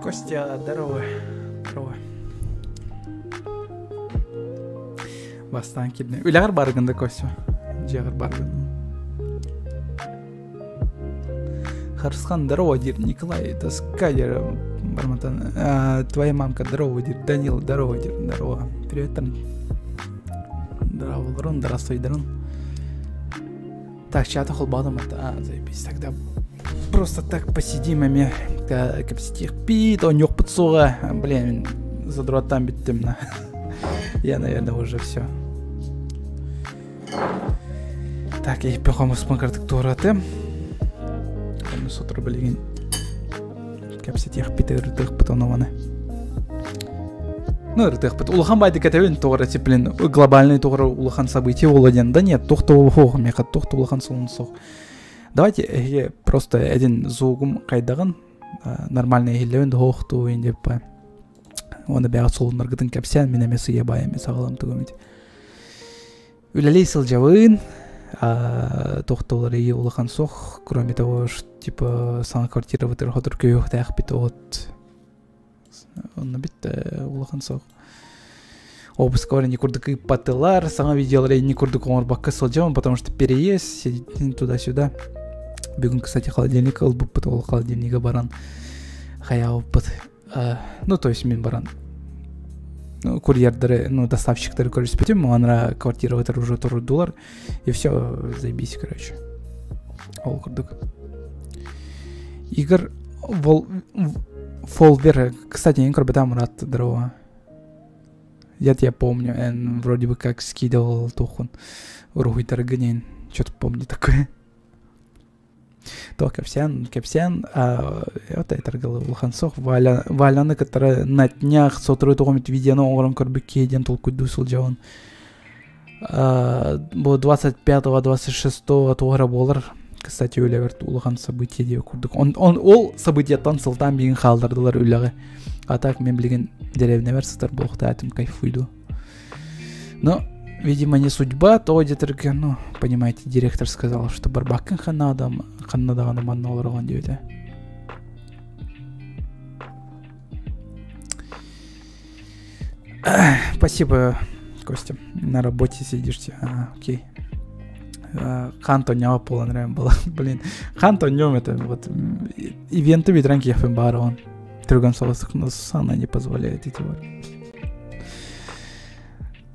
Костя, здорово. Здорово. Бастан келдім. Үйлағыр барғында, Костя. Жағыр барғында. Харысхан, здорово, дир. Николай, тоска, дир. Барматан. Твоя мамка, здорово, дир. Данил, здорово, дир. Здорово. Привет, Тарн. Здорово, Ларон, здравствуй, Дарон. Так, чата холбадом это. Заебись, тогда просто так посидим, ами. Как стих пит, он нюх подсуга. Блин, за дротам биттем на. Я, наверное, уже все. Так, я пехом смакартык тураты. Мы с утра были как стих пит ртых потонованы. Ну, ртых пот. Улахан байды катавин тугра типлин глобальный тугра улахан событий уладен. Да нет, тухту хох меха тухту улахан солнцох. Давайте просто один зугум кайдаган нормальный хилевин хохту индепа. Он бягат солнар гытын капсян мен эмес ебай эмес агалам тугумит. Үлелейсил жавын тохтолары ие улахан сох, кроме того, что типа сама квартира вытыр хотыр күйөх таяқ бит от. Он бит улахан сох. Обыск говоря, не курдык патылар, сама видела не курдык он бакка солджаван, потому что переезд, сидит туда-сюда. Бегун, кстати, холодильник, албу потол холодильника баран. Хаяу пот. Ну, то есть мен баран. Ну, курьердары, ну, доставщиктары, короче, спитим, анра квартира вытыр уже $100, и все, заебись, короче. Ол курдык. Игорь Фолвер, кстати, я не корбетам рад, здорово. Я тебя помню, он вроде бы как скидывал тухун ругуй торганин, что-то помню такое. То капсян, вот это торгал улхансох, валяны, которые на днях сотруют огомит видео, огром корбеки, один толку дусил джаван. Было 25-26 тогра болар. Кстати, үләгәр улган события дип күрдек. Ол событияттан сылтан биген халдырдылар үләгә. А так мен билген деревня версатар булыкта атым кайфуйду. Но, видимо, не судьба, то где-то, ну, понимаете, директор сказал, что барбакын ханнадаганы манна оларган дип. Спасибо, Костя. На работе сидишь. Окей. Ханто няма полон было. Блин, Ханто нем это вот ивенты ветранки я барон. Другом солосах, но сана не позволяет эти вот.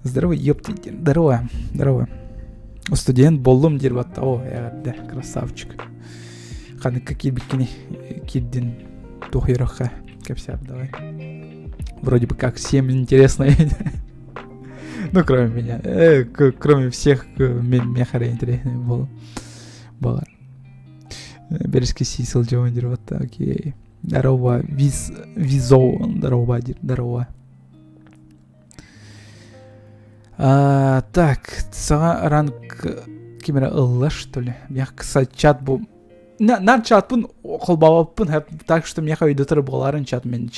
Здорово, ёпты, здорово, здорово. Студент боллум дирбат. О, да, красавчик. Ханы какие бикини киддин тухироха. Капсяр, давай. Вроде бы как всем интересно. Ну, кроме меня. Кроме всех, мехара интересный был. Бережки сисел джондер, вот так, окей. Здорово, визо, здорово, Бадир, здорово. Так, ранг кимера ылла, что ли? Я, кстати, чат был... На чат пун, холбава пун, так что мне хайдутыр боларын чат мен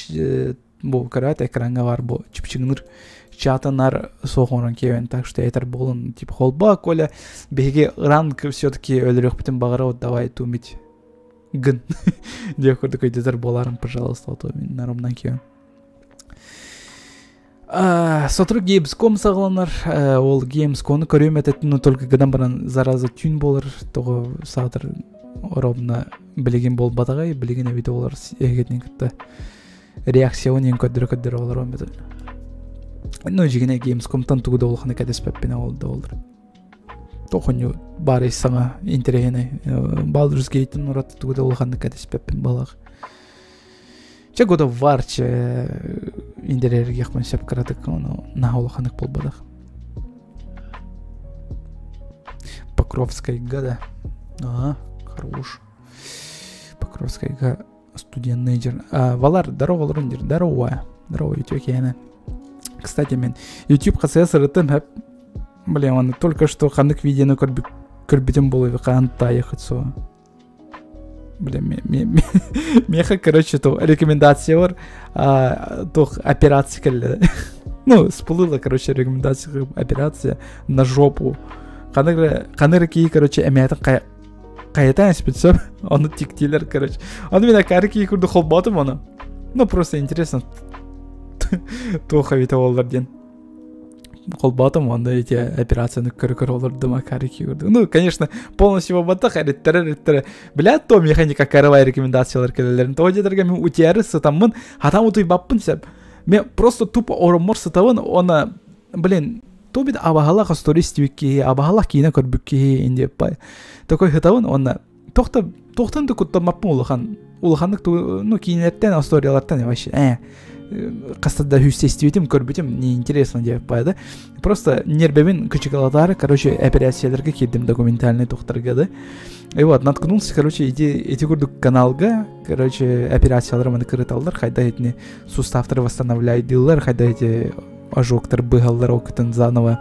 бұл карат экранга бар бұл чипчигныр чатанар соғырын кевен, так что айтар болын типа холба коля беге ранг все-таки өлірек бітін бағыра вот давай тумить гын деп көрдік өйдетер боларын, пожалуйста, вот мен нарымнан кевен. Сотры Gamescom сағыланар, ол Gamescom'ны көрем әтетін, но только гадан баран зараза тюн болыр, тоғы сағытыр оробна білеген бол батағай, білеген әбейді олар егетнен күтті реакция он ең көддір олар он бетіл. Ну, жігіне Gamescom-тан туғыда олғаны кәдес пәппені олды олар. Тоқын бары саңа интерегені Baldur's Gate-ін ұраты туғыда олғаны кәдес пәппен балақ. Че года варче индерерге қман сәп қарадық, на олғанық бол badaq. Покровская гада. Хорош. Покровская гада. Студент нейджер. Валар, здорово, Лорундер, здорово. Здорово, YouTube кейна. Кстати, мен YouTube қасаясы рытым, блин, он только что қандық видеоны көрбетім болу, қанта ехать со. Блин, меха, короче, то рекомендация бар, то операция келді. Ну, сплыла, короче, рекомендация операция на жопу. Қаныры кей, короче, әмейтін қайытан спецов, оны тіктейлер, короче. Оны мен әкәрі кей күрді қол батым оны. Ну, просто интересно. Тоха вита олар ден. Колбатым, онда эти операцияны көрі олар дыма карики көрді. Ну, конечно, полностью бабата хареттері. Білят, то механика карывай рекомендациялар келелерін. То дедерге мен утияры сытамын, хатам утуй баппын сәп. Мен просто тупо оромор сытавын, она, блин, то бит абахала қастористивікке, абахала кейіне көрбікке, инде пай. Такой хытавын, она, тоқтанды күттамаппын улахан. Улахандық, ну, кейінерттен, асторияларттан, вообще, қастада хүстестиветім, көрбетім, неинтересно деп пайды. Просто нербемін күчікалатары, короче, операцияларға келдім документальный тоқтарға да. И вот, наткнулся, короче, эти күрдік каналға, короче, операциялар маны кырыталдар, қайда етіне суставтар восстанавливайдылар, қайда еті ожоктар бұғалдар оқытын заново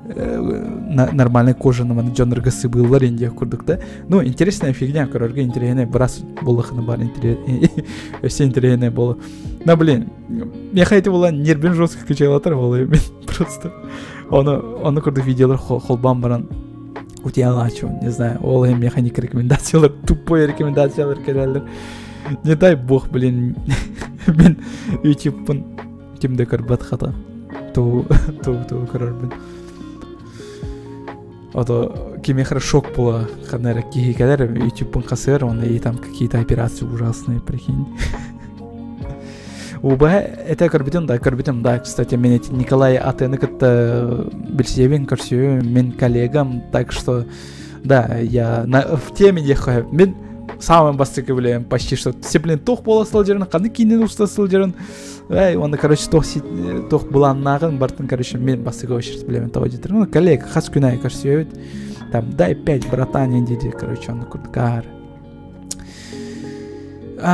нормальной кожаны маны жонырға сыбылар ендек күрдік да. Ну, интересная фигня, көрерге интересная, біраз болықыны бар, өсе интересная болы. Но, блин, я хотел была нербен жестко качалатар болы, мен просто оны күрдік видеолар холбан баран утиялачу, не знаю, олы механик рекомендациялар, тупой рекомендациялар келелер. Не дай бог, блин, мен YouTube'пын кемде көрбат хата, ту көрербен. Ото кемехра шок было, когда кихикалер YouTube кассер, он и там какие-то операции ужасные, прикинь. Уба это корбитем, да, кстати, меня Николай Атенок это бельсевин, корсю, мен коллегам, так что, да, я в теме ехаю, мен самым бастыковлем почти что все, блин, тох было сылжырын, қаны кейінен уста сылжырын, онда, короче, тох буланнағын бартын, короче, мен бастыковы шерт білемін того жетір. Ну, коллега, қас күнай көрсеует, там, дай 5, братан, ендеді, короче, онда күрдігар.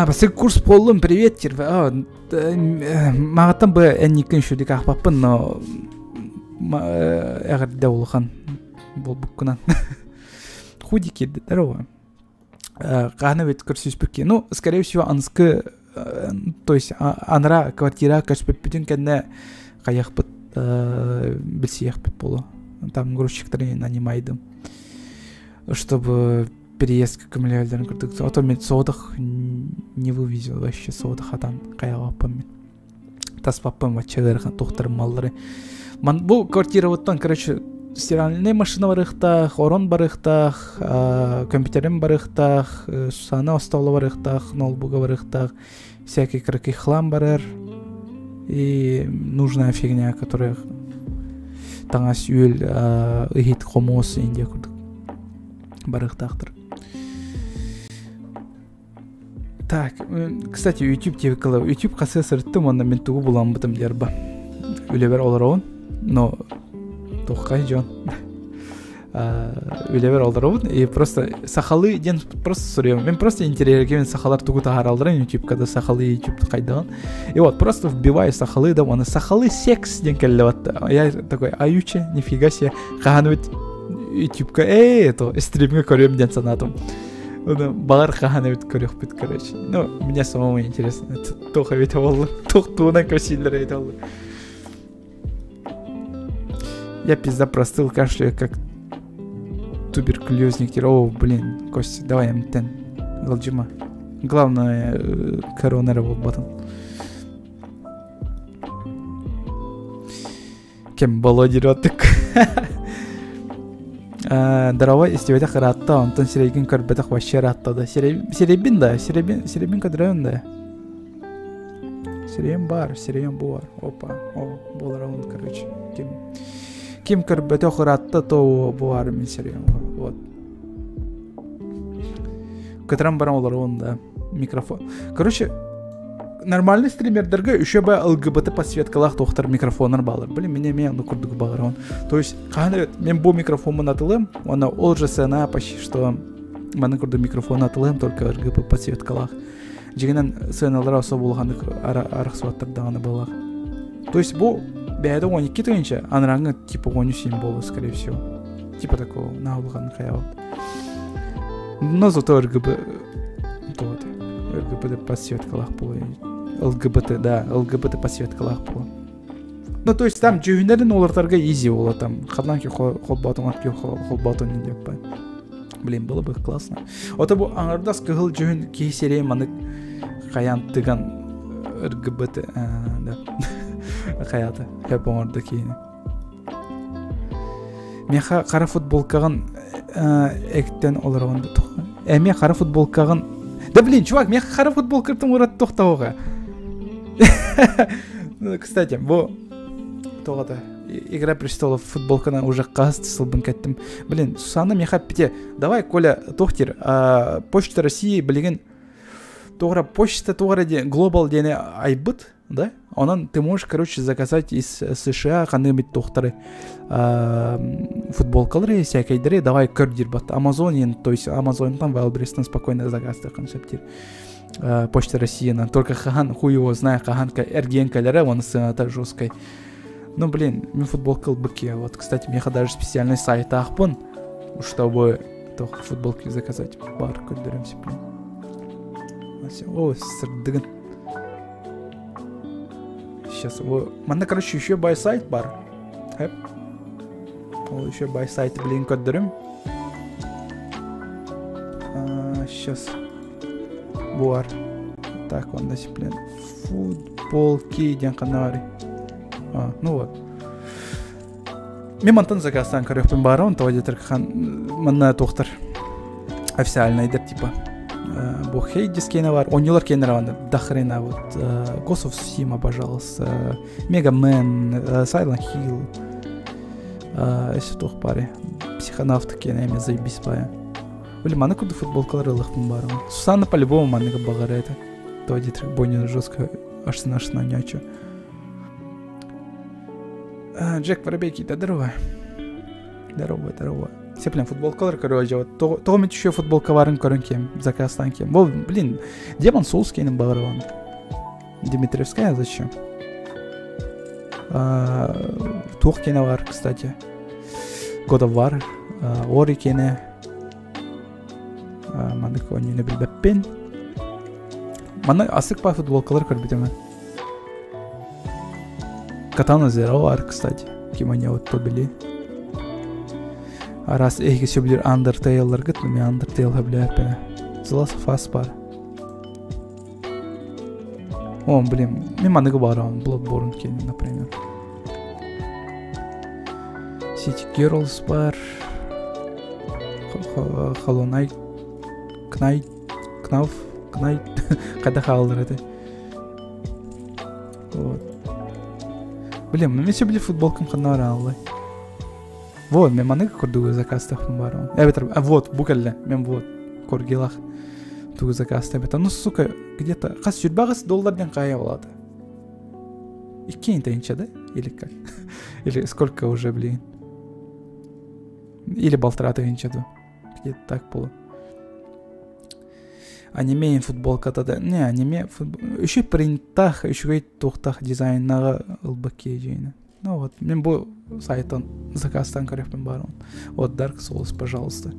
Бастык курс болым, привет, терве, мағаттан бы әннікін шүдік ақпаппын, но әғірді олыған бол бұққынан. Худи келді, здорово. Қағаны бет көрсеспекке. Ну, скорее всего, анскы, то есть, анра квартира көспеппетін кәдіне қаяқ бұт, білсеяқ бұт болу. Там грузчиктарын нанимайдым, чтобы переезд к камеляльдерін көрдік. А то мен соғдық не вывезел вообще, соғдық атан қаяқ аппам мен. Тас паппам ватчағырған тоқтарым малдары. Бұл квартира оттан, короче, стиральная машина барықтақ, орон барықтақ, компьютерім барықтақ, сусана остолы барықтақ, ноутбуга барықтақ, всякий кракий хлам барыр и нужная фигня, которая таңас үйел ұхит қомос инде күрдік барықтақтыр. Так, кстати, YouTube тевікілі. YouTube қасы сұрттым, онда мен туғы бұлан бұтым дер ба. Үлебер олар оғын, но тоққай жон. Үлебер олар оғын, и просто сақалы ден просто сұрыyorum. Мен просто интерьерге мен сақалар туғы тағар алдырын YouTube, когда сақалы YouTube қайдаған. И вот, просто вбиваю сақалы, да, оны сақалы секс ден кәлі ватты. Я такой, аютче, нифига себе, қаған өт YouTube-ка, это, стримге көрем ден санатым. Бағар қағаны өт көрек бет, короче. Ну, мне самому интересно. Это тоха вет олды. Тох туына көсейлер ет олды. Я пизда простыл, кашляю, как туберкулезник. О, блин, Костя, давай амтен. Галджима. Главное, коронера был батон. Кем было дерётык. Дарова истевете қыратта, онтан сирейгін көрбетақ ваще ратта да. Сирейбин да, сирейбин кадрайон да. Сирейбин бар, сирейбин бар. Опа, болар он, короче. Ким көрбетақ ратта, то бар мен сирейбин бар. Вот. Катрам барам олар он да. Микрофон. Короче, нормальный стримердерге үші бай ЛГБТ подсветкалақ тоқтар микрофонар балар. Блин, мен оны күрдігі бағырған. То есть, мен бұл микрофонын атылым, оны ол жасына почти что мәнің күрді микрофон атылым, только ЛГБТ подсветкалақ. Жегенен сыналар осы болғандық арық суаттардағаны балақ. То есть, бұл бәйді 12 түгенше, аныраңы типа 13 болы, скорее всего. Типа такого, на болғаны қаяуы. Но зато ЛГБТ подсветкалақ болы. ЛГБТ, да, ЛГБТ подсветкалақ болы. Ну, то есть, там жүгіндерін олардарға изи олы, там, қадланки холбатон, атки холбатон не деп бай. Блин, было бы классно. Ота бұл аңырдас кығыл жүгін кейсерей маны қаян тыған РГБТ, да. Hayatı hep oradaki yine. Мен қара футболкаған әктен олар онда тоққа. Мен қара футболкаған... Да блин, чувак, мен қара футболкадан орат тоқтауға. Кстати, бұл тоғада Игра престолов футболканы уже қасты сылбын кәттім. Блин, Сусанна мен қап бите. Давай, Коля, тоқтер, Почта России білеген тоғыра почта тоғыра де глобал дене айбыт, да? Онан ты можешь, короче, заказать из США қанымет тоқтары футболкалары, всякайдары, давай көрдер бат. Амазонин, то есть Амазонтан, Вайлбрестан спокойно заказды концептер. Почта России, только хахан, хуй его знаю, хаханка эргенкалера, он так жесткой. Ну, блин, мне футболка быки. Вот, кстати, мне даже специальный сайт ахпон, чтобы только футболки заказать. Бар, көрдеремся, блин. О, сырдыгын. Сейчас, манда, короче, еще бай сайт бар. Еще бай сайт, блин, көрдерем. Сейчас. Бар. Так, он да, блин. Футболки, ден канари. Ну вот. Мен мантан заказдан көрөкпен бары, он того детер хан манна тоқтар официальный дер типа. Бұл Хейдис кейна бар, онилар кейна раванда, Дахрена вот, Ghost of Tsushima, пожалуйста, Mega Man, Silent Hill, если тоқ баре, Психонавты кейна еме заебись бая. Блин, маны күрді футболкалар ылықпын бары. Сусанна по-любому манныға бағары это. Того детер бойнен жестко ашсына нячо. Джек Воробейки, да здорово. Здорово. Все, блин, футболкалар, короче, вот. Тоғым еще футболка барын көрін кем, заказдан кем. Бұл, блин, Демон Souls кейнің бағыры ван. Димитриевская зачем? Тух кейна бар, кстати. God of War, Ori кейна. Мандық оны не білбәппен. Маны асық ба футболкалар көрбетеме. Katana Zero var, кстати. Кимоне вот то били. А раз эйге все билер Undertale'лар гыт, мен Undertale'ға білер пені. The Last of Us бар. О, блин, мен маныға барам. Bloodborne кейні, например. City Girls бар. Hollow Knight. Knight. Қайда қалдыр это. Вот. Блин, мен все били футболкам қанара аллай. Вот, мен маныға көрдігі заказтақпын барым. Вот, букалле, мен вот, көргелақ түгі заказтақпын. Ну, сука, где-то, қас $100 қая болады. И кейнтайынша, да? Или как? Или сколько уже, блин? Или болтыратайынша, да? Где-то так было. Аниме футболката да. Не, аниме футбол. Еще принтах, еще гайт тухтах дизайнага ылбаке жейна. Ну вот, мен бұл сайтан заказтан көреппен барым. Вот Dark Souls, пожалуйста.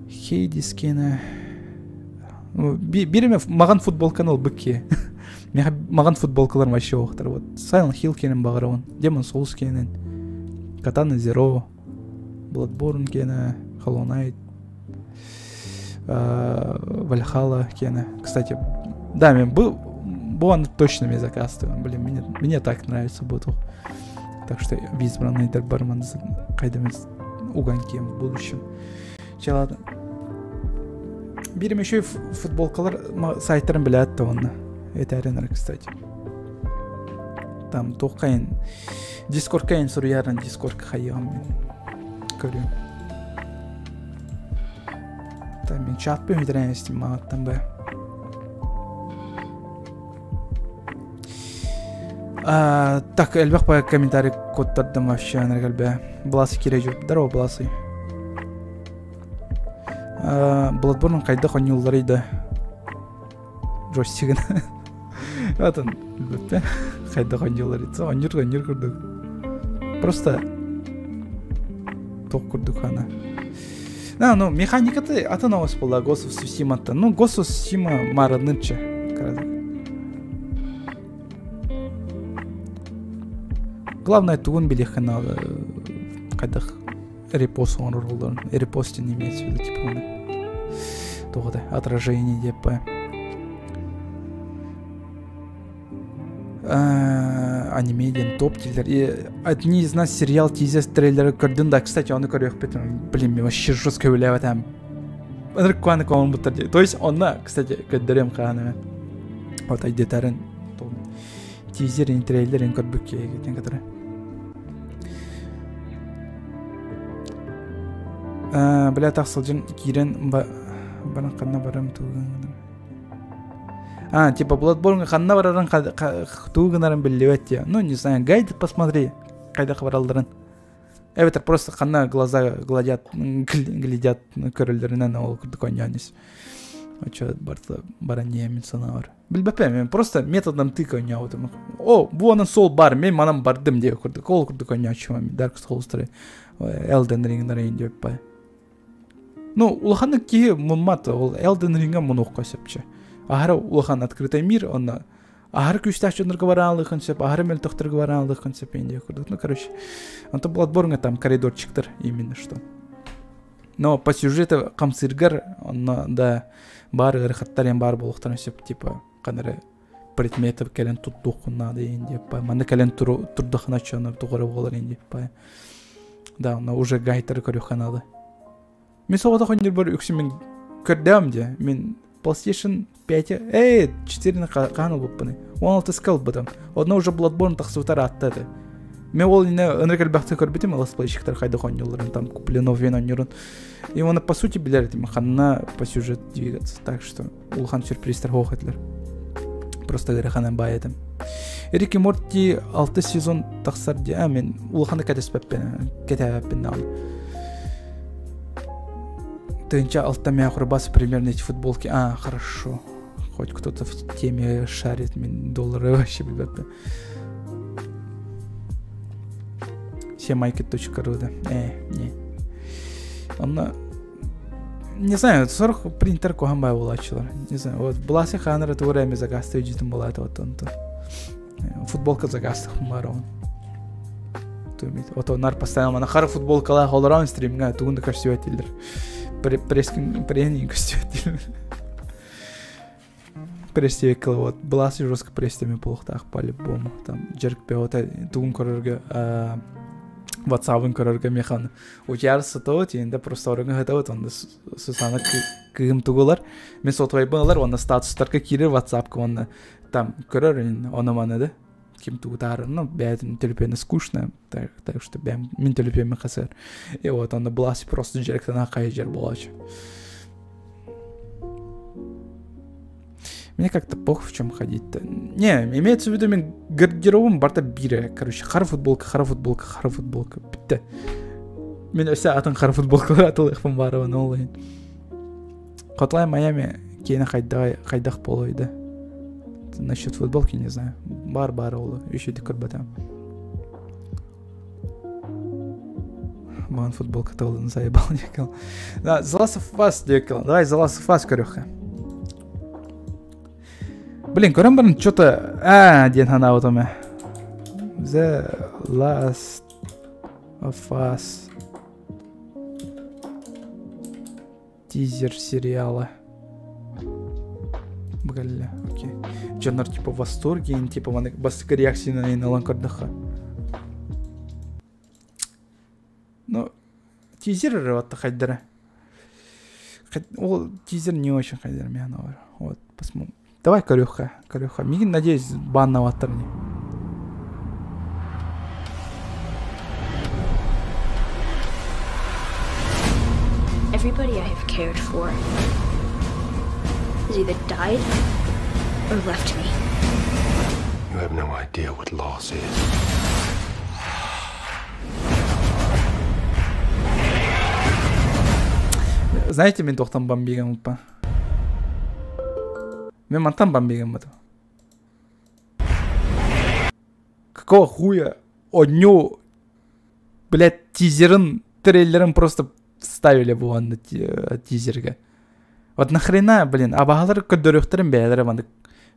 Хейдис кені. Береме маған футболканы ылбаке. Маған футболкалар вообще оқтар. Вот Silent Hill кенін бағырын. Demon Souls кенін. Katana Zero. Bloodborne кені. Hollow Knight. Вальхала кена. Кстати, да, мен был точно мне заказываем. Блин, мне так нравится буту. Так что избранный бармен қайдам угоньки в будущем. Че, ладно. Берем еще и футболкалар сайттарын біләді да оны. Это аренар, кстати. Там тоққайын. Дискорд кайын сұры ярын дискорд қайығым мен көрем. Там мен чатпен өйдірәнестім мағаттан бай. Так, әлбәқ бай комментарий кодтардым вообще әнергіл бай. Бласы кере жүр. Дарова, Бласы. Bloodborne қайда қойны ұлдар еді. Джойстигін. Атын, үлбәтпе. Қайда қойны ұлдар еді. Оныр күрдік. Просто тоқ күрдік ана. Ну, механикаты ата новос была Ghost of Tsushima-то. Ну, Ghost of Tsushima мара нынче. Главное, тугун билеха на кайдах репост он ролдон. Репосте не имеется в виду, типа он. Тогда отражение деп. Анимедиан топ тилер. Одни из нас сериал тизер трейлеры көрдүн да, кстати, оны көрөк бетим. Блин, мен вообще жестко вылеват там. Рыкваны кон бутырды. То есть онна, кстати, көддөрөм каны. Вот айдетарын тизер и трейлер ин көрбүкке кетен катары. Бля тахсылжын кирен бана канна барам туган. Типа Bloodborne ханна бараран тугынарын билебет я. Ну, не знаю, гайды посмотри, кайда хабаралдарын. Это просто ханна глаза глядят көрөлдөрүнөн ол курдук ойнонис. Ача баране мен санар. Билбепем, мен просто методом тыка ойнобутум. О, бу анын сол бар, мен манам бардым деп курдук. Ол курдук ойночумам. Dark Souls 3, Elden Ring'дер деп бай. Ну, улаханы ки мумат, ол Elden Ring'га муну оккосепчи. Ахара улахан открытый мир, он ахара күстәчөннөр гваралык концепт, ахара мелтохтөр гваралык концепт инде курдук. Ну, короче, он то Bloodborne там коридорчиктер именно что. Но по сюжету камсыргар, он да бар гырхаттарен бар болуктан сеп типа канары предметов келен туттукуна инде па. Манда келен турдухна чона тугары болар инде па. Да, он уже гайтер көрөханалы. Мен соғада қойнер бар үксімен көрдім де. Мен PlayStation 5, 4-ні қағаныл бұппыны. 16 скал бұдым. Одна уже Bloodborne тақсывытар аттады. Мен ол ине өнеркел бақты көрбетім, летсплейщиктер қайды қойнелерін, там куплено вен ойнерін. И оны по сути білердім, қанына по сюжет двигаться. Так что улхан сюрпризтер хоқетлер. Просто ғырықанын бай едім. Рик и Морти 6 сезон тақсар де, мен улханы кәтәппен науны. Тынча алтамя хурбасы примерно эти футболки. Хорошо. Хоть кто-то в теме шарит, мен доллары вообще билбеппин. Semarket.ru да. Не. Онна не знаю, 40 принтер кохамбай булачылар. Не знаю, вот буласы ханары тура эме загасты үжүтүн булат вот онто. Футболка загасты бар он. Вот онар постоянно на хар футболкалар холдыран стримга тугунда көрсөтүлдүр. Пресс-тренинг көстөтүлдүр. Пресс-тренинг вот буласы жестко пресстеме полуктак по-любому. Там жеркпе вот тугун көрөргө WhatsApp-ын көрөргө механ. Учарсы то тенде просто орыңга хатабыт онда сусана кыгым тугулар. Мен сотвайбалар онда статустарга кирер WhatsApp-ка онда там көрөрүн ономаны да. Ким тугутарын, ну, бәдін телепені скучно, так что мен телепені қасыр. И вот онда буласы просто жеректен ақай жер болачы. Мне как-то похуй в чем ходить-то. Не, имеется в виду, мен гардеробым барта бире. Короче, хара футболка. Бітті. Мен өсе атын хара футболкалар атылықпын барыван олайын. Қотлай Майами кейіні қайдақ болойды. Насчет футболки не знаю. Бар олы. Еще де көрбатам. Маған футболка толын заебал декел. Да, The Last of Us декел. Давай The Last of Us көрөққа. Блин, көрем барын что-то... ден хана отоме. The Last of Us. Тизер сериала. Бля, окей. Жанр типа в восторге, типа басқа реакцияны алан көрдіққа. Ну, тизер вот қайдары. Ол тизер не очень қайдары мен бар. Вот, посмотрим. Давай көріққа. Меген, надеюсь, банна ваттыр не. Everybody I have cared for has either died or left me. You have no idea what loss is. Знаете, мен тоқтан бомбеген ұлпа? Мен мантан бомбеген бұды. Какого хуя одню, блядь, тизерын, трейлерын просто ставили бы он на тизерге. Вот нахрена, блин, а бағалар көддөрөктөрүн бәлері банды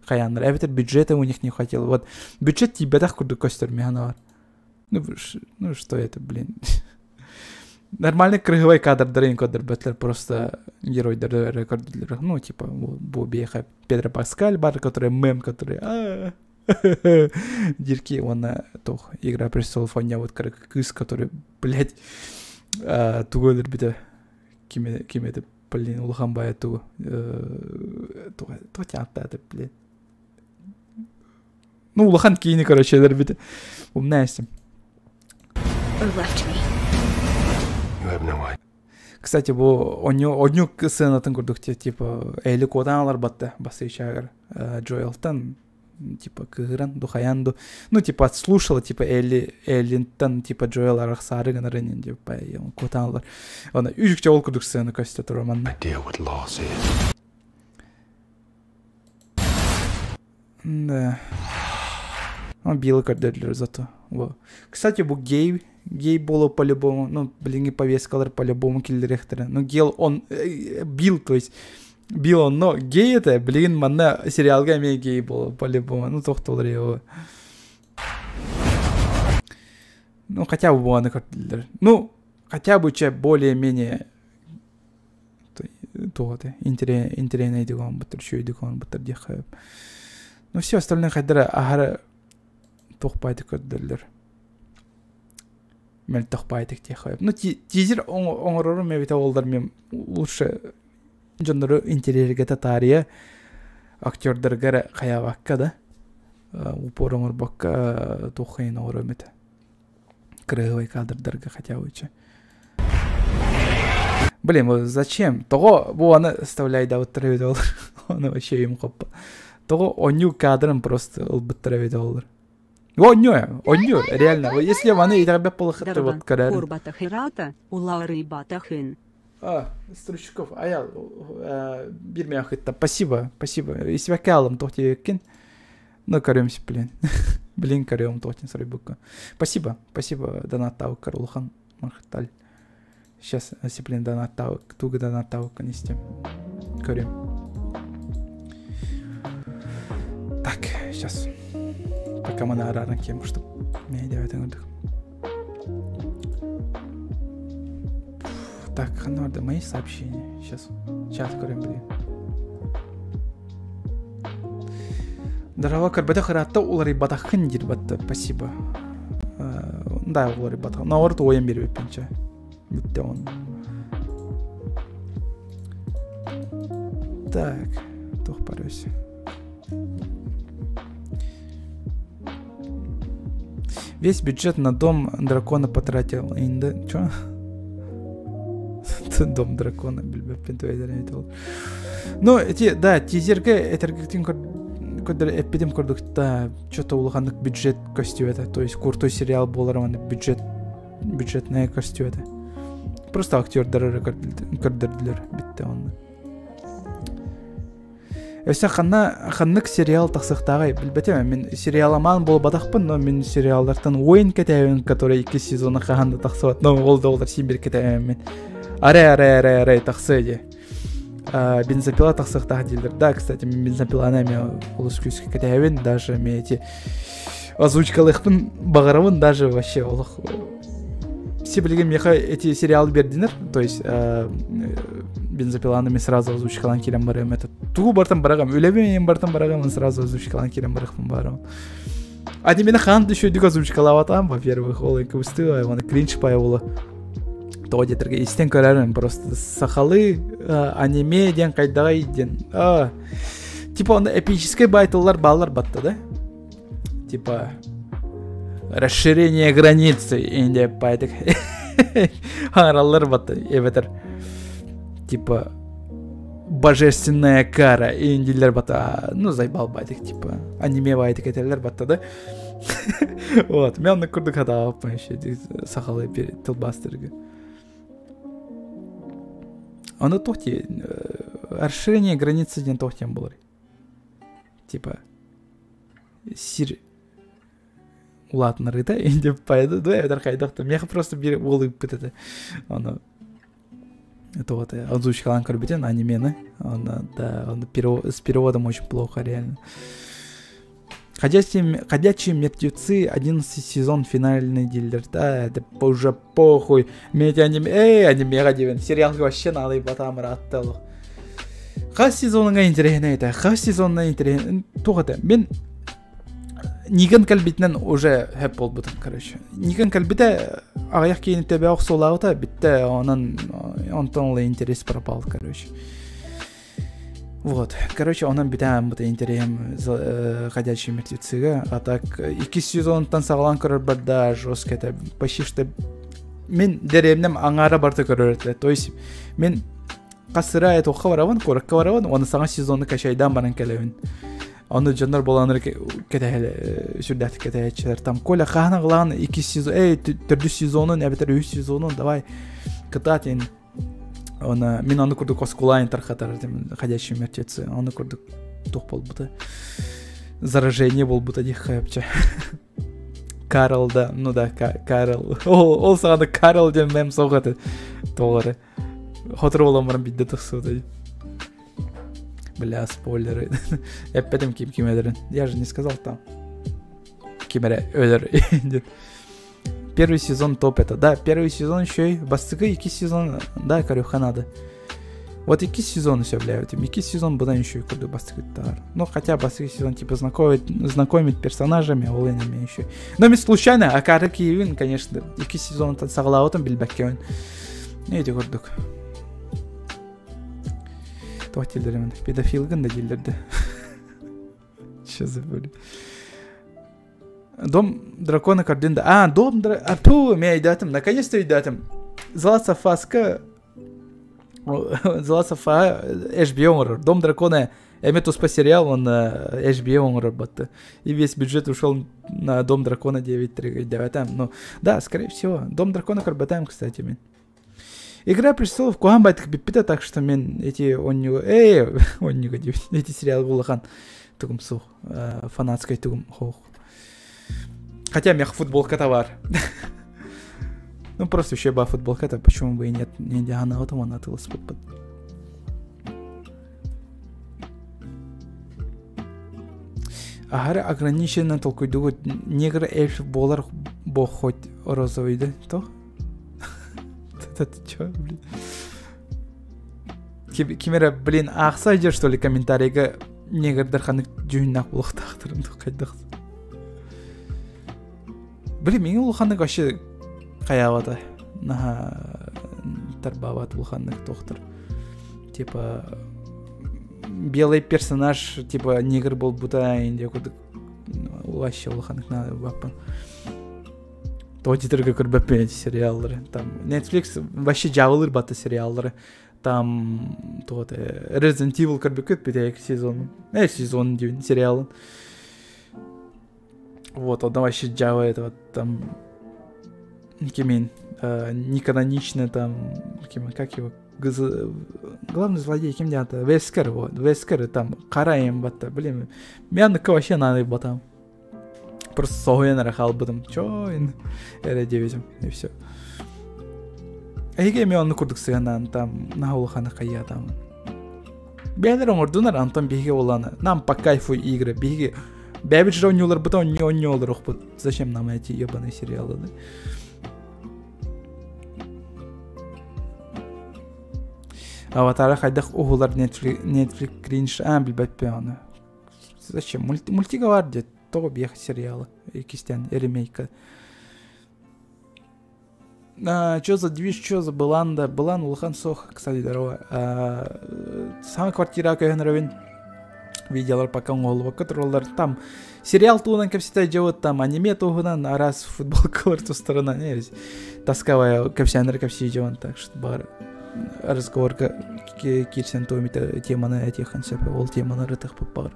қаяндар. Әбетер бюджеты у них не хватило. Вот бюджет тебе так курды көстер механа бар. Ну что это, блин. Нормальный крыговой кадрдарын көддер бәтлер просто геройдары рекордерлер. Ну типа, бу беха Педро Паскаль бар, который мем, который Дирки, он тох Игра престолов, он вот как кыс, который, блядь, тугодер бита, кем это, блин, улахамбая туго, то тянта это, блядь. Ну, улахан кини, короче, бита, умнайся. Or left me. You have no idea. Кстати, бу одню сценатын көрдүк, типа, эли коданалар батты, басыйчагар, Джоэлтан, типа, кыгыран, духаянду, ну, типа, отслушала, типа, Эллинтан, типа, Джоэл арахсары гынарынен, типа, коданалар. Она, үжікче ол көрдүк сцена көстө тураман. Idea what loss is. Да. Он билы көрдөрлөр зато. Кстати, бу гей было по-любому, ну, блин, и повесткалар по-любому киллерехтера. Ну, гел он бил, то есть бил он, но гей это, блин, манна сериалга мне гей было по-любому. Ну, тохтолар его. Ну, хотя бы он киллер. Ну, хотя бы че более-менее то-то интересный дигон, бутер шуй дигон, бутер дихай. Ну, все остальные хайдера ахара тохпайды көрдөрлөр. Мен тохпайтык тихоеп. Ну, тизер оңорору мебите олдар мен лучше жонору интерьергете тария актердергер каябакка да. Упор оңорбакка тухайн оңору мете. Крылый кадрдерге хотя бы. Блин, зачем? Того, она вставляй да вот $3. Он вообще им копа. Того оню кадром просто $3. Оню, реально. Если вона и тогда полохата вот карьера. Курбата хирата, улауры батахин. Стручков, аял, бирмяхыта. Спасибо. Если вакалом тохти кин, ну каремся, блин. Блин, карем тохтин срыбука. Спасибо, донатау Карлухан Мархталь. Сейчас, если, блин, донатау, туго донатау, конечно, карем. Так, сейчас. Пока мы на ранке, что меня делает отдых. Так, надо мои сообщения. Сейчас говорим, блин. Дорога карбета харата улари батахын дирбатта. Спасибо. Да, улари батах. На орт оем бербеп пенче. Бүтте он. Так, тох парюсь. Весь бюджет на дом дракона потратил. Инда. Чё? Дом дракона, ну, да, тизерге этергектин эпидем көрдүк, да, что-то улахандык бюджет костюм это, то есть крутой сериал боларман бюджетная костюм это. Просто актердер көрдүрлөр битте оны. Өсі ханнык сериал тақсықтағай, білбетем, мен сериаламан бол бадақпын, но мен сериалдартан ойын кетәуін, который 2 сезона қағанды тақсыват, но олдар симбір кетәуін мен. Арай тақсы де. Бензопила тақсықтақ дейлдер. Да, кстати, мен бензопиланы мен олыс күскі кетәуін, даже мен эти озвучкалықпын бағарауын, даже вообще олық. Все білген меха эти сериалы бердинер, то есть бензопиланы мен сразу озвучкалан келем барам. Это тугу бартан барагам, өлебе мен бартан барагам, мен сразу озвучкалан келем барахпын барам. Adi meni қанды шөйдік озвучкалаватам, во-первых, ол екі үсті, оны кринж пай олы. Тоғадетірге істен көрәрім, просто сақалы, аниме ден қайдағай ден. Типа онда эпический байтылар балалар батты, да? Типа расширение границы инде пайтык. Хаңыралар батты, эветер. Типа божественная кара индилер бата, ну заебал байтык, типа аниме байтык этерлер батты, да? Вот, мен көрдік хата вообще сақалы тылбастырғы. Оны тоқти, расширение границы ден тоқтен болар. Типа сир улатыныры да, инде пайды, да, эдер қайдақты. Меха просто бір олып бітеді. Оны это вот озвучкалан көрбетен анимені. Он с переводом очень плохо, реально. Ходячие мертвецы, 11 сезон, финальный дилер. Да, это уже похуй. Меди аниме, аниме деген. Сериал вообще надо и потом раттал. Қас сезоныңа интересно это. Қас сезонына интересно. Тоғыда, мен Ниган кальбитнен уже хэп болбутум, короче. Ниган кальбите аяк кийинип тебе оксолаута, битте онтон интерес пропал, короче. Вот, короче, онан битаем быта интерем ходячие мертвецы, а так 2 сезонтан сагалан көрөр барда жестко это почти что мен деремнем аңара барты көрөрөт. То есть мен касыра это хавараван, коракка бараван, оны саңа сезонны качайдан баран келебин. Оны жандар боланыр кетеле сүрдәт кетечер. Там коля хана глан 2 сезон, 4 сезонун, әбетер 3 сезонун, давай кытатын. Оны мен аны көрдүк оскулайн тархатар ходячие мертвецы. Аны көрдүк тух болбута. Заражение болбута ди хапча. Карл да, ну да, Карл. Ол саганы Карл дем мем согаты. Тоғыры. Хотыр оламарым бидде тықсуды. Бля, спойлеры. Эппетім кем-кемедерін. Я же не сказал там. Кемере өлер. Первый сезон топ это. Да, первый сезон еще и бастығы 2 сезон. Да, корюха надо. Вот 2 сезона все влияют. 2 сезон бұдан еще и көрді бастығы тар. Ну, хотя бастығы сезон типа знакомить персонажами, олынами еще. Но не случайно, а кары киевин, конечно, 2 сезон сағылауытын білбәккеуін. Нейді көрдік. Тоқтелдерімен. Педофилгін да келдерді. Че забыли. Дом дракона кардинда. Дом дракона. Ту, меня идатым. Наконец-то идатым. Злата Фаска. Злата Фа. HBO. Дом дракона. Эметус по сериал, он HBO работает. И весь бюджет ушел на Дом дракона 9.3. Ну, да, скорее всего. Дом дракона карбатаем, кстати, мен. Игра престолов куан байтык биппита, так что мен эти эти сериалы булахан тугум сух фанатской тугум хох. Хотя мех футболка-то бар. Ну просто еще ба футболка-то, почему бы и нет? Не диагонал там она тылась под. Агара ограниченно толкуй дугут негр эльф болар бо хоть розовый, то? Это чё, блин? Кимера, блин, ақсайдер, что ли, комментарийға негрдар қаны жүйіннақ болықтақтырын қайдақ. Блин, менің ұлқанық вообще қаявады. Тарбават ұлқанық тоқтыр. Типа, белый персонаж, типа, негр бол бұта, инде көдік. Вообще ұлқанық надо баппан. Тойтитерге көрбөппен эти сериаллары. Там Netflix вообще жабылыр баты сериаллары. Там Resident Evil көрбөкөт бите 2 сезон. Сезон дейін сериалын. Вот, он вообще жабы это там кемен неканонично там как его главный злодей кем дята Вескер, вот. Вескер там караем бата, блин. Мен вообще надо батам. Просто соуен рахал бытым. Чо, эре девизим, и все. Эге мен курдук сыганан там наулхана кая там. Бәлер оңордунар антон биге оланы. Нам по кайфу игры, биге. Бәбич жонюлар быта оннюлар охпут. Зачем нам эти ебаные сериалы, да? Аватара хайдах угулар Netflix кринж билбәппе аны. Зачем? Мультига бар дед. Того бех сериала и кистян ремейка. Чё за движ, чё за Баланда? Балан улхан сох, кстати, здорово. Сама квартира кайган видеолар пока голову, которые там сериал тугунан кепситай жабыт, там аниме тугунан арас футболкалар ту сторона не тасковая кепсянер кепси жабан, так что бар разговорка кирсен тугумита теманы этих концепты, ол теманы рытых бар.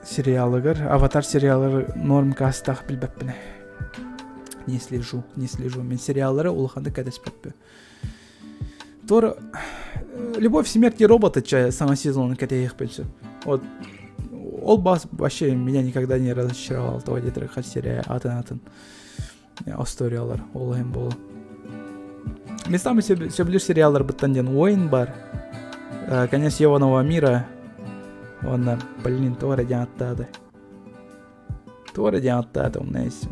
Сериалыгар, Аватар сериалары норм кастах билбеппене. Не слежу. Мен сериаллары улханды кәдеспеппе. Тор Любовь, смерть и роботы самый сезон кәдеях пельсі. Вот ол бас вообще меня никогда не разочаровал. То где-то хоть серия атын историялар олайым болу. Местами сөбілер сериалдар бұттанден ойын бар. Конец Еваного мира. Он, блин, Тора диантады. У меня есть.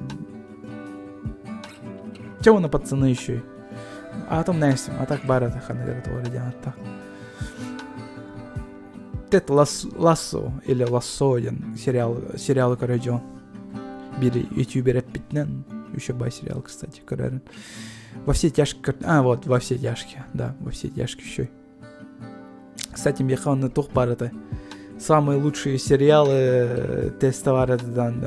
Чего на пацаны еще? А там есть. А так бар это ханагар Тора диантады. Тед Лассо или Лассо ден сериалы көрөжөн. Бири ютубер эппитнен, еще бай сериал, кстати, көрөрүн. Во все тяжкие, вот, во все тяжкие, да, во все тяжкие еще. Кстати, мне на тух бар это самые лучшие сериалы тестоварадан,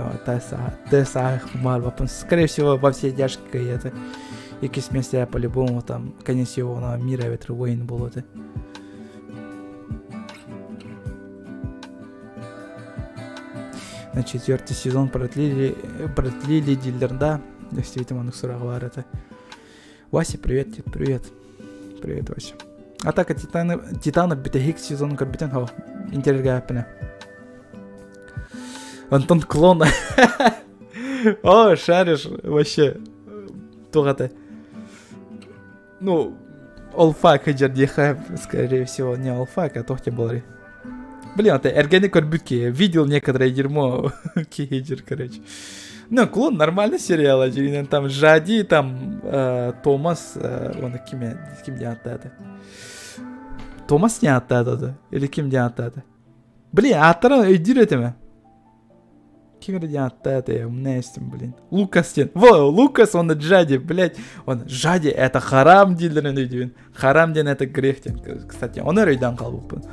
теста Марвел. Скорее всего, во все тяжкие это. Якісь місця по-любому там конец его мира ветру войн было это. На 4-й сезон продлили дилерда. Действительно, он сұрағы это. Вася, привет, дед, привет. Привет, Вася. Атака Титанов битахик сезон карбитен хау. Интерга апена. Антон Клон. О, шаришь вообще. Тугата. Ну, олфак хаджар дихай, скорее всего, не олфак, а тохте болри. Блин, это эргены карбюки. Видел некоторое дерьмо. Кихиджер, короче. Ну, Клон нормальный сериал, там Жади, там Томас, он кем не это? Томас не это, или кем не это? Блин, аттара идиретеме. Кем не это, умнестим, блин. Лукас тен. Во, Лукас, он Жади, блядь. Он Жади, это харам дилерен идивен. Харам ден это грех тен. Кстати, он и рейдан калбупын.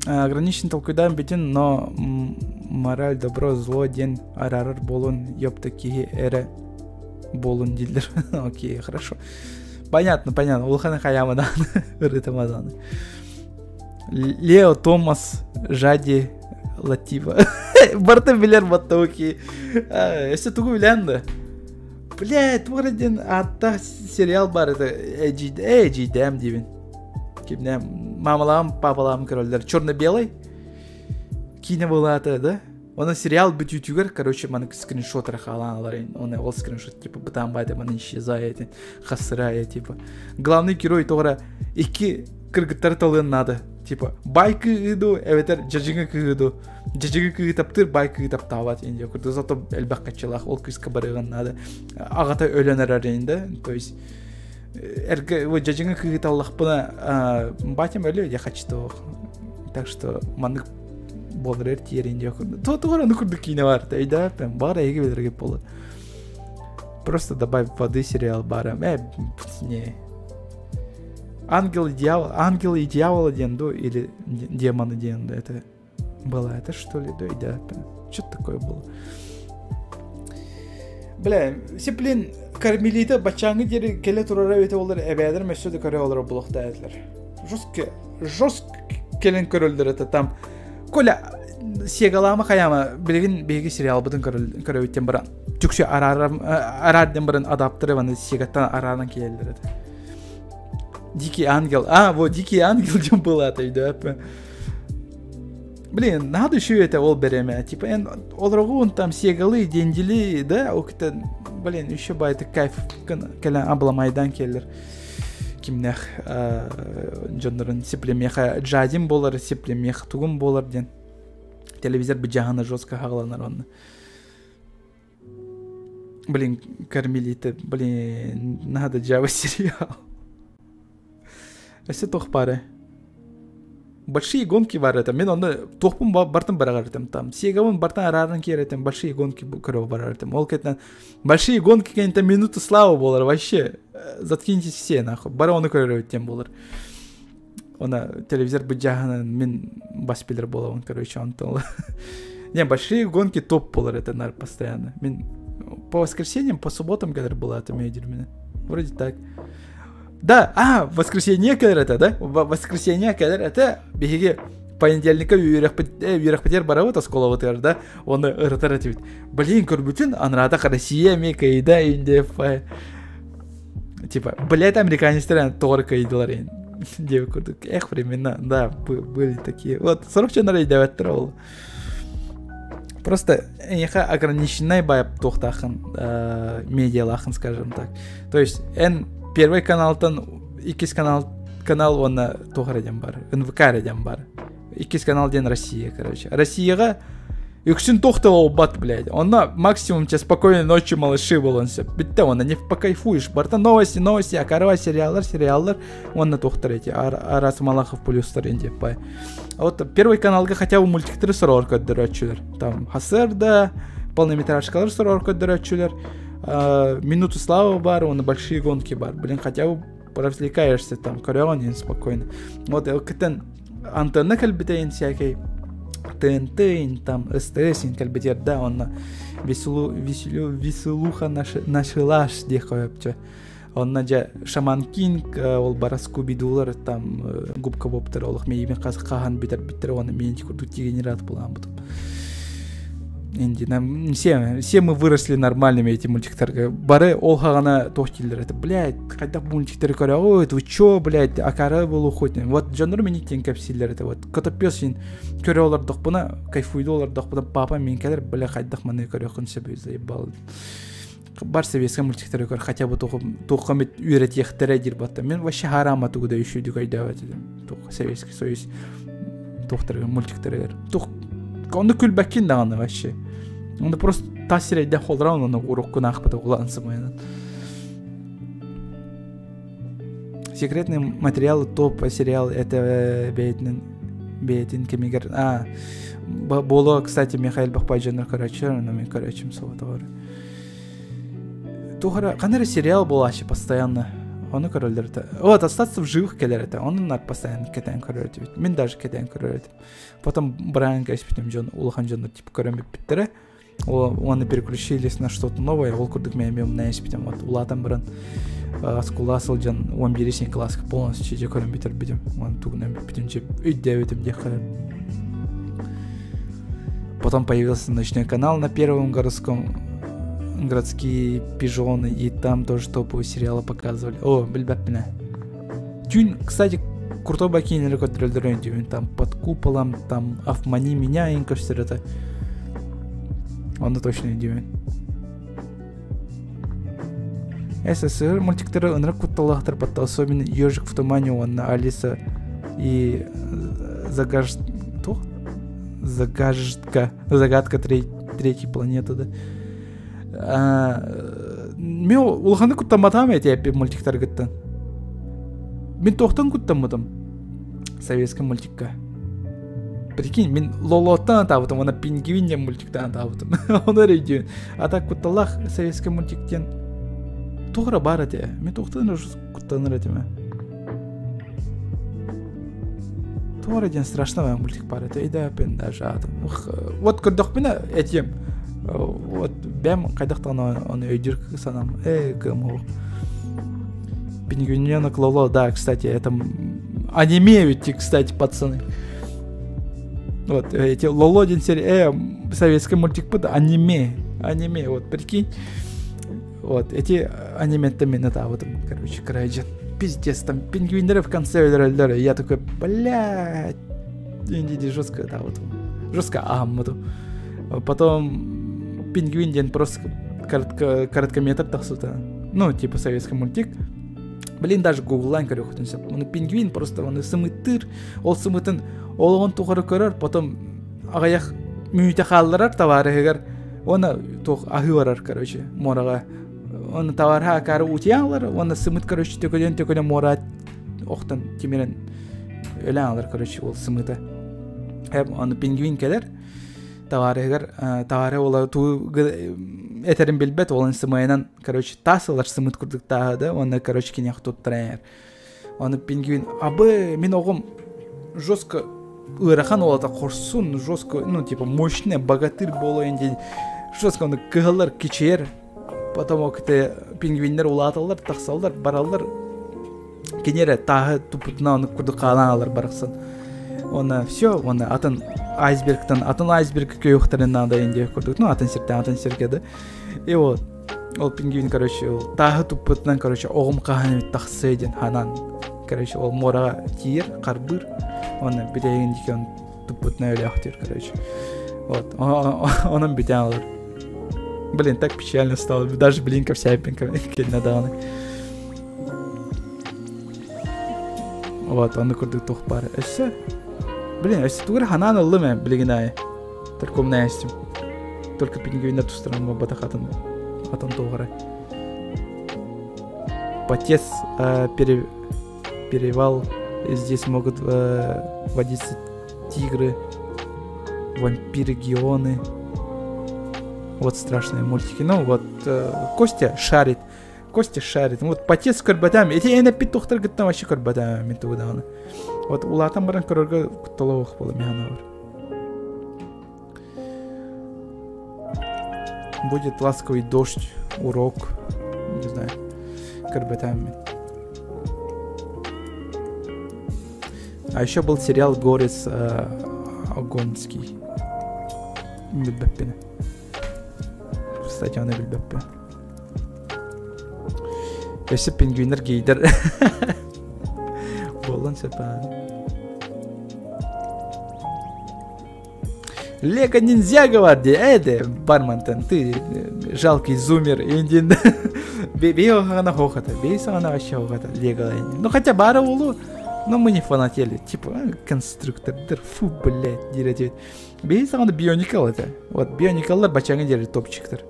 Ограничен толкуйдан битин, но мораль, добро, зло, ден, арарар, болун, ёб такие эре, болун дилер. Окей, хорошо. Понятно. Улхана Хаямадан, Рытамадан. Лео, Томас, Жади, Латива. Барта Билер Батауки. Если тугу вилянда. Блядь, твораден, атта сериал бар, это Эджидэм дивин. Кимне мамалам, папалам, король, черно-белый. Кино было это, да? Он сериал быть ютубер, короче, man скриншотер халан, он ол скриншот, типа, бытам байда, man исчезает, хасырает, типа. Главный герой тогда, iki кыргыттар талын надо, типа, байкы иду, эветер, джаджига кыгыду, джаджига кыгытаптыр, байкы таптават, инде, курды, зато элбак качылах, ол кыска барыган надо, агата өлөнер аренда, то есть, эрге, вот джаджига кыгыталлах бына, батям өлö, я хочу, так что, мандык болдырер тиерин жок. Тогора нукурду кино бар, да, прям бара эге белерге болот. Просто добавь воды сериал бара. Не. Ангел и дьявол денду или демоны денду. Это было это что ли, да, что-то такое было. Бля, сеплин кармелита бачаңы дери келе турара өте олар эбедер месөдө көрө олар блокта этлер. Жестко келен көрөлдөр это там Коля, сегалама хаяма, билген беги сериал бутын көрөбүттен баран. Жүкшө арарден баран адаптеры ваны сегаттан арадан келдер. Дикий ангел. Вот Дикий ангел жем было это, да. Блин, надо еще это ол береме. Типа, олрогун там сегалы, дендили, да, окта, блин, еще ба это кайф, калан абламайдан келдер. Кимнех жоннорун сиплемеха жадим болар, сиплемех тугум болар ден. Телевизор бы жагана жестко хагланар онны. Блин, кармелита, блин, надо джава сериал. Эсе тох паре. Большие гонки бар это. Мен онны тохпун бартын барагар этем там. Сегавын бартын арарын кер этем. Большие гонки көрөп барар этем. Ол кетен большие гонки кенте минуты славы болар вообще. Заткнитесь все нахуй. Бара оны көрөп этем болар. Она телевизор бы жагана мен баспилер болавын, короче, антон. Не, большие гонки топ болар это нар постоянно. Мен по воскресеньям, по субботам кадр была это медер меня. Вроде так. Да, воскресенье кадр это, да? Воскресенье кадр это беги понедельника юрахпетер баравыта сколоватыр, да? Он ыртаративит. Блин, көрбүтүн анрада Россия мекайда индефа. Типа, блядь, американецтер тоже кайдылар. Девы курдук. Эх, времена, да, были такие. Вот, 40 девять тролл. Просто неха ограниченный байп тохтахан медиалахан, скажем так. То есть, первый каналтан, икис канал он тохарадям бар, НВК радям бар. Икис канал ден Россия, короче. Россияга Юкшин тохтал бат, блядь. Она максимум тебе спокойной ночи, малыши, болонся. Битте, она не покайфуешь. Барта новости, а корова сериаллар. Он на тохтар эти. Арас Малахов плюс старинде. Вот первый каналга хотя бы мультиктер сорор коддырачулер. Там Хасерда, полнометражкалар сорор коддырачулер. Минуту славы бар, он большие гонки бар. Блин, хотя бы развлекаешься там, корёнин спокойно. Вот, кытен антенна кальбитейн всякий. ТНТ, там СТС, кальбитер, да, он веселуха нашилаш дехоепче. Он наджа Шаман Кинг, ол бараску бидулар, там губка боптер, олах мейбен казахан битер, он меньше курдути генерат план потом. Инди, все мы выросли нормальными эти мультиктер. Бары олхагана тохтилер, это, блядь, когда мультиктер говорят, ой, вы чё, блядь, акара был уходим. Вот жанр миниктен капсилер, это вот. Котопесин, көрёлар дохпана, кайфуйдолар дохпана, папа мен келер, бля, хайдах маны көрёхын себе заебал. Бар советский мультиктер говорят, хотя бы только мет үйрет ехтере дирбатта. Мен вообще харама тугда еще дюкайдавать. Только советский союз тохтер мультиктер. Он күлбәкин дағаны вообще. Он просто тассир әйден қолдырау, оны уроккуна ақпыда ұлансымайын. Секретные материалы топ сериал это бейтин кемигер. Боло, кстати, Михаил Бахпайджанар короче, но мен короче сол товары. Тухара, қанары сериал был вообще постоянно. Он король. Вот, остаться в живых келерете. Он нар постоянно кетен король. Мен даже кетен король. Потом Брайан Каспитем Джон, Улахан Джон, типа король Питера. Они переключились на что-то новое. Ол курдык мем на Эспитем. Вот Улатан Бран, Аскуласл Джон, он бересен класс полностью чеже король Питер бидем. Он тугнем Питем чеп идеветем дехая. Потом появился ночной канал на Первом городском. Городские пижоны, и там тоже топовые сериалы показывали. О, бельбапина. Тюнь, кстати, крутой бакинер, который там под куполом, там «Обмани меня», инка все это. Он точно идеен. СССР мультиктері ынрық кутталақтыр батта, особенно «Ежик в тумане», он Алиса и загадка третьей планеты, да. Мен улханы куттаматам эти мультиктер гыттан. Мен тохтан куттаматам советский мультикка. Прикинь, мен Лолоттан табытым, она пингвинен мультиктан табытым. Оны рейден. А так кутталах советский мультиктен. Тоғра бар эти. Мен тохтан уже куттаныр этиме. Тоғра ден страшного мультик бар эти. Ида пен даже атым. Вот көрдөх мен этим. Вот бәм қайдақтан оны өйдір санам. Кому? Пингвиненок Лоло, да, кстати, это аниме ведь, кстати, пацаны. Вот эти Лоло день серии, советский мультик под аниме, вот прикинь. Вот эти аниме-то да, вот короче, крайджен. Пиздец, там пингвинеры в конце выдрали. Я такой, блядь, иди жестко, да, вот жестко, потом пингвин просто короткометр тахсута. Ну, типа советский мультик. Блин, даже гуглайн корёхотунся. Он пингвин просто он сымытыр, ол сымытын, ол он тугары көрөр, потом агаяк мүйте халларар товарыгар. Оны тох ахы барар, короче, морага. Оны товарга кары утяңлар, оны сымыт, короче, төкөлөн мора оқтан тимерен өләң алар, короче, ол сымыта. Оны пингвин келер. Товары олар ту этерин билбет, олар сымайынан, короче, тасылар сымыт курдык тағы, оны, короче, кенех туттырайыр. Оны пингвин, абы, мен оғым жестко ырахан олата қорсун, жестко, ну, типа, мощный, богатырь болайын дейді. Жестко оны кығылар, кичер. Потом окыты пингвинлер улаталар, тақсалар, баралар. Кенері тағы тупутына оны курдык қаланалар барықсын. Оны все, оны атын айсберг көйіқтірін надо инде көрдік. Ну, атын серке, да. И вот, ол пингвин, короче, тағы тупутынан, короче, оғым қағаны тақсыйден, ханан. Короче, ол мораға тиер, қарбыр. Оны білейін декен тупутына өлі ақтыр, короче. Вот, оның бітен алыр. Блин, так печально стало. Даже блинка вся пинка наданы. Вот, оны көрдік тоқ бары. Өсі? Блин, өсі туғыр ханан ұлы мен білгінайы. Только умная естим. Только пингвина ту сторону батахатан. Атон тогара. Потес перевал. Здесь могут водиться тигры, вампиры-геоны. Вот страшные мультики. Ну вот Костя шарит. Вот потес көрбәдәм. Эти әйнә бит доктор гыттан вообще көрбәдәм мен тугыдан. Вот улатан баран көрөргө толок болу механа бар. Будет ласковый дождь, урок, не знаю, көрбәдәм мен. А еще был сериал Горец Огонский. Билбеппене. Кстати, он и билбеппе. Если пингвинер гейдер. Болон сепа. Лего ниндзяга var diye. Эде бармантан ты жалкий зумер индин. Бей огана хохата. Бей сагана вообще хохата. Лего. Ну хотя бара улу. Но мы не фанатели. Типа конструктор. Фу, блядь, директив. Бей сагана бионикал это. Вот бионикаллар бачаңа дери топчиктер.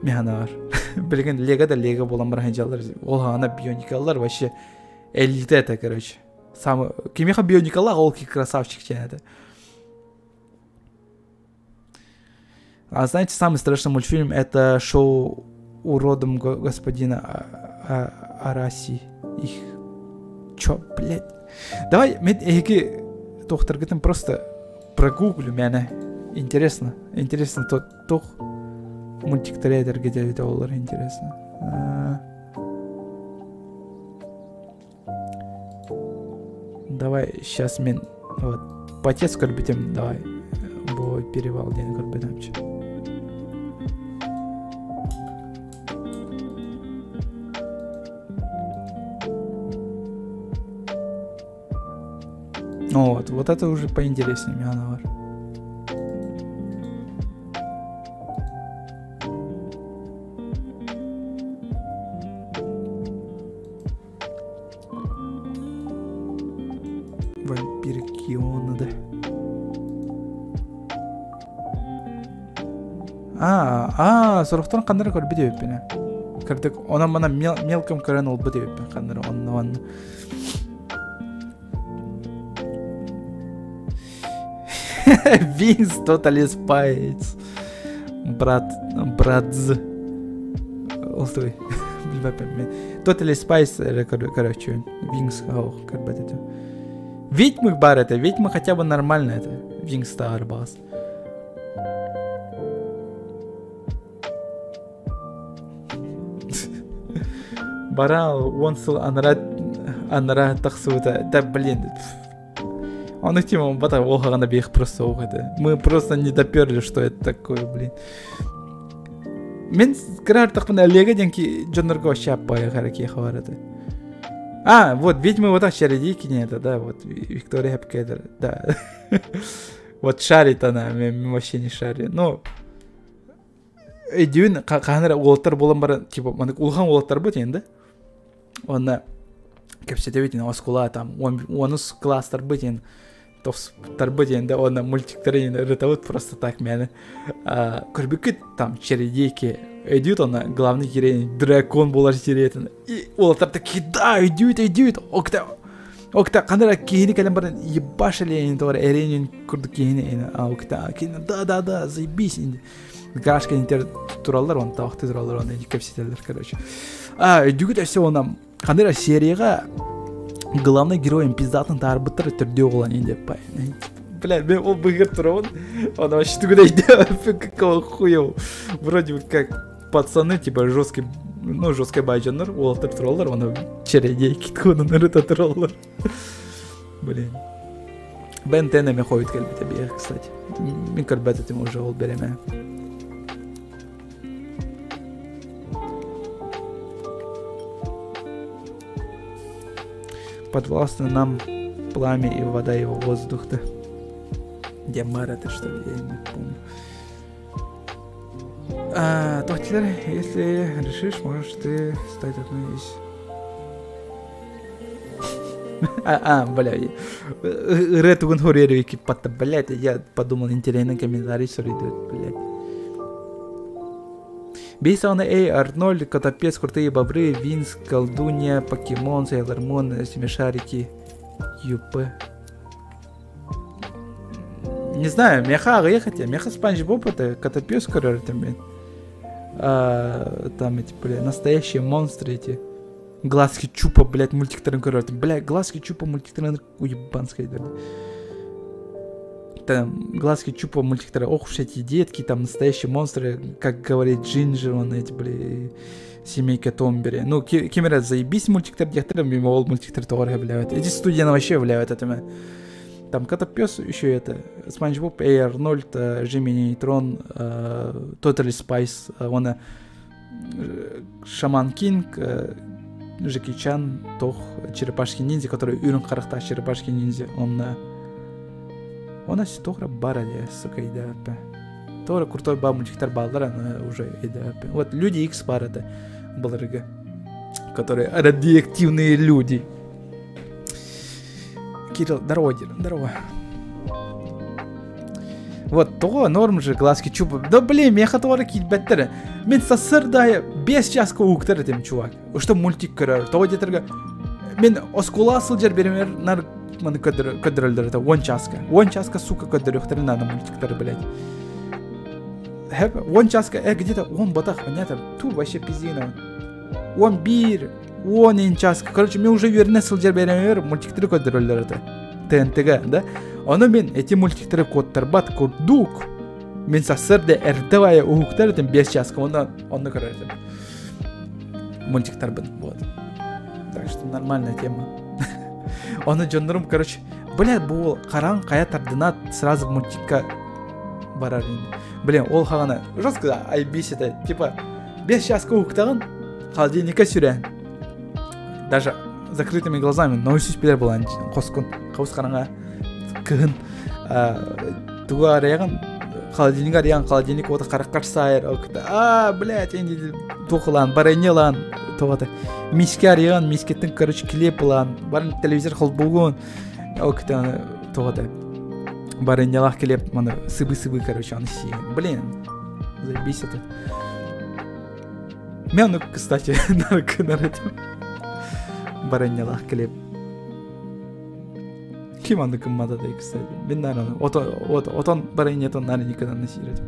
Механа бар. Билген Лего да Лего болан бархан жаллар. Ол ана бионикаллар вообще элита это, короче. Самый кимеха бионикаллар олки красавчик это. А знаете, самый страшный мультфильм это шоу уродом господина Араси. Их чё, блядь. Давай, мен эки доктор гитем просто прогуглю меня. Интересно тот мультик трейдер где это олар интересно. Давай сейчас мен вот потец корбитем давай бой перевал день корбитемче. Ну вот это уже поинтереснее Мианавар. Вампир Киона, да. Сорохтан кандара көр биде өппене. Кырдык она мана мелком көрөн ол биде өппен кандара онно. Винс Totally Spies. Братз. Остой. Totally Spies, короче, Винс ох, как бы это. Ведьмы бар это, ведьмы хотя бы нормально это. Винс Стар Бас. Барал, онсыл анара тахсута. Да блин. Он их тема бата олхагана бех просто уходит. Мы просто не доперли, что это такое, блин. Мен крар тахмана Лего деньки Джоннерго шапая хараки хаварата. Вот ведьмы вот так шаридики не это, да, вот Виктория Хепкедер, да. Вот шарит она, вообще не шарит. Но идюн каханера ултар болан бара, типа, мана улхан ултар бут енді. Онна кепсетевитин оскула там, онус кластар бут енді. Тарбыденде оны мультиктерин рытавут просто так мені көрбекет там чередейки идет она главный герой дракон болар жеретін и олар такие да идет окта қандыра кейіні кәлем барын ебашылейін тоғыр әрейін күрді кейіні окта кейіні да заебись енді гаражка нетер туралар оны тавақты туралар оны кепсетелер короче идет все оны қандыра серияға главный героем пиздатын тарбыттыр түрде olan енді пай. Бля, мен ол бұғыр тұрауын, он вообще туда идет, какого хуя. Вроде как пацаны, типа жесткий байджандар, олар тұралар, оны чередей кеткені нұрыта тұралар. Блин. Бен тенеме қойыт кәлбеті бейір, кстати. Мен кәрбәтетім уже ол береме. Подвластны нам пламя и вода и воздух-то. Демар это что ли, я не помню. Тохтилер, если решишь, можешь ты стать одной из... Бля, ретугун хореру экипатта, блядь, я подумал, интересный комментарий соридет, блядь. Бейсауна Арнольд, Котопец, Крутые Бобры, Винс, Колдунья, Покемон, Сейлор Мун, Смешарики, ЮП. Не знаю, меха ехать, меха Спанч Боб это Котопец, который там эти, бля, настоящие монстры эти. Глазки Чупа, блядь, мультиктарен коротко. Блядь, глазки Чупа, мультиктарен уебанская, да. Там глазки Чупа, мультиктарен. Ох уж эти детки, там настоящие монстры, как говорит Джинджер, он эти, блядь, семейка Томбери. Ну, кемера заебись мультиктарен, дехтерен, мимо ол мультиктарен тоғарға блядь. Эти студии вообще блядь, это там Котопес еще это, Спанч Боб, Арнольд, Джимми Нейтрон, Тотали Спайс, он Шаман Кинг, Жеки Чан, Тох, Черепашки Ниндзя, который Юрин Харахта, Черепашки Ниндзя, он Тохра бара, сука, идеапе. Тохра крутой мультиктар балдара, но уже идеапе. Вот Люди Икс пара это балрыга, которые радиоактивные люди. Кирилл, здорово, здорово. Вот то норм же глазки Чупа. Да блин, я хотел ракить беттер. Мен сасырдая без часка уктар этим чувак. Что мультик кара. То детерга. Мен оскула сылжар беремер нар маны кадралдар это one часка сука кадрыхтар надо мультиктар, блядь. One часка где-то он батах понятно. Ту вообще пиздина. Он бир. Он часка. Короче, мен уже верне сылжар беремер мультиктар кадралдар это. ТНТ, да? Оны мен эти мультиктары кодтар бат курдук. Мен сасырды эрдевая угуктар этим без часка. Оны короче. Мультиктар бен. Вот. Так что нормальная тема. Оны жондарым, короче. Блядь, бұл қаран қая тардына сразу мультикка барар енді. Блин, ол қағана жестко айбис это. Типа, без часка угуктағын холодильника сүрен. Даже закрытыми глазами. Но үсіз пелер болан. Қоскун. Қауыз қаранға. Кын туга арыяган холодильник арыяган холодильник ота қараққаш сайыр блядь енді тоқылан барайнелан тоғата миске арыяган мискеттің короче клеп лан барын телевизор қыл болғын окта тоғата барайнелах клеп мана сыбы короче аны сиген блин заебись это мен кстати нарадим барайнелах клеп Ким аны кім мададай, кстати. Мен наверное, отон барайын етон наверное никогда не сирет.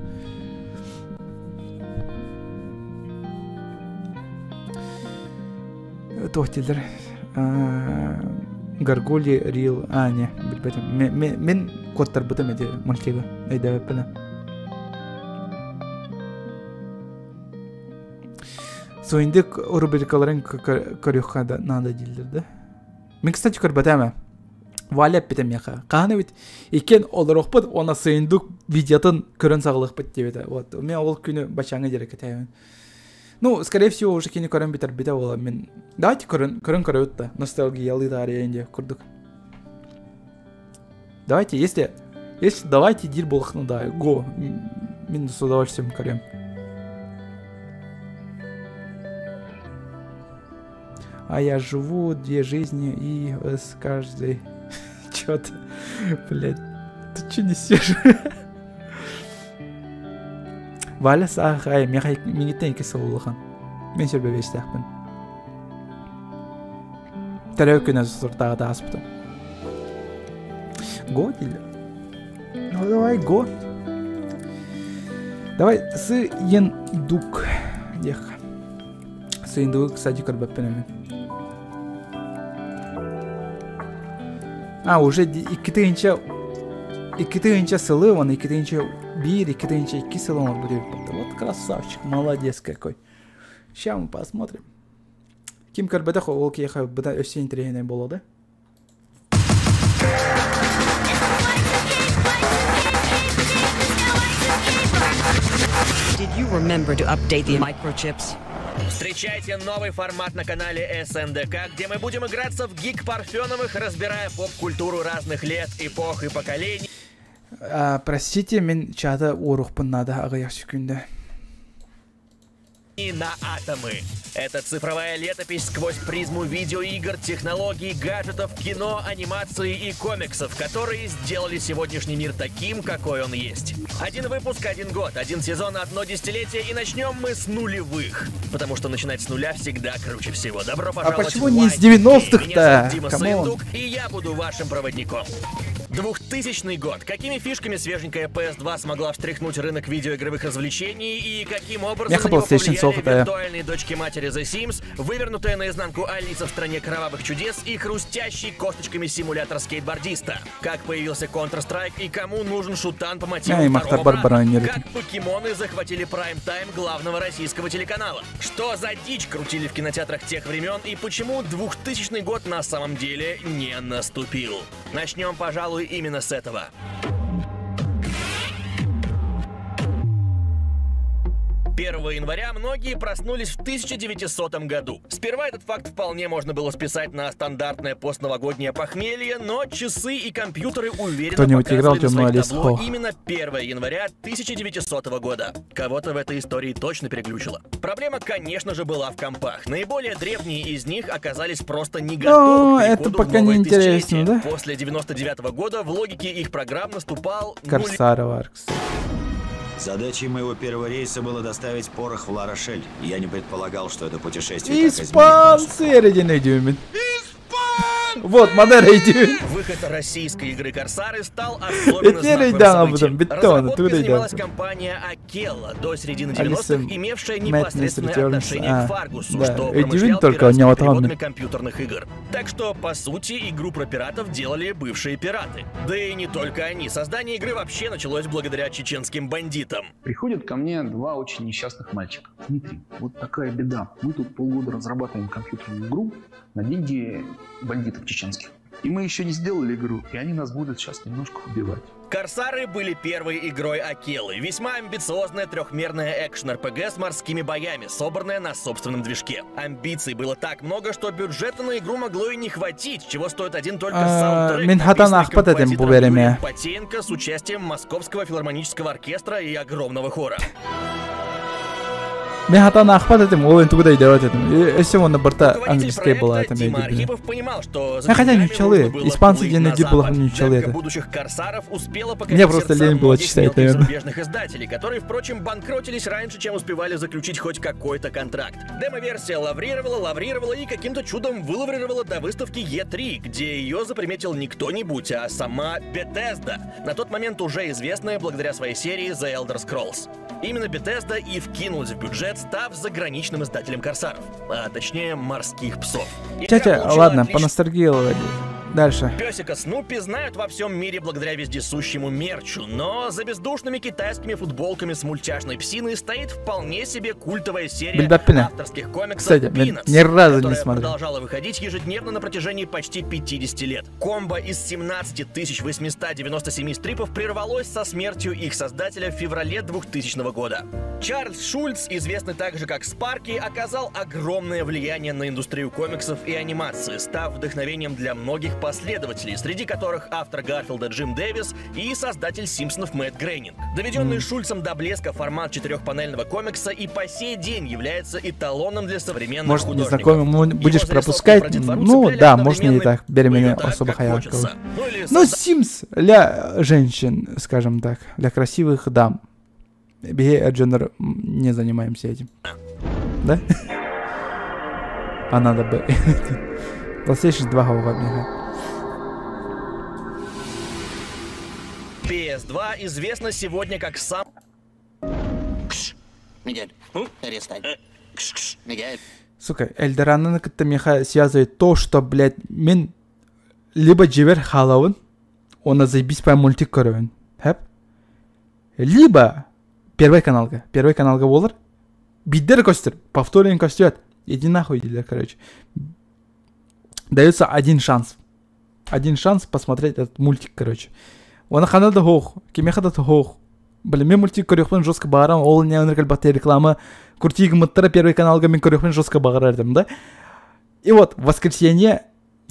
Тохтилдер. Гаргули, Рил, не, мен коттар бутам эти мультига. Айда веппеле. Соиндик рубрикаларын көрюхка надо дилдер, да? Мен, кстати, көрбатама. Валеп бітем яқа. Қағаны бит, екен олар оқпыд, она сыйындық видеотын көрін сағылық біт деп еді. Вот. Мен ол күні бачаңы дерек етеймін. Ну, скорее всего, уже кені көрін бітер біте ола. Мен, давайте көрін көрі ностальгиялы да арейінде көрдік. Давайте, если давайте дир болықны да, го. Мен с удовольствием көрем. А я живу 2 жизни и с каждой... Чё ты? Блядь, ты чё несешь? Валя сахай, меня теньки салулахан. Мен сөрбе бестахпын. Тәрәу күні сұртағы да аспыты. Го дейді. Ну давай, го. Давай, сыйындук. Дех. Сыйындук, кстати, көрбәппен. Уже 2-нче сылы, он 2-нче 1, 2-нче 2 сылы он будет. Вот красавчик, молодец какой. Сейчас мы посмотрим. Ким көрбәдәх ол кейха бұда өсен тренер болады. Did you remember to update the microchips? Встречайте новый формат на канале СНДК, где мы будем играться в гик Парфеновых, разбирая поп-культуру разных лет, эпох и поколений. Простите, мен чада урухпын надо ағаяқ сүкінді. И на атомы. Это цифровая летопись сквозь призму видеоигр, технологий, гаджетов, кино, анимации и комиксов, которые сделали сегодняшний мир таким, какой он есть. Один выпуск, один год, один сезон, одно десятилетие, и начнем мы с нулевых. Потому что начинать с нуля всегда круче всего. Добро пожаловать почему в не с White Geek. 90-х-то? Меня зовут Дима Камон. Сындук, и я буду вашим проводником. 2000 год. Какими фишками свеженькая PS2 смогла встряхнуть рынок видеоигровых развлечений и каким образом Меха на него PlayStation повлияли Soft, да. виртуальные дочки-матери The Sims, вывернутая наизнанку Алиса в стране кровавых чудес и хрустящий косточками симулятор скейтбордиста. Как появился Counter-Strike и кому нужен шутан по мотивам и второго Махтар Барбара не брата. Как покемоны захватили прайм-тайм главного российского телеканала. Что за дичь крутили в кинотеатрах тех времен и почему 2000 год на самом деле не наступил. Начнем, пожалуй, именно с этого. 1 января многие проснулись в 1900 году. Сперва этот факт вполне можно было списать на стандартное постновогоднее похмелье, но часы и компьютеры уверенно Кто-нибудь играл показывали на «Темную своих Алису»? табло именно 1 января 1900 года. Кого-то в этой истории точно переглючило. Проблема, конечно же, была в компах. Наиболее древние из них оказались просто не готовы к это переходу в пока новое не интересно, тысячелетие. да? После 99 года в логике их программ наступал Корсар Варкс. Задачей моего первого рейса было доставить порох в Ла-Рошель. Я не предполагал, что это путешествие так изменит Испанцы ериден идюмин. Вот, Мадер идюмин. Выход российской игры «Корсары» стал особенно Теперь знаковым да, потом событием. бетон, Разработкой оттуда занималась идёт. компания Акелла, до середины Алиса 90-х имевшая Madness непосредственное Returns. отношение к Фаргусу, Да, что удивительно промышлял только, у него пиратскими там- переводами компьютерных игр. Так что, по сути, игру про пиратов делали бывшие пираты. Да и не только они. Создание игры вообще началось благодаря чеченским бандитам. Приходят ко мне два очень несчастных мальчика. Дмитрий, вот такая беда. Мы тут полгода разрабатываем компьютерную игру на деньги бандитов чеченских. И мы еще не сделали игру, и они нас будут сейчас немножко убивать. «Корсары» были первой игрой Акеллы. Весьма амбициозная трехмерная экшен-РПГ с морскими боями, собранная на собственном движке. Амбиций было так много, что бюджета на игру могло и не хватить, чего стоит один только саундтрек, Минхатан написанный Ахпат этим композитором буберами. Юрием Потеенко с участием Московского филармонического оркестра и огромного хора. Мен хатаны ахпат этим, ол енді кудай делать этим. Если он на борта Руководитель английская была, проекта это Дима имею в виду. Архипов понимал, что за хотя деньгами ничего, нужно было испанцы плыть деньги на было запад. ничего Демка это. будущих «Корсаров» успела покорить Мне просто сердца лень было многих читать, мелких наверное. зарубежных издателей, которые, впрочем, банкротились раньше, чем успевали заключить хоть какой-то контракт. Демо-версия лаврировала и каким-то чудом вылаврировала до выставки E3, где ее заприметил не кто-нибудь, а сама Bethesda, на тот момент уже известная благодаря своей серии The Elder Scrolls. Именно Bethesda и вкинулась в бюджет, став заграничным издателем «Корсаров», а точнее «Морских псов». Игра Тетя, получила ладно, отличный- поностальгировали. Дальше. Песика Снупи знают во всем мире благодаря вездесущему мерчу, но за бездушными китайскими футболками с мультяшной псиной стоит вполне себе культовая серия Бильбаппина. авторских комиксов Кстати, Peanuts, ни разу не которая смотрел. продолжала выходить ежедневно на протяжении почти 50 лет. Комбо из 17 897 стрипов прервалось со смертью их создателя в феврале 2000 года. Чарльз Шульц, известный также как Спарки, оказал огромное влияние на индустрию комиксов и анимации, став вдохновением для многих последователей, среди которых автор Гарфилда Джим Дэвис и создатель Симпсонов Мэтт Грейнинг. Доведенный Шульцем до блеска формат четырехпанельного комикса и по сей день является эталоном для современных Может, художников. незнакомым будешь Его пропускать? зарисовки про детвору Ну цепляли да, можно и одновременно так. Беременная именно так, особо как хаякова. хочется. Ну или Ну, Sims для женщин, скажем так, для красивых дам. Бихе Дженнер не занимаемся этим. Да? А надо бы. PlayStation 2 хауга. PS2 известна сегодня как сам... Мигель, перестань. Мигель. Сука, Эльдоранны как-то меха связывает то, что, блядь, мен либо живер халауын, оны заебись по мультик көрөйін. Хэп? Либо первый каналга болар, биддер костер, повторен костер. Иди нахуй, дилер, короче. Дается один шанс посмотреть этот мультик, короче. Оны қанады хоқ, кемеха да хоқ. Блин, мен мультик көрөкпен жестко бағарам, ол не өнеркел баты реклама, куртигі мұттыра первый каналга мен көрөкпен жестко бағарардым, да? И вот, в воскресенье,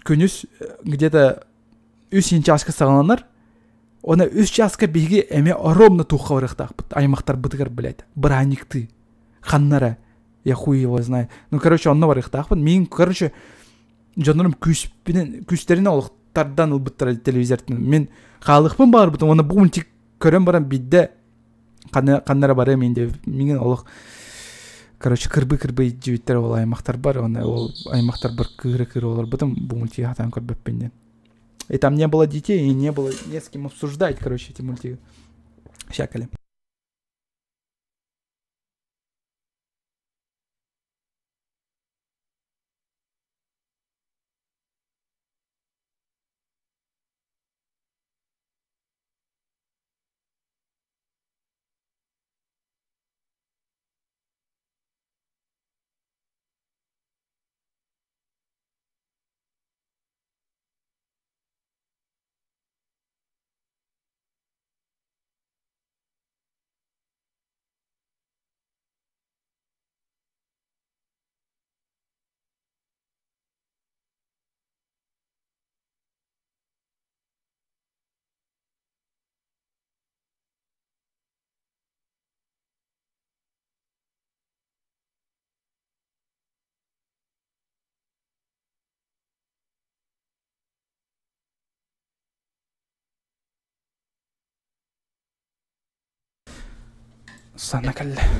күнүс, где-то 3 часқа сағананар, оны 3 часқа беге әме ровно тухқа барықтақ, аймақтар бұтығар, блядь, браникты, ханнара, Я хуй его знаю. Ну, короче, онно бар ихтахпын. Мен, короче, жанрым күстеріне олықтардан ұлбыттыр телевизордың. Мен қалықпын бар бұтын, оны бұл мультик көрем барам бидді қаннара бары менде. Менген олық, короче, кірбі жүйттер ол аймақтар бар. Ол аймақтар бір кірі олар бұтын бұл мультик хатан көрбеппенден. И там не было детей, и не было не с кем обсуждать, короче, эти мультики. Щакали.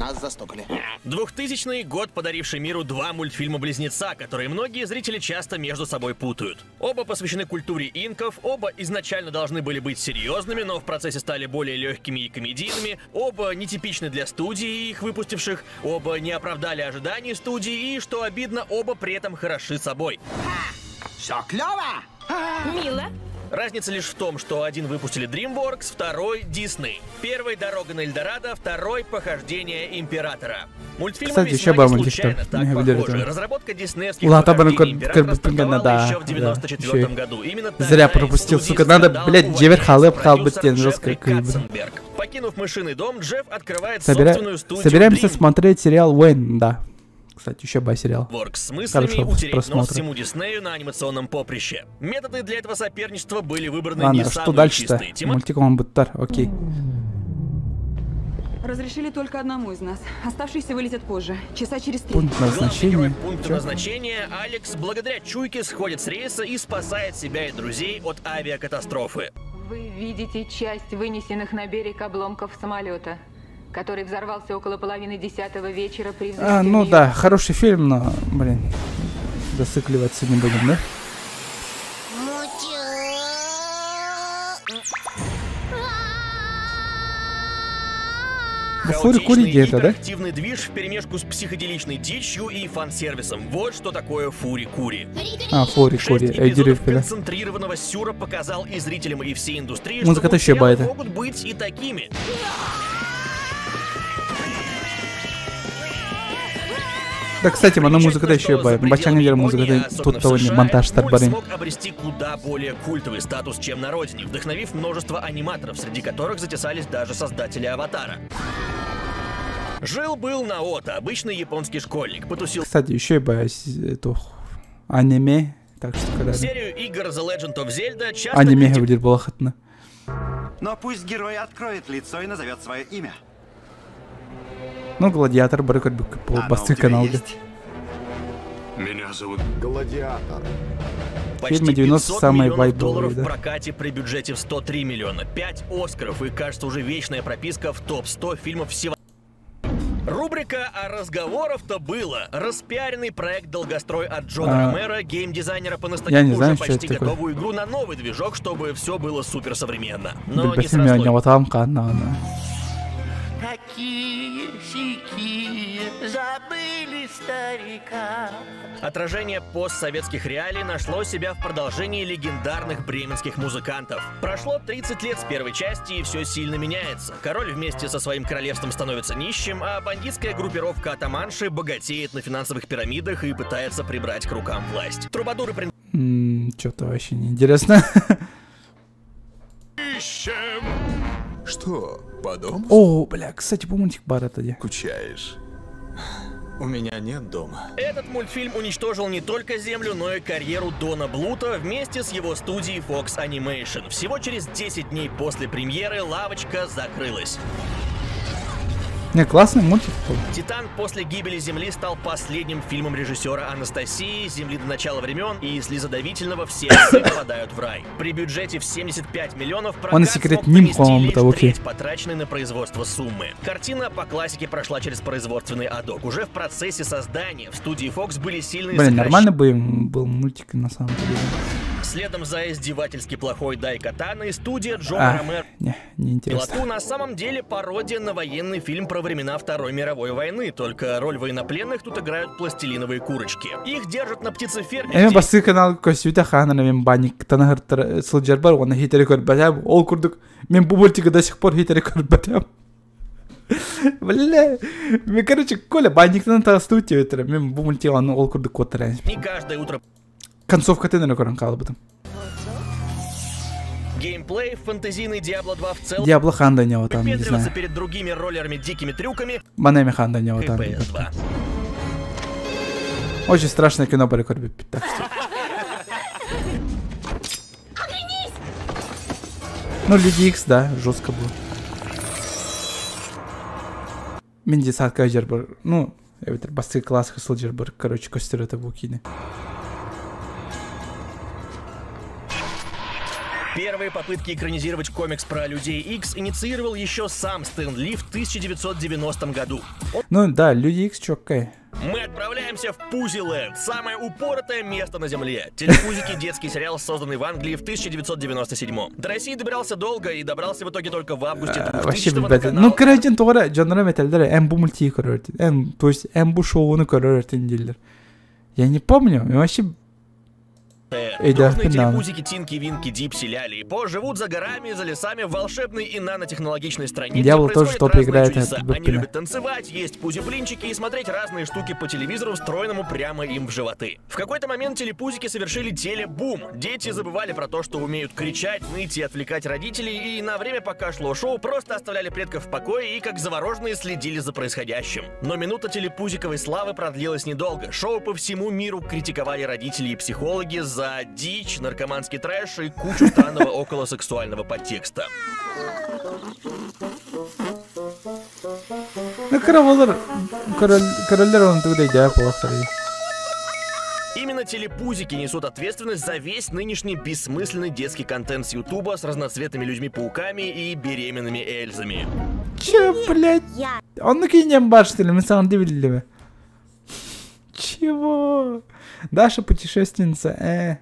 Нас застукали. 2000 год, подаривший миру два мультфильма-близнеца, которые многие зрители часто между собой путают. Оба посвящены культуре инков, оба изначально должны были быть серьезными, но в процессе стали более легкими и комедийными, оба нетипичны для студии, их выпустивших, оба не оправдали ожиданий студии и, что обидно, оба при этом хороши собой. Все клево! Мило. Разница лишь в том, что один выпустили DreamWorks, второй Disney. Первый «Дорога на Эльдорадо», второй «Похождение Императора». Мультфильмы кстати, весьма еще не случайно так похожи. Разработка диснеевских «Похождений Императора» стартовала еще в 94 году. Именно зря пропустил, сука, надо, блядь, Джевер Халеп Халбеттен, жестко. Покинув мышиный дом, Джефф открывает собственную студию. Собираемся смотреть сериал Уэйн, да. Кстати, еще сериал. С мыслями утереть нос всему Диснею на анимационном поприще. Методы для этого соперничества были выбраны не самые чистые. Мультиком Буттар, окей. Разрешили только одному из нас. Оставшиеся вылетят позже, часа через 3. Пункт назначения. Пункт назначения. Алекс благодаря чуйке сходит с рейса и спасает себя и друзей от авиакатастрофы. Вы видите часть вынесенных на берег обломков самолета, который взорвался около 9:30 вечера при взлете. Ну да, хороший фильм, но, блин, зацикливаться не будем, да? Хаотичный интерактивный движ вперемешку с психоделичной дичью и фан-сервисом. Вот что такое фури-кури. Фури-кури. 6 эпизодов концентрированного сюра показал и зрителям, и всей индустрии, что мультсериалы могут быть и такими. Да, кстати, она музыка еще бывает. Бачангер музыка тут того не монтаж старбарин. Смог обрести куда более культовый статус, чем на родине, вдохновив множество аниматоров, среди которых затесались даже создатели «Аватара». Жил-был Наото, обычный японский школьник, потусил... Кстати, еще эту аниме, так что когда... Серию игр The Legend of Zelda часто... Аниме будет балахатно. Но пусть герой откроет лицо и назовет свое имя. Ну, Гладиатор, барыкот бы по басты канал. Меня зовут Гладиатор. Почти 500 миллионов долларов в прокате при бюджете в 103 миллиона. 5 Оскаров и, кажется, уже вечная прописка в топ-100 фильмов всего. Рубрика «А разговоров-то было». Распиаренный проект «Долгострой» от Джона Ромеро, геймдизайнера по настоящему уже почти готовую игру на новый движок, чтобы все было суперсовременно. Но не срослось. Такие-сякие, забыли старика. Отражение постсоветских реалий нашло себя в продолжении легендарных бременских музыкантов. Прошло 30 лет с первой части, и все сильно меняется. Король вместе со своим королевством становится нищим, а бандитская группировка атаманши богатеет на финансовых пирамидах и пытается прибрать к рукам власть. Трубадуры... Что-то вообще неинтересно. Ищем. Что, по дому? О, бля, кстати, по мультик бар это где? Скучаешь? У меня нет дома. Этот мультфильм уничтожил не только Землю, но и карьеру Дона Блута вместе с его студией Fox Animation. Всего через 10 дней после премьеры лавочка закрылась. Не, классный мультик. «Титан. После гибели Земли» стал последним фильмом режиссера Анастасии, «Земли до начала времен» и «Слезодавительного. Все псы попадают в рай». При бюджете в 75 миллионов прокат смог принести лишь треть потраченной на производство суммы. Картина по классике прошла через производственный адок. Уже в процессе создания в студии Fox были сильные сокращения. Блин, нормально бы был мультик на самом деле. Следом за издевательски плохой Дайкатана и студия Джона Ромеро «Пилоту» на самом деле пародия на военный фильм про времена Второй мировой войны, только роль военнопленных тут играют пластилиновые курочки. Их держат на птицеферме. Басты канал Косюта Хана на мембаник Танахар Слуджербар, он хитрый батям, ол курдук, мен бу мультика до сих пор хитрый батям. Бля, мне короче, Коля, банник на толстуте, это, мен бу мультика, он ол курдук котра. Не каждое утро. Концовка ты, наверное, коран об этом. Геймплей в фэнтезийный Diablo 2 в целом. Diablo Ханда него там, не знаю. Перед другими роллерами дикими трюками. Банами Ханда него там. Очень страшное кино по рекорду. Так что. Ну, Люди Икс, да, жестко было. Миндисат Кайджербер. Ну, это басты класс Хасселджербер, короче, костер это букины. Первые попытки экранизировать комикс про Людей Икс инициировал еще сам Стэн Ли в 1990 году. Ну да, Люди Икс чокай. Мы отправляемся в Пузиленд, самое упоротое место на Земле. Телепузики — детский сериал, созданный в Англии в 1997. До России добирался долго и добрался в итоге только в августе 2000-го на канал. Ну, короче, тогда жанра металлдер, бу мультики көрөртин, то есть бу шоуну көрөртин дилер. Я не помню, вообще. Дружные телепузики Тинки, Винки, Дипси, Ляли и По живут за горами, за лесами в волшебной и нанотехнологичной стране, Дьявол тоже что-то играет. Они любят танцевать, есть пузи-блинчики и смотреть разные штуки по телевизору, встроенному прямо им в животы. В какой-то момент телепузики совершили телебум. Дети забывали про то, что умеют кричать, ныть и отвлекать родителей, и на время, пока шло шоу, просто оставляли предков в покое и, как завороженные, следили за происходящим. Но минута телепузиковой славы продлилась недолго. Шоу по всему миру критиковали родители и психологи за дичь, наркоманский трэш и кучу странного околосексуального подтекста. Именно телепузики несут ответственность за весь нынешний бессмысленный детский контент с Ютуба с разноцветными людьми-пауками и беременными Эльзами. Че, блядь? Он накинем бар, что ли? Мы сам дивили. Чего? Даша путешественница,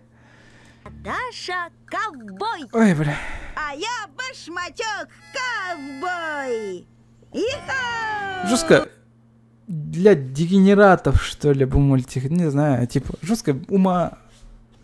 Даша ковбой. Ой, бля. А я башмачок ковбой. Иха! Жестко для дегенератов, что ли, был мультик. Не знаю, типа, жестко ума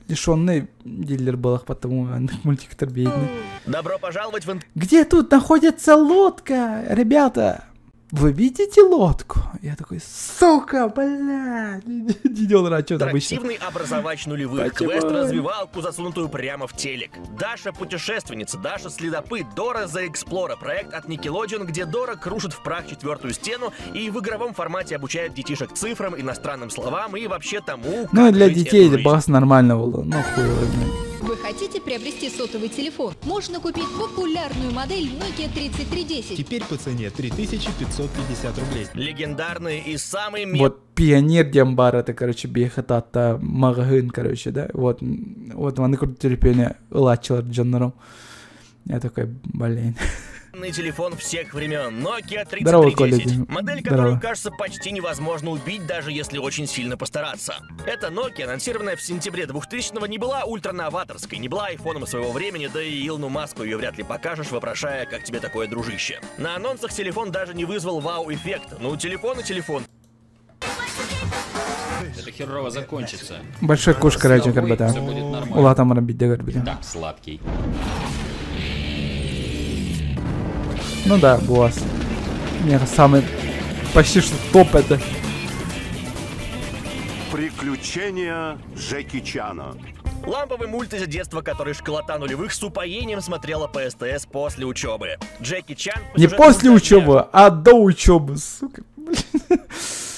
лишенный дилер был, потому мультик-то бедный. Добро пожаловать в... Где тут находится лодка, ребята? Вы видите лодку? Я такой, сука, блядь. Интерактивный образовач нулевых. Квест-развивалку, засунутую прямо в телек. Даша путешественница, Даша следопыт, Дора The Explorer. Проект от Nickelodeon, где Дора крушит в прах четвертую стену и в игровом формате обучает детишек цифрам, иностранным словам и вообще тому, ну, для детей это бас нормально было. Ну, хуй возьми. Вы хотите приобрести сотовый телефон? Можно купить популярную модель Nokia 3310. Теперь по цене 3550 рублей. Легендарный и самый... Вот пионер Дембар, это, короче, бехатата магазин, короче, да? Вот он крутит терпение, лачил джаннером. Я такой, блин. Телефон всех времен Nokia 3310. Модель, которую, кажется, почти невозможно убить, даже если очень сильно постараться. Эта Nokia, анонсированная в сентябре 2000-го, не была ультрановаторской, не была айфоном своего времени, да и Илону Маску ее вряд ли покажешь, вопрошая, как тебе такое, дружище. На анонсах телефон даже не вызвал вау-эффекта. Ну, телефон и телефон. Это херово закончится. Большой куш, короче, ребята. Ула там рабить, да, ребята. Так, сладкий. Ну да, босс. Мне самый почти что топ это. Приключения Джеки Чана. Ламповый мульт из детства, который школота нулевых с упоением смотрела по СТС после учебы. Джеки Чан... Не после учебы, а до учебы, сука.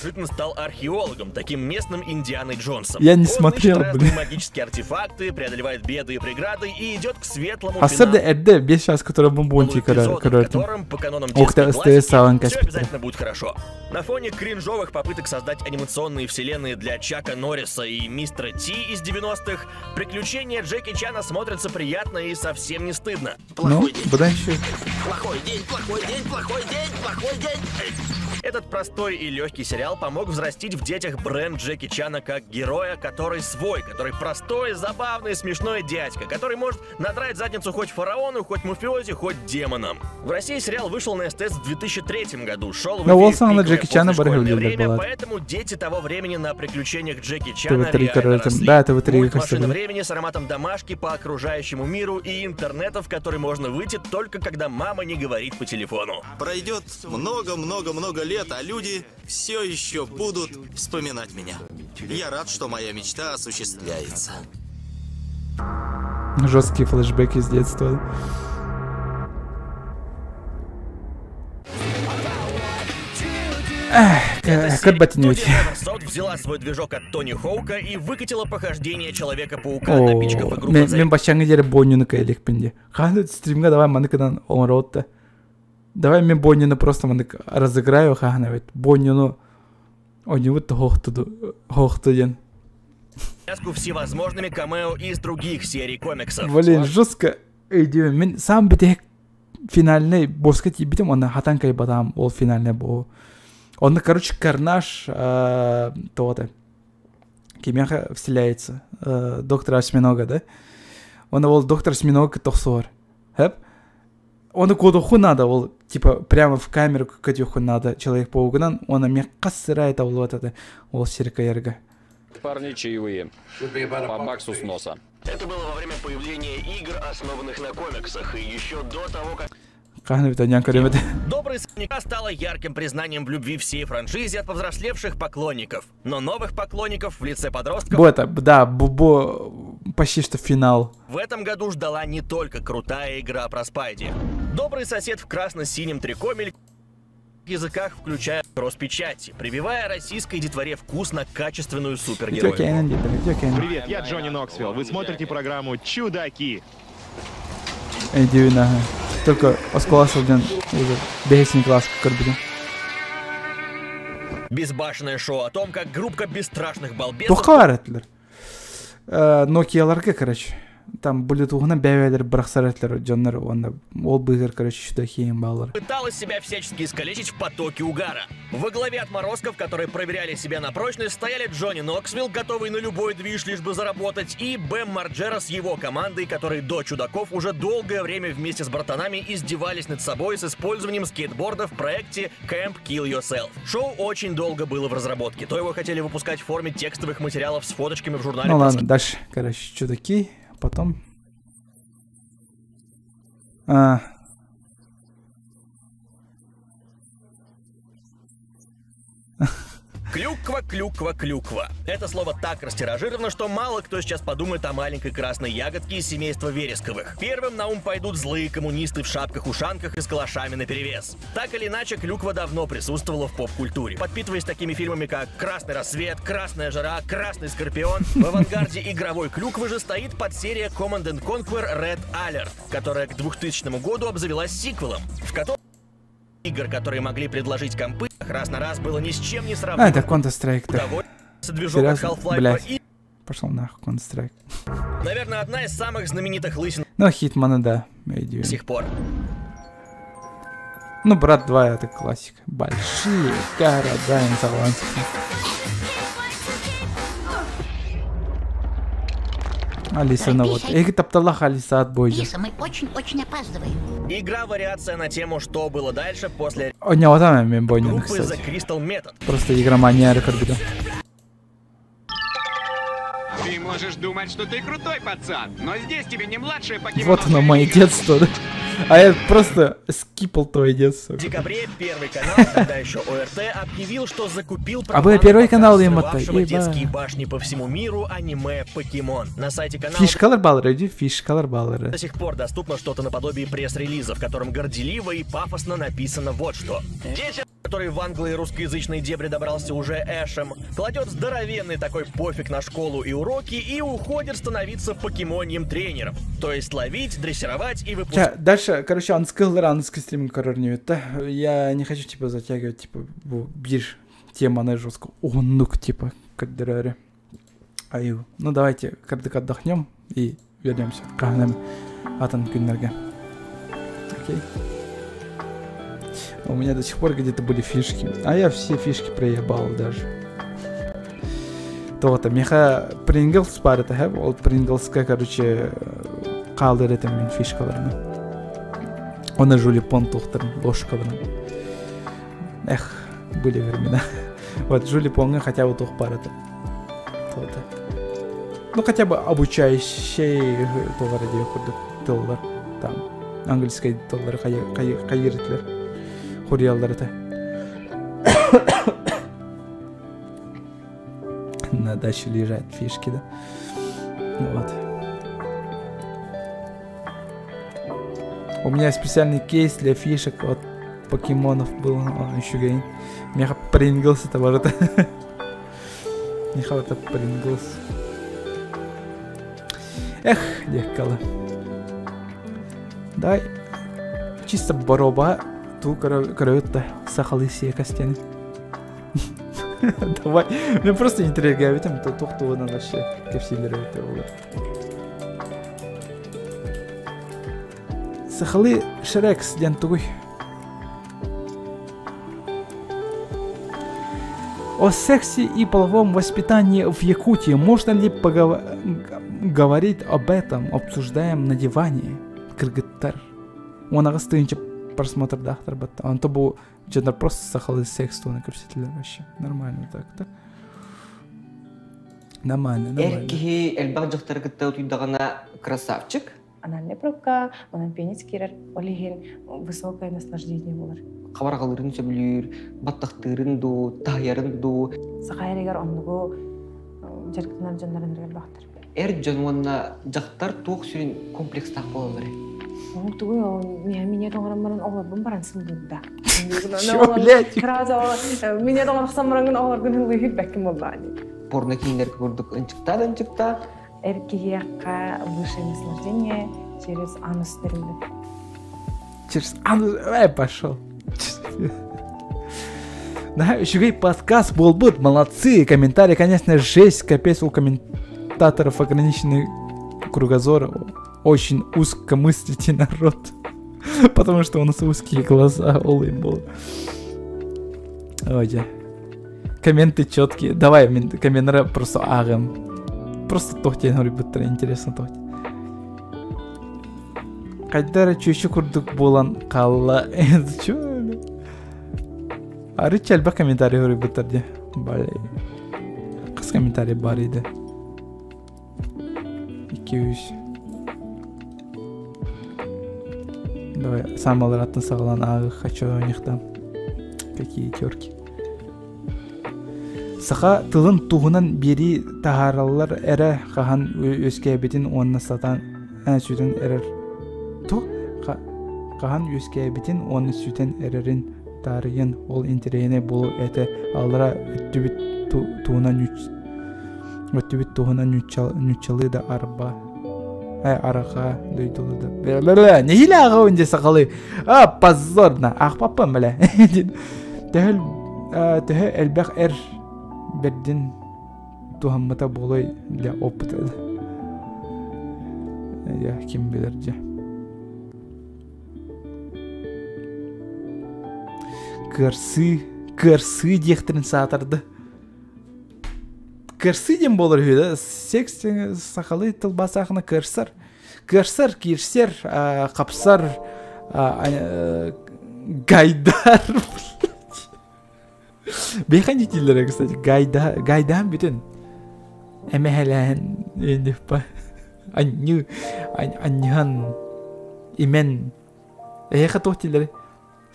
неожиданно стал археологом, таким местным Индианой Джонсом. Я не Он смотрел, ищет блин. разные магические артефакты, преодолевает беды и преграды и идет к светлому Особенно Эдде, без сейчас, который бомбончик, в котором по канонам Окта детской СТС Алан классики все Каспитер. обязательно будет хорошо. На фоне кринжовых попыток создать анимационные вселенные для Чака Норриса и Мистера Ти из 90-х, приключения Джеки Чана смотрятся приятно и совсем не стыдно. Ну, буданчик. Плохой день, плохой день, плохой день, плохой день. Этот простой и легкий сериал помог взрастить в детях бренд Джеки Чана как героя, который свой, который простой, забавный, смешной дядька, который может надрать задницу хоть фараону, хоть мафиози, хоть демонам. В России сериал вышел на СТС в 2003 году, шел в Но эфире Волсан на в пиковое Джеки Чана послешкольное барыгал время, была. поэтому дети того времени на приключениях Джеки Чана ТВ-3 реально короче, росли. да, ТВ-3 Мульт кажется, «Машина был. времени» с ароматом домашки по окружающему миру и интернета, в который можно выйти только когда мама не говорит по телефону. Пройдет много-много-много лет, а люди все еще будут вспоминать меня. Я рад, что моя мечта осуществляется. Жесткие флешбеки с детства. Как ботинуть. Neversoft взяла свой движок от Тони Хоука и выкатила похождение Человека-паука, напичкав игру Мен башаңы жере Боннюны кайлек пенде. Ханды стримга давай маныкадан омротта. Давай мен Боннюны просто манык разыграю хана ведь. Боннюну онювут хохтуден. Всевозможными камео из других серий комиксов. Блин, жестко. Идем. Мен сам битек финальный боска тибитем, он хатан кайбадам, ол финальный бо. Он, короче, Карнаж то-то. Кимяха вселяется. Доктор Осьминога, да? Он был доктор Осьминога тохсор. Хэп? Он кодуху надо, ол, типа, прямо в камеру кодуху надо. Человек-паук, он меня кассирает, вот это, ол сирка ярга. Парни чаевые. По баксу с носа. Это было во время появления игр, основанных на комиксах, и еще до того, как... Добрый Соника стала ярким признанием в любви всей франшизе от повзрослевших поклонников. Но новых поклонников в лице подростков... Вот, да, почти что финал. В этом году ждала не только крутая игра про Спайди. Добрый сосед в красно-синем трико в языках, включая кросс-печати, прививая российской детворе вкус на качественную супергероику. Привет, я Джонни Ноксвилл. Вы смотрите программу «Чудаки». Дивина. Только осколасылден уже 10 класс корбиду. Безбашенное шоу о том, как группа бесстрашных балбесов... Тухаретлер. Нокияларга, короче. Там были тугна бявелер брахсаретлер, джоннер, он ол быгер, короче, что хейм баллар. Пыталась себя всячески искалечить в потоке угара. Во главе отморозков, которые проверяли себя на прочность, стояли Джонни Ноксвилл, готовый на любой движ, лишь бы заработать, и Бэм Марджера с его командой, которые до чудаков уже долгое время вместе с братанами издевались над собой с использованием скейтборда в проекте Camp Kill Yourself. Шоу очень долго было в разработке. То его хотели выпускать в форме текстовых материалов с фоточками в журнале. Ну ладно, дальше, короче, чудаки. Потом... Клюква, клюква, клюква. Это слово так растиражировано, что мало кто сейчас подумает о маленькой красной ягодке из семейства вересковых. Первым на ум пойдут злые коммунисты в шапках-ушанках и с калашами наперевес. Так или иначе, клюква давно присутствовала в поп-культуре. Подпитываясь такими фильмами, как «Красный рассвет», «Красная жара», «Красный скорпион», в авангарде игровой клюквы же стоит подсерия Command & Conquer Red Alert, которая к 2000 году обзавелась сиквелом, в котором игр, которые могли предложить компы, раз на раз было ни с чем не сравнимо. Это Counter-Strike. Серьезно? Блядь. Пошел нахуй Counter-Strike. Наверное, одна из самых знаменитых лысин. Ну, Хитмана, да. До сих пор. Ну, Брат 2 это классика. Большие города инсаланские. Алиса, ну вот. Эги тапталах Алиса от бойда. Алиса, мы очень-очень опаздываем. Игра вариация на тему, что было дальше после О, не, вот там я бойня, группы кстати. The Crystal Method. Просто игромания рекордида. Ты можешь думать, что ты крутой пацан, но здесь тебе не младшее покемон. Вот оно, мое детство, да? А я просто скипал твое детство. В декабре Первый канал, тогда еще ОРТ, объявил, что закупил А вы Первый канал им это, детские башни по всему миру аниме Покемон. На сайте канала Фиш Color Baller, иди, Фиш Color Baller. до сих пор доступно что-то наподобие пресс-релиза, в котором горделиво и пафосно написано вот что. Детям который в англо- и русскоязычные дебри добрался уже Эшем, кладет здоровенный такой пофиг на школу и уроки и уходит становиться покемоньим тренером. То есть ловить, дрессировать и выпускать. Дальше, короче, английский стрим, я не хочу, типа, затягивать, типа, бир теманы жестко. Онук, типа, как дырары. Аю. Ну, давайте, кардык отдохнем и вернемся к Кахнем Атан Кюннерге. Окей. У меня до сих пор где-то были фишки. А я все фишки проебал даже. То-то, меха Принглс парата, ол Принглска, короче, калдыр этим мен фишкаларны. Оны жули понтухтарын, ложкаларын. Эх, были времена. Вот жули понга хотя бы тух парата. То-то. Ну, хотя бы обучающий товар радио курдук тыллар. Там, английский тыллар кайыртлар. Хуриалдар это. На даче лежат фишки, да? Вот. У меня специальный кейс для фишек от покемонов был. Еще гейн. Меха Принглс это вот это. Меха это Принглс. Эх, декала. Давай. Чисто бороба. Ту коротко сахалы все костяны. Давай. Мне просто интрига, ведь там то кто надо вообще капсулировать его. Сахалы Шрекс дентуй. О сексе и половом воспитании в Якутии можно ли говорить об этом, обсуждаем на диване? Кыргыттар. Он агастынча просмотр дахтар батта. Он то был что-то просто сахалы секс то на капсулировать вообще. Нормально так, да? Нормально. Эркихи элбак жохтар гытта утуйдагана красавчик. Она не пробка, он пенис кирер, олихин высокое наслаждение булар. Кабаргаларын сөбүлүр, баттактырын ду, тайярын ду. Сахайрыгар оннугу жаркынан жаннарын эргер бактыр. Эр жануанна жактар тук сүрүн комплекс так болор. Тугу меня тоңарамаран олорбун баран сындыда. Чё, блядь? Краза меня тоңарсамаран олорбун лыйыт беким боллани. Порно киндер көрдүк ынчыкта. Эркихиякка высшее наслаждение через анус стерильный. Через анус... пошел. Да, еще подкаст был бы. Молодцы. Комментарии, конечно, жесть. Капец, у комментаторов ограниченный кругозор. Очень узкомыслящий народ. Потому что у нас узкие глаза. Олейбол. Ой, комменты четкие. Давай, комментарий просто агам. Просто тохтен говорю, будто интересно тохтен. Кайдара чүйші күрдік болан қалла. Чё? Арыча әлбә комментарий говорю, будто де. Қыз комментарий бар еді. 200. Давай, самалар атын сағылан ағы. Хочу у них там. Какие терки. Саха тылын туғынан бері тахаралар әрі қахан өскәбетін онына сатан сүтен әрір. Қахан өскәбетін оны сүтен әрірін тарыйын ол интерейіне болу әті алыра өттібіт туғынан нүтчалы да арба. Араға дөйділі да. Бәлі, нехілі аға өнде сақалы? Позорна, ақпаппын білі. Төхіл әлбәқ әр бердин тухаммата болой для опыта. Я ким билер же. Кырсы дехтерин сатарды. Кырсы дем болор да. Секс сахалы тылбасахына кырсар. Кырсар, кирсер, капсар, гайдар. Бейхан жетилер, кстати, гайдан бүтін. Әмәлән, ендіп ба. Аньхан, имен. Әйеқа тоқтилер.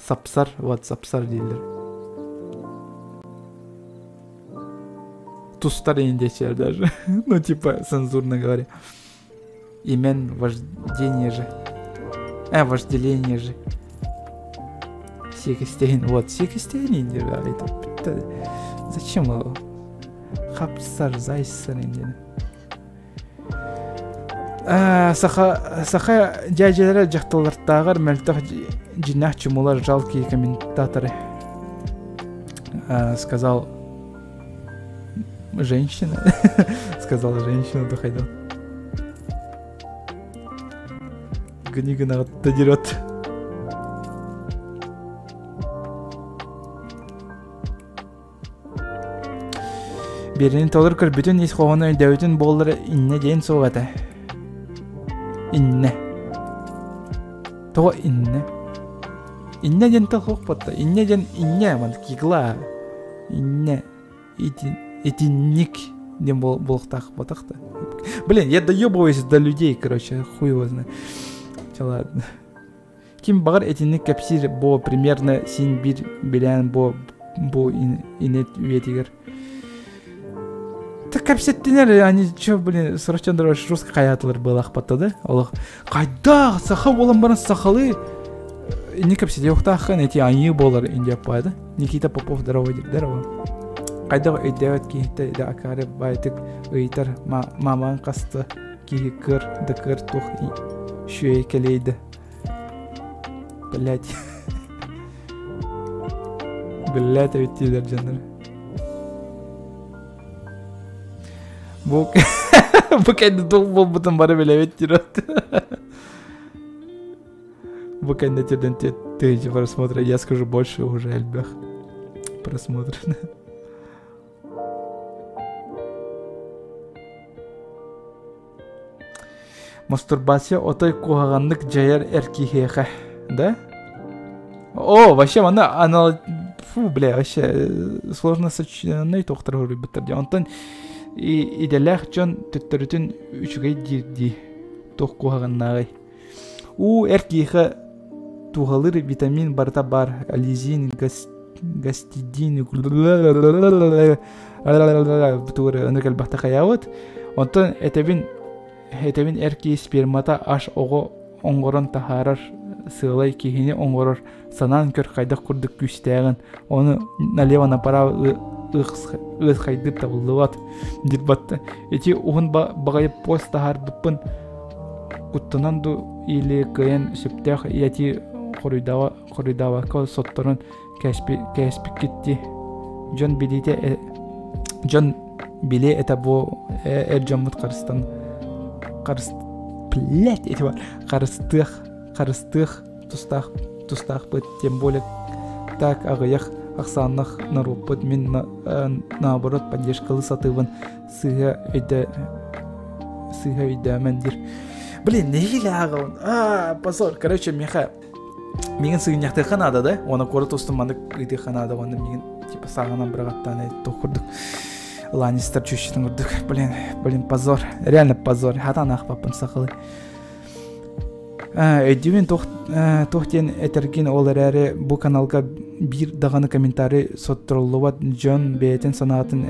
Сапсар, вот сапсар дейлер. Тустар ендечер даже. Ну, типа, цензурно говоря. Имен вождение же. Вожделение же. Секистейн, вот, секистейн индер айтып. Зачем его? Хапсар, зайсар индер. Саха дяджелері жақтылырттағыр мәлтақ жинақ чумулар жалкие комментаторы. Сказал женщина. Сказала женщина, да хайдал. Гни-гна дерет. Берінен толыр кір бүтін ес қоғаны өйдәуітін болдыры инне дейін соғады. Инне. Тоға инне. Инне ден тыл қоқ батты. Инне ден инне, ман кигла. Инне. Этинник ден болықтақ батақты. Блин, я доебываюсь до людей, короче, хуй его знает. Ладно. Ким бағар этинник кәпсир бо примерно син бир билән бо инет уетигер. Так кәпсеттенер, они чё, блин, срочно русский хаятылар был ахпатта, да? Олық, қайда, саха болам баран сахалы. Не кәпсетте оқтақын, эти они болар индия пайды. Никита Попов, здорово. Қайда өйдәует кейтті, да акары байтық өйтір, маман қасты, кейі кір, дықыр, тұқ, шүйе келейді. Блять. Блять, өйттелер жаныр. Бұл кәнді тұқ бол бұтын бары біле өттер өтті. Бұл кәнді терден түйінші просмотра. Я скажу больше уже, әлбәқ. Просмотр. Мастурбация отой куғағандық жайар әркихеға. Да? О, вообще, она... Фу, бля, вообще, сложно сочиненный тоқтар ғыры бітірді. Онтан, иделях жон түттірітін үшігей дирді. Тоқ куғағаннағай. Әркихе туғалыр витамин барта бар. Ализин, гастидин, бұтығыры өніргіл бақта қаяуыд. Онтан, Хетевин эрки спермата аш ого оңгорон тахарар сылай кихини оңгорор санан көр кайдак курдук күстәгән оны налево направо ыз хайдып табылдылат дирбатты эти угун багайып пост тахар буппын куттанан ду или кыен сөптәх яти коридава ко сотторон кәспи китти жон биле это бу эрҗамут карыстан блять, эти вот карыстых тустах быть, тем более так агаях аксанах нарупот мин наоборот поддержкалы сатыван сыга мендир. Блин, не ага, позор. Короче, меха мигин сыгняхты ханада, да? Она корот устуманды иди ханада, он мигин типа сагана брагаттаны тохурдук. Ланнистер чущитын көрдік. Блин, позор. Реально позор. Хатан ақпапын сақылы. Өйдеуін тоқтен әтірген олар әрі бұл каналға бір дағаны комментарий соттырылуат жон бәйтін санатын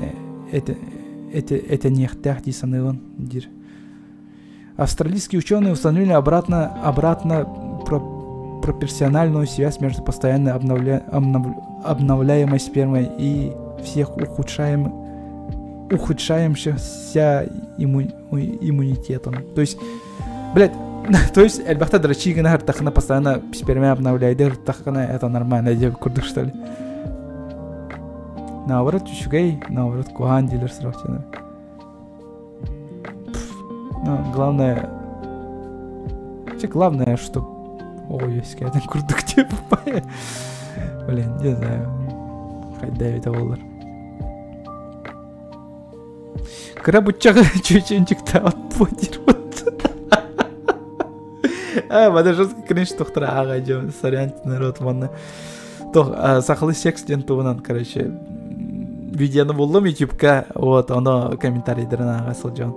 әтенектәқ дей санығын дир. Австралийские ученые установили обратно пропорциональную связь между постоянной обновляемой спермой и всех ухудшаемся иммунитетом. То есть, блядь, әлбәқта дрочигіні ғыртақына постоянно сперма обновляйды, ғыртақына это нормально, деп көрдік, что ли? Наоборот, чушугай, наоборот, куған дейлер сұрақтен. Главное, что... Ой, есть кәдің көрдік деп. Блин, не знаю. Қайда это олар. Крабучага чученчикті отподер. Бада жестко кринж тоқтыра аға жем. Сорянти народ ванна. Сақылы секс ден туғынан, короче. Видеоны болдым ютубка. Вот, оны комментарийдерін аға сыл жем.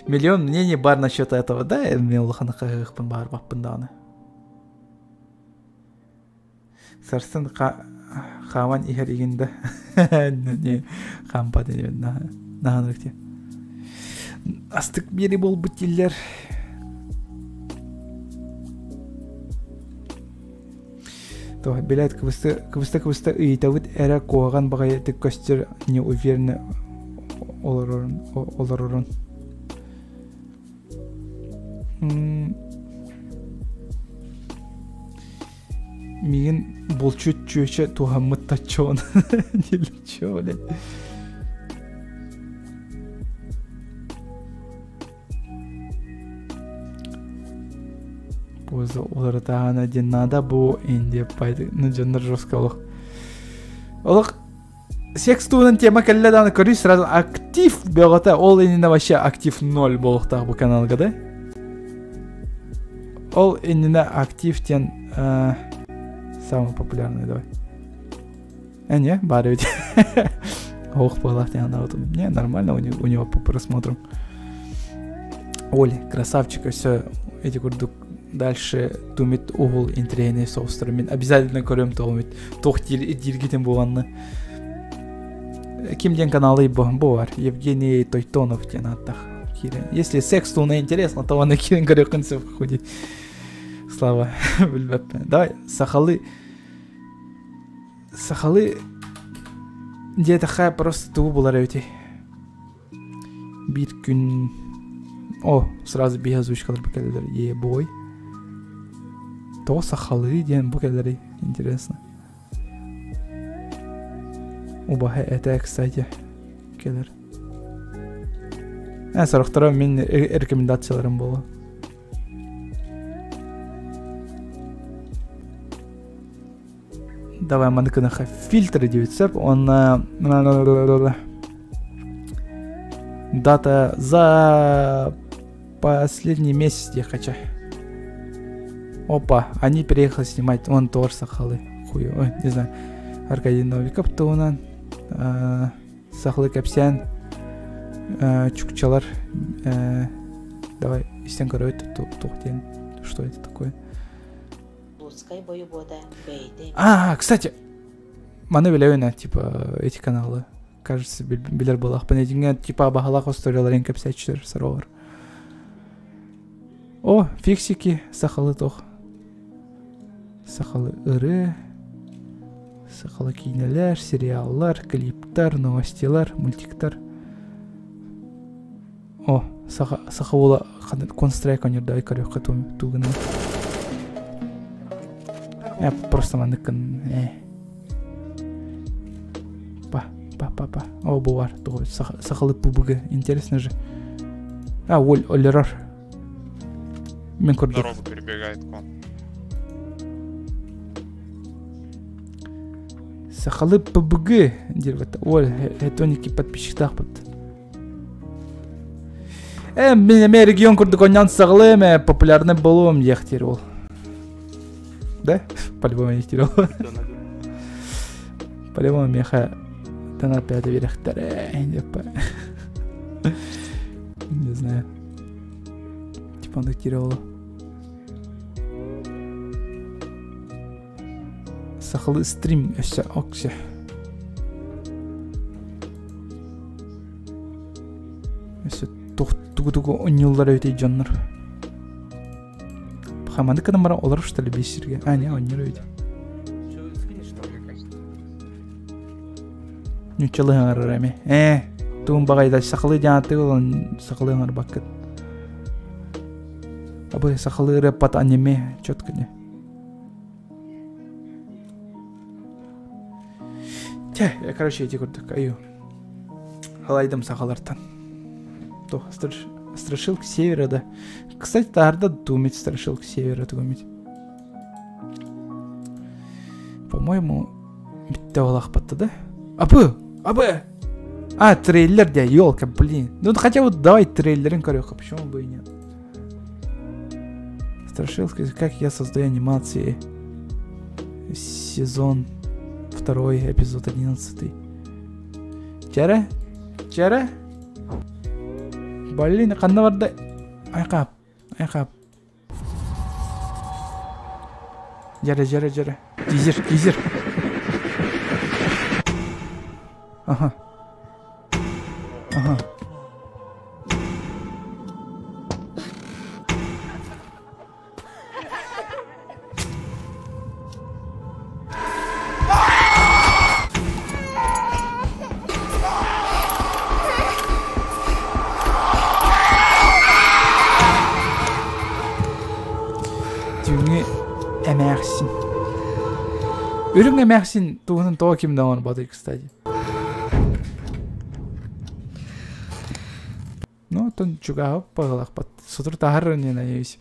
Миллион мнений бар насчет этого, да? Мен улаханы қағықпын бар баппын дағаны. Сарсын қаман ихер егенді. Қампа денем наған ректе. Астық бері бол бұттелер. То билет квыста и тавыт эра коаган багай тик костер не уверенно олорон. Мигин болчут чөчө тухаммыт тачон. Нилчо блядь. Поза олартаана деннада бу инде пайды нжоннор жосткалык. Олық секс туунун тема келледаны көрүш сразу актив бөгөтө ол инде вообще актив 0 болуктагы бу каналга да. Ол инде активтен самый популярный давай. Не, бары ведь. Ох, не, нормально у него по просмотрам. Оли, красавчика, все эти курдук. Дальше думит угол интернет соустрами. Обязательно көрөм толмит. Тох диргитен булганны. Кимден каналы бар. Евгений Тойтонов тен аттах. Если секс туна интересно, то он кирен көрөкөнсө ходит. Слава. Давай, Сахалы. Где-то хай просто туу булар өте. Бир күн. О, сразу би озвучкалар бекелер. Бой. То Сахалы ден бекелери. Интересно. Убаха это, кстати, келер. Сарыктара мен рекомендацияларым болу. Давай маныкына фильтры девятсеп, он дата за последний месяц я хочу. Опа, они переехали снимать, он тоже Сахалы, хуй, не знаю, Аркадий Новиков туунан, Сахалы Капсян, Чукчалар, давай, истен коройт, тухтен, что это такое? Кстати, маны билебина, типа, эти каналы. Кажется, билер балах. Понятно, типа, бахалах история Капсячер, Саровар. О, фиксики, Сахалы тох. Сахалы ыры. Сахалы кинелер, сериаллар, клиптар, новостилар, мультиктар. О, Сахаула констрайк онердай карёка тугына. Я просто маныкын. Па. О, бувар. Сахалы пубыгы. Интересно же. Олерар. Дорогу перебегает к вам. Сахалы пубыгы. Оль, этоники подписчиктах под. Мен регион курдук оньян сахалы популярный болуым ехтер ол. Да? По-любому не терял. По-любому меха донат 5 верхтаре. Не знаю. Типа он терял. Сахалы стрим. Все, оксе. Все, тугу-тугу оньюллар өтей жаннар. Хаманды канамара олар что ли бесирге? Не, он не ройд. Нючалыгар рами. Тун багайда Сахалы жанаты он Сахалыгар бакет. Абы Сахалы рэпат аниме чётко не. Я короче эти куртук аю. Халайдам Сахалартан. То страшилка севера, да. Кстати, тарда думать страшилка севера думать. По-моему, миттавалах патта, да? Абы! Трейлер, да, ёлка, блин. Ну хотя вот давай трейлерин корёха, почему бы и нет? Страшилка, как я создаю анимации. Сезон 2, эпизод 11. Чара? Блин, каннаварда. Айкап. Жара. Тизер. Ага. Эмяхсин. Үрүң эмяхсин тугунун тоо кимде он бады, кстати. Ну, тон чугава пагалах пат. Сутур тахар не надеюсь.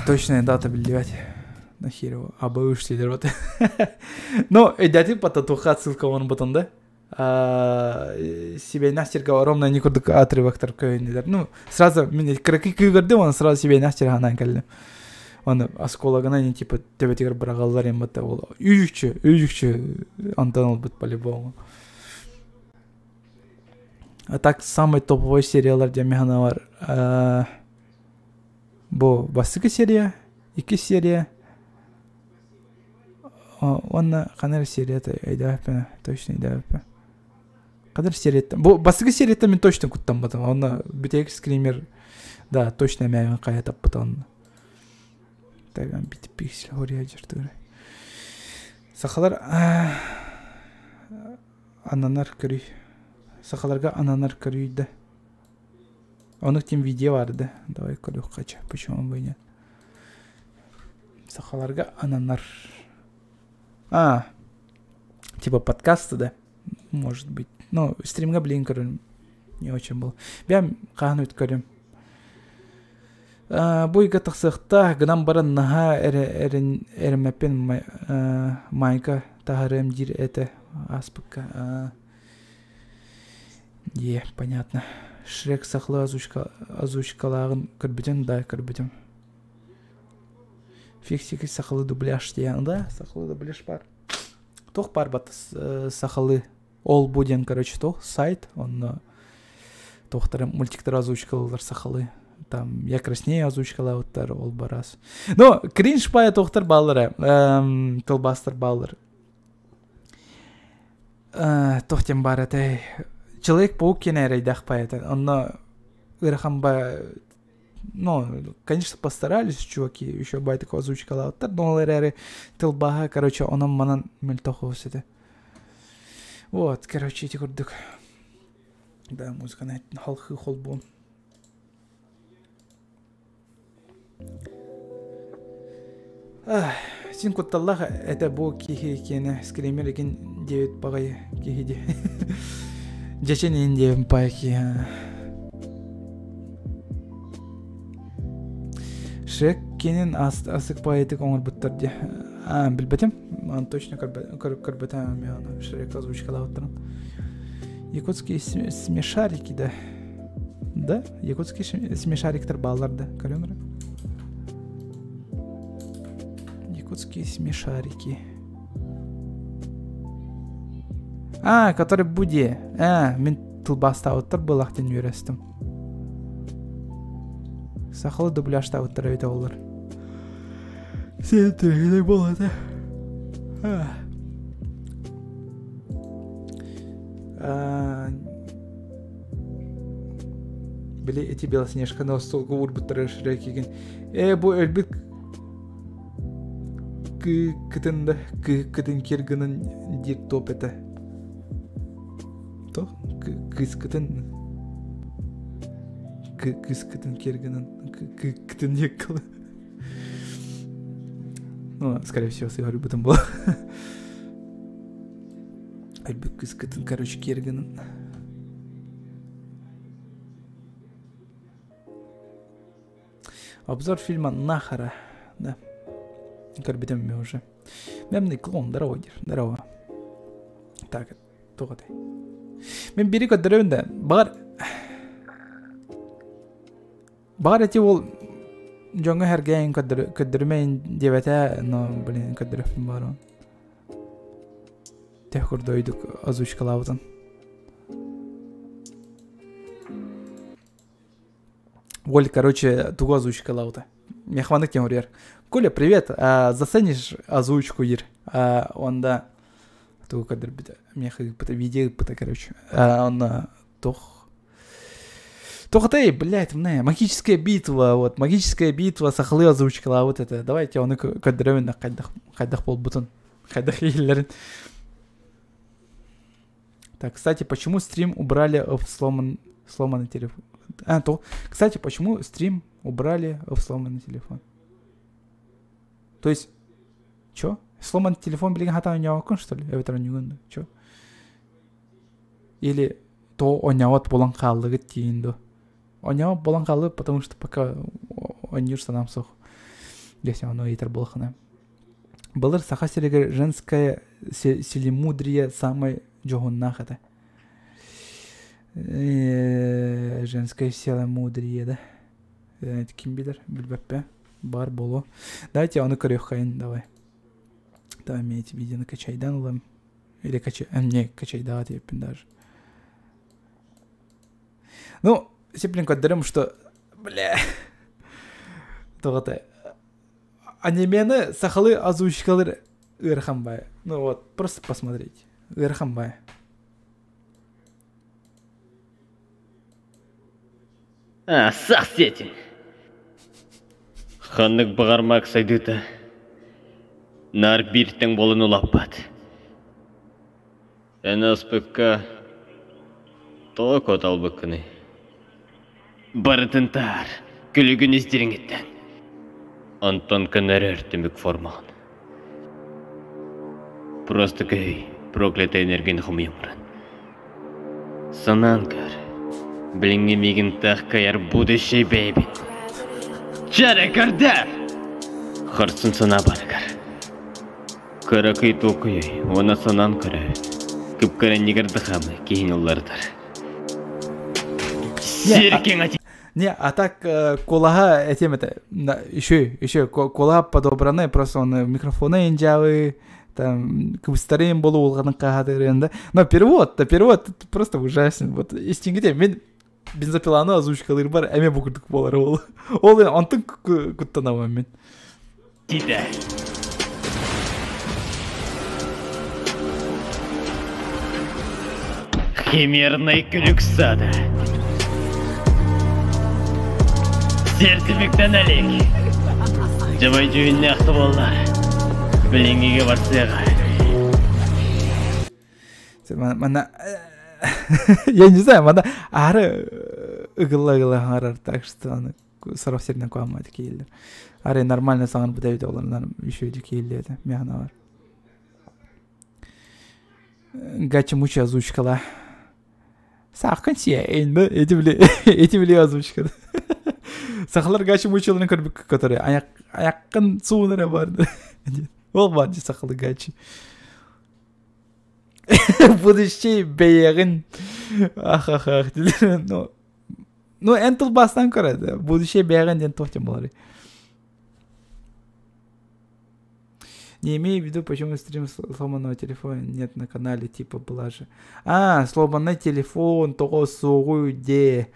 Точная дата билдевать. Нахер его. Абауш сидерот. Ну, эдяти пататуха ссылка он бутон, да? Себе настерга ровно никуда отрывок торкает. Ну, сразу меня краки кыгарды, он сразу себе настерга нанкалли. Он оскологана не типа тебе тигр брагаллар им бата ол. Үйүкчө Антон бут по-любому. А так самый топовый сериалар демехана бар. Бу басыгы серия, 2 серия. Онна канар серията айдаппа, точно айдаппа. Кадыр серията. Бу басыгы серията мен точно куттам батам. Онна битек скример. Да, точно мен кая таппатан. Таган бит пиксель хория жыртыр. Сахалар ананар кырый. Сахаларга ананар кырыйды. Оның тем видео барды. Давай көрөк кача. Почему бы нет? Сахаларга ананар. Типа подкаста, да? Может быть. Ну, стримга, блин, короче, не очень был. Бям кахну өткөрөм. Буйга тахсыхта гынан баран наха эремепен майка тахарым дир это аспыка. Понятно. Шрек сахлы озвучкалагын көрбөтем, да, көрбөтем. Фиксики сахлы дубляж деген, да, сахлы дубляж бар. Тох бар бат сахлы ол буден, короче, тох сайт, он тохтары мультиктер озвучкалар сахлы. Там я краснее озвучкалауттар ол барас. Но кринж пая тохтар баллары, толбастар баллар. Тохтем бар этой. Человек-паук кенерей дахпает. Он ирахамба, ну, конечно, постарались чуваки, еще бай такого озвучкала. Но лереры тылбаха, короче, он манан мельтоховс это. Вот, короче, эти курдык. Да, музыка на халхы холбун. Син кутталлаха это бу кихи кене скример кен 9 багай кихиди. Жачен инде пайки. Шрек кенен асык пайты коңыр буттар де. Билбетем, ан точно көрбетем мен Шрек озвучкалап отырмын. Якутские смешарики, да. Да, якутские смешариктер балларды, көрөңөр. Якутские смешарики. Который буде. Мен тылбаста отыр былақтен үйрестім. Сақылы дубляжта отыр өйді олар. Сен түргені болады. Біле, эти белоснежканы остолғы ұрбыттары Шрек еген. Бұл әлбіт кітін кергінің дек топ еті. То кыскытын кергенен кытын еккалы. Ну, скорее всего, сыграю об этом было. Альбек кыскытын, короче, кергенен. Обзор фильма Нахара. Да. Корбитем мне уже. Мемный клон, здорово, Диш, здорово. Так, тоғадай. Мен бери көддірөйін да, бағар әте ол жоңы әргейін көддірмейін деп әте, но, блин, көддірөппін бар он. Тех көрді өйдік озвучкалауытын. Оль, короче, туго озвучкалауыты. Мехванық тем ұрер. Коля, привет, заценишь озвучку, Ир? Онда... Кадр бита меха видео бита, короче. Он тохтай, блядь, магическая битва, вот магическая битва сахлы озвучкала вот это. Давайте он кадровен на хайдах пол бутон. Хайдах хиллерин. Так, кстати, почему стрим убрали в сломанный телефон? Кстати, почему стрим убрали в сломанный телефон? То есть, чё? Сломан телефон, блин, хата онявакон, что ли? Эветранюган, чё? Или то оняват болан қалдығы тиінді. Оняват болан қалдығы, потому что пока онюрса нам сох. Если оно итер болхана. Былыр саха серегер женское селимудрие самой джогуннахата. Женское селимудрие, да? Это ким билер? Билбеппе. Бар боло. Давайте оны көрехайын, давай. Давай мне эти видео накачайдан улам. Или качай... не, качайда теппин даже. Ну, сепленько дырым, что... Бля... Тоғатай. Анимені сақалы озвучкалар ырхамбай. Ну вот, просто посмотрите. Ырхамбай. Сақ сети. Ханнык бағармақ сайдыта. Нар бирттен болын улаппат. Әні аспыққа тоғы котал бұқыны. Барытынтар, күлігін іздеріңеттен. Антон Канарер тümük форман. Просто кей, проклятая энергия хумимран. Сананкар, блинги мигин тахкаяр будущий бейби. Чаре кардар! Харсын сана баргар. Каракай токуй, она сананкара. Кыпкаран нигардахамы, кейін олардар. Серкен ати... Не, а так колаха этим это еще колаха подобраны, просто он микрофоны инжавы, там кубстарим было улгадан кахадырында. Но перевод просто ужасен. Вот истингите мен бензопиланы озвучкалар бар, эме бугурдук болар ол. Ол антын куттанамын мен. Тиде. Химерный күлік сада. Сертіміктен әлек. Жабай жүйінне ақты болар. Біліңгеге барсыға. Мана... Я не знаю, мана ары ыгылла арар, так что аны саров серден қоямайды кейлер. Ары нормально саңын бұдайды олар, еще өйді кейледі, меғана бар. Гачи мучи озвучкала. Сақын сейін, да? Эти біле озвучкада. Сақылар гачи мучиларын көрбік, который аяққын суынары барды. Ол барды сақылы гачи. Будущий бейгін. Ах. Ну, энтл бастан көреді. Будущий бейгін ден тоқтен болары. Не имею в виду, почему стрим сломанного телефона нет на канале, типа была же. Сломанный телефон, того сугу де.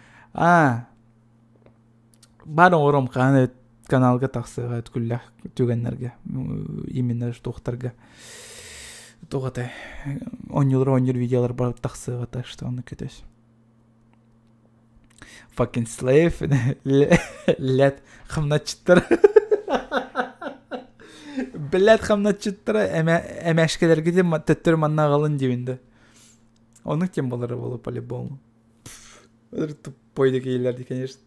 Барын ором каналға тақсыға өткілі түгенлерге. Именно тоқтарға. Тоғатай. 10 жылыр видеолар бар тақсыға, так что оны көтөс. Fucking slave. Лет қымнатчыттыр. Білет қамнатчыттыры әмәшкелерге де төттір манна қалын дейінді. Оның тем болары болу по-любому. Өдір тупойды кейлерді, конечно.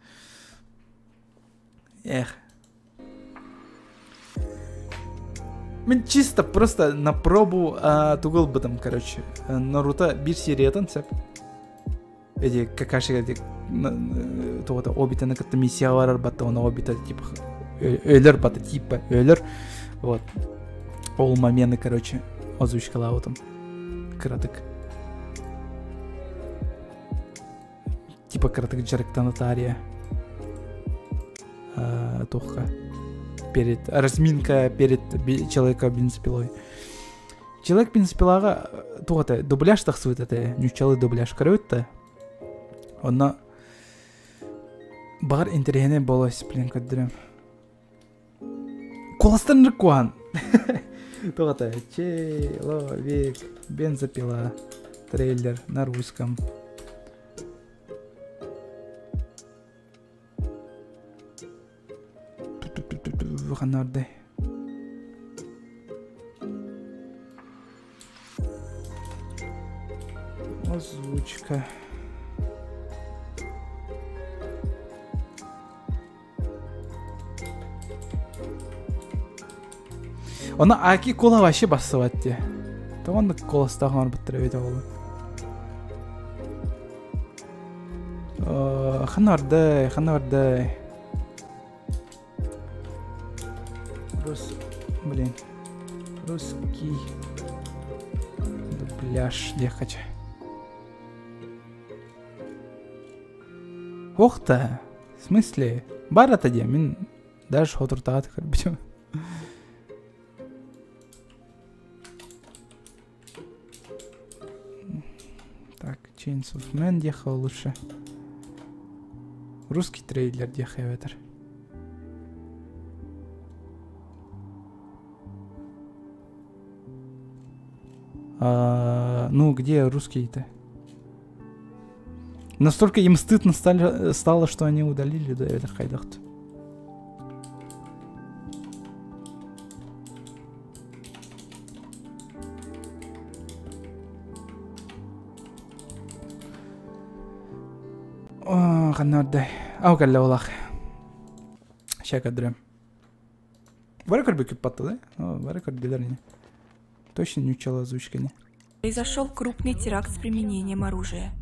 Мен чисто просто на пробу тугыл быдым, короче. Наруто бір сериятын сәп. Эде какашыға дек обитаны кітті миссиялар баты, оны обита типа өлір баты, типа өлір. Вот. Ол моменты, короче, озвучкала вот он. Кратык. Типа кратык жарыктан нотария. Тоха. Перед разминка перед человека бензопилой. Человек бензопилага тоғата дубляж тақсует это, нючалы дубляж көрөт-та. Онна бар интерене болось, блин, көддірем. Коластырныр куан. Тоғата, человек, бензопила, трейлер на русском. Ваханарды. Озвучка. Она аки кола вообще басыватти. То он коластаган бутырып болу. Ханардай. Русский дубляж дехача. Охта, в смысле? Барата де, мен даже отыртағаты көрбеймін. Так, Chains of Man дехал лучше. Русский трейлер дехай ветер. Ну, где русские-то? Настолько им стыдно стало, что они удалили до этого хайдахт. О, канардай. Аугалла олах. Шакадрем. Баракар бекіп патты, да? О, баракар билеріне. Точно не учила озвучка, не? Произошел крупный теракт с применением оружия.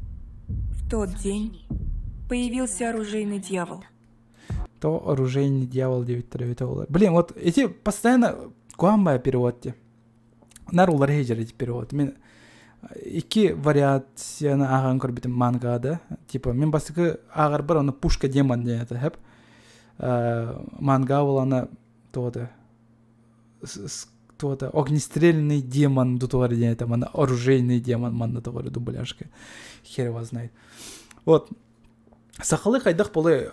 В тот день появился оружейный дьявол. То оружейный дьявол 9 Блин, вот эти постоянно куамбая переводти. Нарулар хейджер эти перевод. Мен iki вариацияны аған көрбетім мангада. Типа, мен бастықы ағар бір оны пушка демон дейті хеп. Манга ол ана тоғыды. Тоғыды огнестрельный демон дутуғары дейті. Мана оружейный демон манда тоғыры дубляшка. Хер его знает. Вот. Сақалы қайдақ болы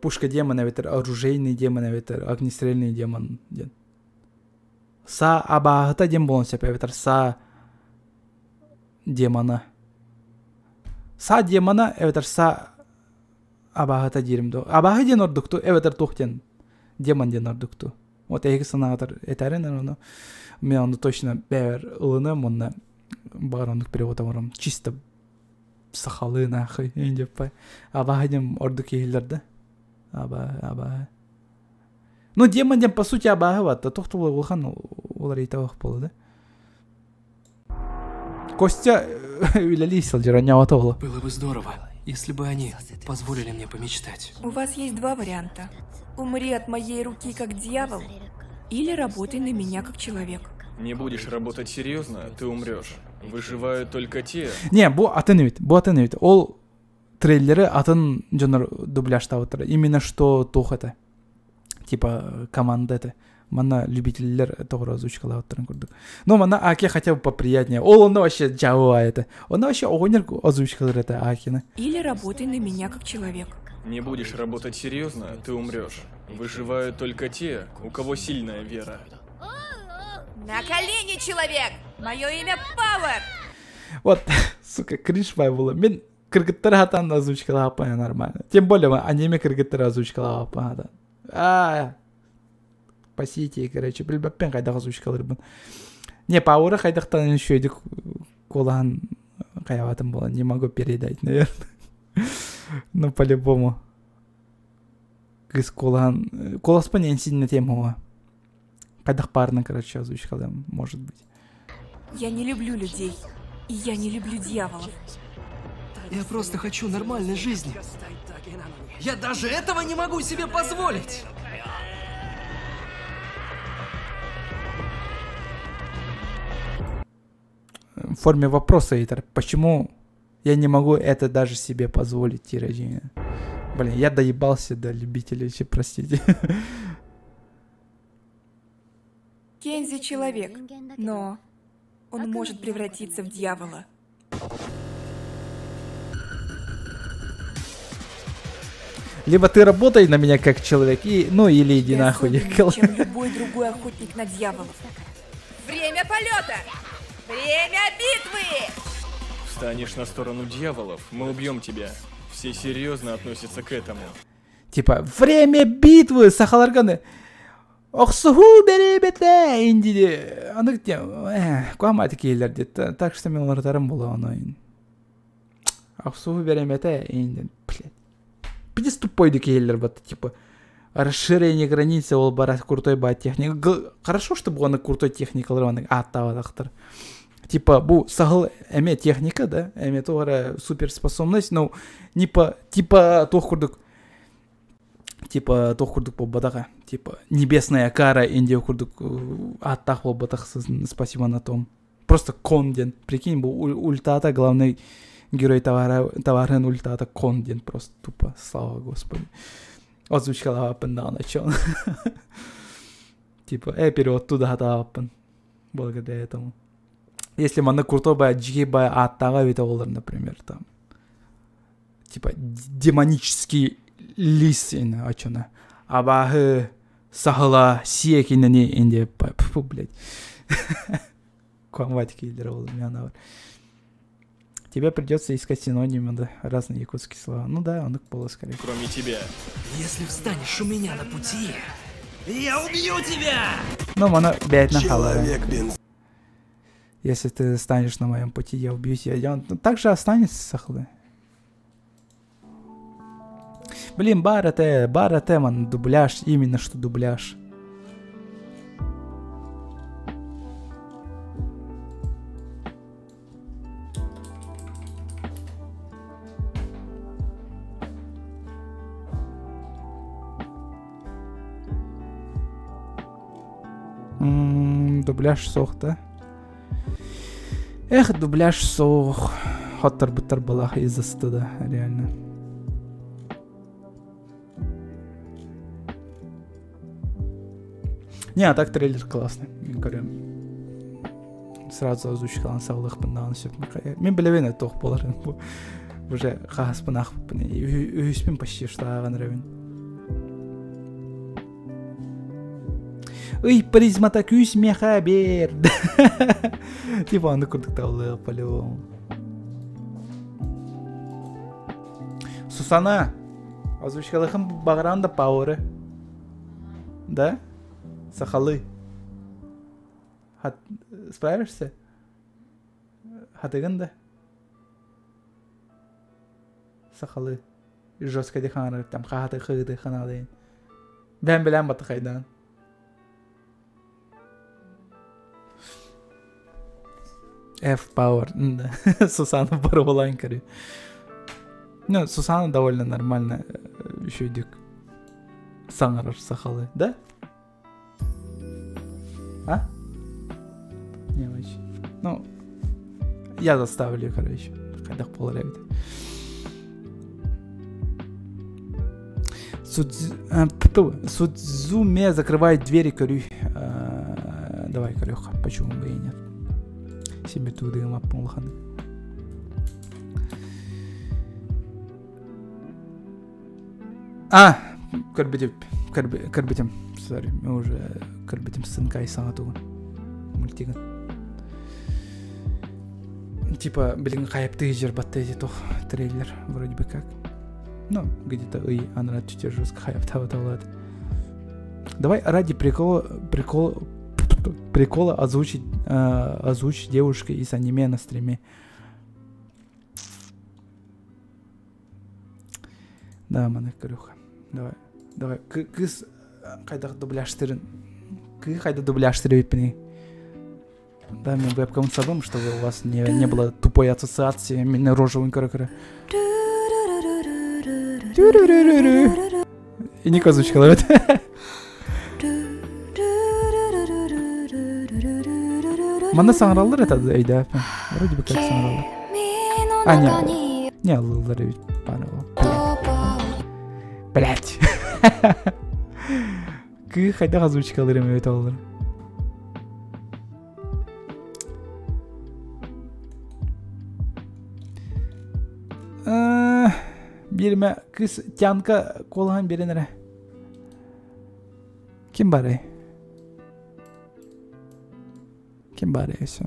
пушка демон әветір, оружейный демон әветір, огнестрельный демон ден. Са абағыта дем болын сеп әветір. Са демона. Са демона әветір са абағыта деримді. Абағы ден ордықту әветір тоқтен демон ден ордықту. Вот әйгі санағатыр әтәрін оны. Мен оны точно бәвер ұлыны мұнна бағарондық переводам орам. Чисто сақалы нахуй. Ендеп бай. Абағы дем орды кейлерді. Абағы. Ну, демон дем по сути абағы ватты. Тоқтылы ұлған олар ейтавақ болды. Костя Вилялисил, Джеронява. Было бы здорово, если бы они позволили мне помечтать. У вас есть два варианта. Умри от моей руки как дьявол, или работай на меня как человек. Не будешь работать серьезно, ты умрешь. Выживают только те... Не, бу атын Ол трейлеры атын жонор дубляжта отыр. Именно что тохата. Типа команда это. Мана любителер того озвучкала отырын көрдік. Но мана аке хотя бы поприятнее. Он вообще джауа это. Он вообще огонер озвучкалар это акины. Или работай на меня как человек. Не будешь работать серьезно, ты умрешь. Выживают только те, у кого сильная вера. На колени, человек! Мое имя Пауэр! Вот, сука, кринж было. Мен кыргыттар хатан озвучкала апая нормально. Тем более, аниме кыргыттар озвучкала апая. Спасите, короче, білбәппен қайдақ озвучкалар бұн. Не, Пауэры қайдақтан еще едік колахан қаяватын болан. Не могу передать, наверное. Ну, по-любому. Кыз колахан... Коласпан ең сильный тема оға. Қайдақ парына, короче, озвучкалар, может быть. Я не люблю людей. И я не люблю дьяволов. Я просто хочу нормальной жизни. Я даже этого не могу себе позволить. В форме вопроса, Эйтер. Почему я не могу это даже себе позволить, тиражение? Блин, я доебался до любителей, простите. Кензи человек, но он может превратиться в дьявола. Либо ты работай на меня как человек, ну или иди нахуй. Чем любой другой охотник на дьяволов. Время полета! Время битвы! Встанешь на сторону дьяволов, мы убьем тебя. Все серьезно относятся к этому. Типа, время битвы, сахаларганы. Оқсуху беребете, индиде. Аны где? Куаматы кейлер деді. Так что мен олардарым бола оны. Оқсуху беремете, инди. Блядь. Пидес тупойды кейлер баты, типа. расширение границы ол бара крутой ба техника. Хорошо, чтобы он крутой техникалар аттавадактыр. Типа бу сагыл эме техника, да, эме тогара суперспособность, но не по типа тохкурдук. Типа тохкурдук по бадаga. Типа небесная кара инде курдук аттах по бадах. Спасибо на том. Просто конден. Прикинь, бу ультата главный герой товарен ультата конден. Просто тупо. Слава Господи. Озвучка лапен да начал. Типа, перевод туда хатапен. Благодаря этому. Если мана крутой бая джиги бая аттага витаолар, например, там. Типа, демонический лисин, очона. Абахы сахала сиекинени инде, фу, блядь. Квамватики лировал меня навар. Тебе придется искать синонимы, да, разные якутские слова. Ну да, он их полоскали. Кроме тебя. Если встанешь у меня на пути, я убью тебя! Ну, мана бять на халаве. Если ты станешь на моем пути, я убью тебя. Он также останется сахлы. Блин, барате, ман, дубляж, именно что дубляж. Дубляж сох, да? Эх, дубляж сох. Хоттар-буттар балах из-за стыда, реально. Не, а так трейлер классный. Сразу озвучил саулых пандан все. Мен билевен тох боларын. Уже хас панах пане. Үспен почти что аган. Ой, призмата күс меха бер. Типа аны курдук таулы по-любому. Сусана, озвучкалыхым багранда пауэры. Да? Сахалы. Справишься? Хатыганда? Сахалы. Жестко диханыр, там хаты хыды ханадын. Бән білән баты қайдан. F-Power, да. Сусана барвалайн кори. Ну, Сусана довольно нормально еще идет. Саңарар сахалы, да? А? Не вообще. Ну, я заставлю, короче. Когда половина. Судзуме закрывает двери, корю. Давай, корюха, почему бы и нет. Себе туды маппулхан. Карбитим. Сори, мы уже карбитим сынка и санату. Мультиган. Типа, блин, хайпты жербатты тох трейлер вроде бы как. Ну, где-то она чуть жестко хайптала. Давай ради прикола озвучить девушка из аниме на стриме. Да, маны, корюха. Давай. Кыз кайда дубляштырын. Кайда дубляштыры випни. Да, мы вебкам сабым, чтобы у вас не было тупой ассоциации именно рожевым корюха. И не озвучка ловит. Мана саңыралдар это да. Вроде бы как саңыралдар. А, не алылдар ведь пара. Блять. Кы хайда озвучкалар эме өтө алдар. Бирме кыз тянка колган беренере. Ким бар? Кем бар еще?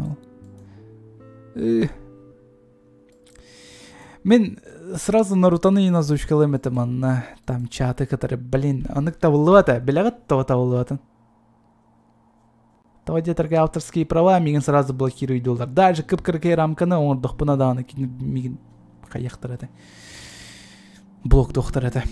Мен сразу Нарутаны и озвучкалым это манна там чаты, которые, блин, анык тавылывата, белягат тавылыватын. Тавадетерге авторские права, мигин сразу блокируют доллар. Даже кыпкыркай рамканы оңырдық бұна даны мигин қаяқтыр это. Блок доктор это.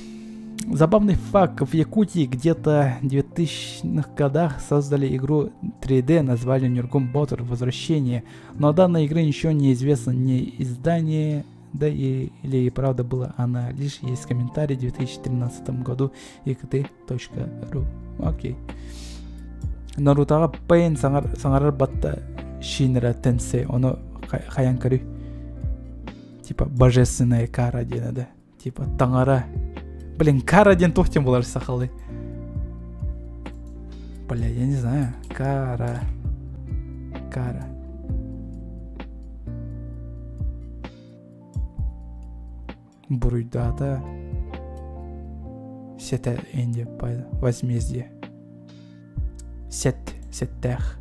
Забавный факт. В Якутии где-то в 2000-х годах создали игру 3D, назвали Нюргум Ботер Возвращение. Но о данной игры ничего не известно, ни издание, да или и правда была она. Лишь есть комментарий в 2013 году ikt.ru. Окей. Нарутага Пейн саңарар батта Шинра Тенсей. Оно хаян карю. Типа божественная кара дена, да? Типа таңара. Блин, кара ден тохтен болар сахалы. Бля, я не знаю. Кара. Буруйдата. Сета энди пайда. Возмездие. Сеттех.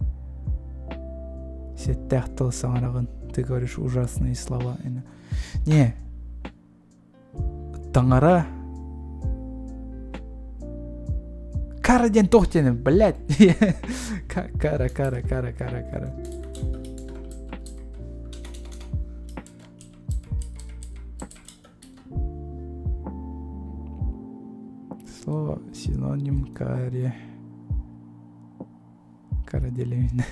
Сеттех тыл саңарағын. Ты говоришь ужасные слова. Не. Таңара. Кара ден тохтен, блядь. Кара. Слово синоним каре. Кара делимин.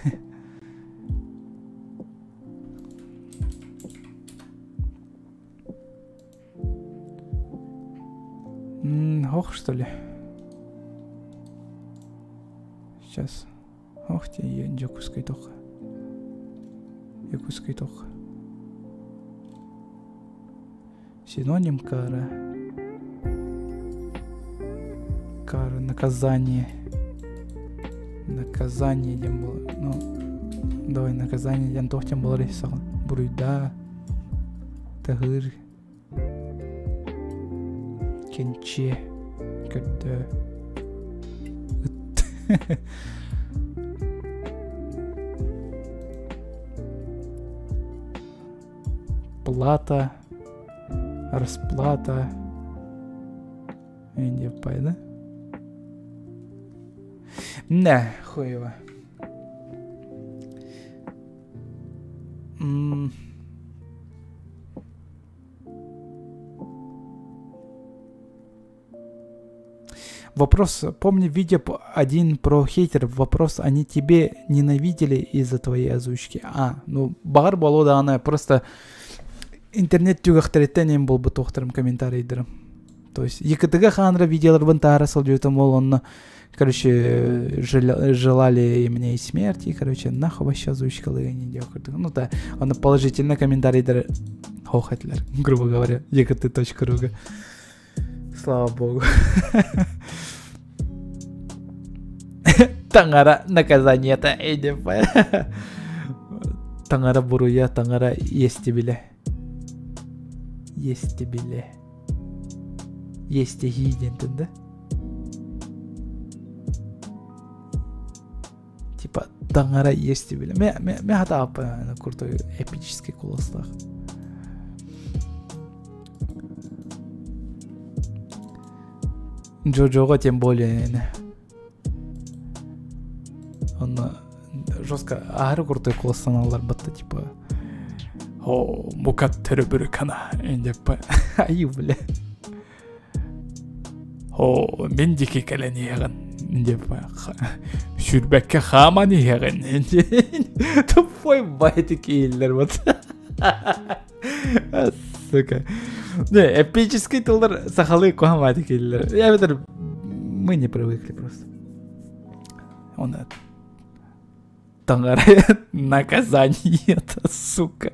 Ох, что ли? Сейчас. Ох ты, якутский тох. Синоним кара. Кара, наказание. Наказание дем было. Ну, давай наказание дем тохтем было рисован. Буруйда. Тагыр. Кенче. Когда. Плата. Расплата. Индия пайда. Не, хуево. Вопрос, помню видео один про хейтеров, вопрос, они тебе ненавидели из-за твоей озвучки? Ну, бар было, да, она просто интернет тюгахтаритенем был бы тохтером комментарийдером. То есть, екатыга ханра видеолар бантара салдютам он, короче, желали мне и смерти, короче, нахуй вообще озвучкалы не делал. Ну да, он положительно комментарийдер хохатлер, грубо говоря, екаты.ру. Слава богу. Таңара наказание-то едем. Таңара буруя, таңара есте биле. Есте хидентін, да? Типа, таңара есте биле. Мен хата апа крутой эпический куластах. Джоджоға тем более он жестко ары крутой куластан алар батты, типа о мукат төрөбүрү кана деп аю биле о мендики калени яган деп сүрбекке хамани яган тупой байты кейлер вот сука. Не, эпический тулдар сахалы кухамати кейлер. Я видер, мы не привыкли просто. Он это. Таңара наказание-то, сука.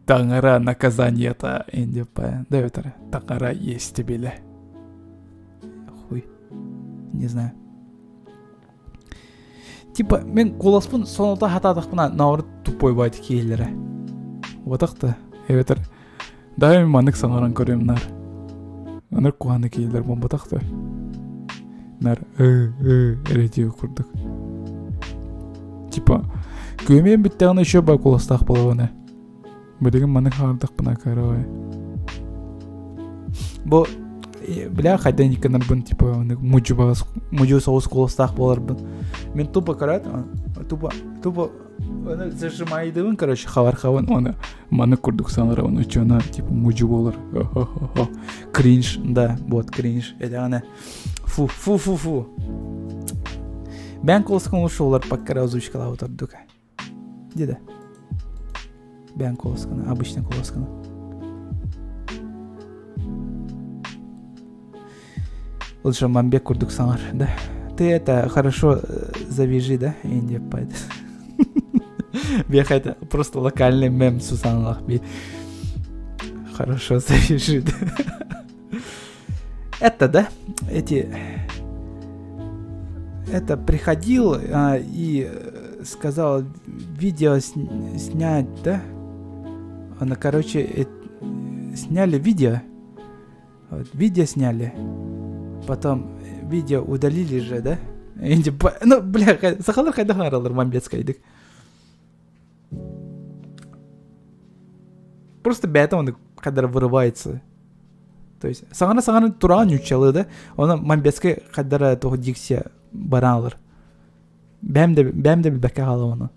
Таңара наказание-то, индипа. Да, это таңара есть тебе. Хуй. Не знаю. Типа, мен куласпын сонота хатадықпына науры тупой байты кейлері. Отақты, эветер. Дайым манык саңаран көрем нар. Аныр куаны кейлер бомбатақты. Нар, эретеу құрдық. Типа, көмен біттіғына еще бай куластақ болуыны. Бөдеген манык хағардықпына қарауы. Бұл, бля, қайдан екенер бұн, типа, муджу соғыз куластақ болар бұн. Мен тупо қарады, тупо Оны зажимайдывын, короче, хавар-хаван, оны маны курдук санара, оны чона, типа, муджу болар. Кринж, да, вот, кринж. Это она. Фу. Бән колоскан лучше олар паккара озвучкала отырдука. Деда. Бән колоскана, обычно колоскана. Лучше мамбек курдук санар, да? Ты это хорошо завяжи, да? Индия пайд. Бех это просто локальный мем Сусанлах. Хорошо завяжи, да? Это, да? Это приходил и сказал видео снять, да? Она, короче, сняли видео. Вот, видео сняли. Потом видео удалили же, да? Ну, бля, сахалар хайда харалар мамбетскайдык. Просто бета он когда вырывается. То есть, сагана туран учалы, да? Он мамбетская когда того диксия баралар. Бәм де бәкә халы оны.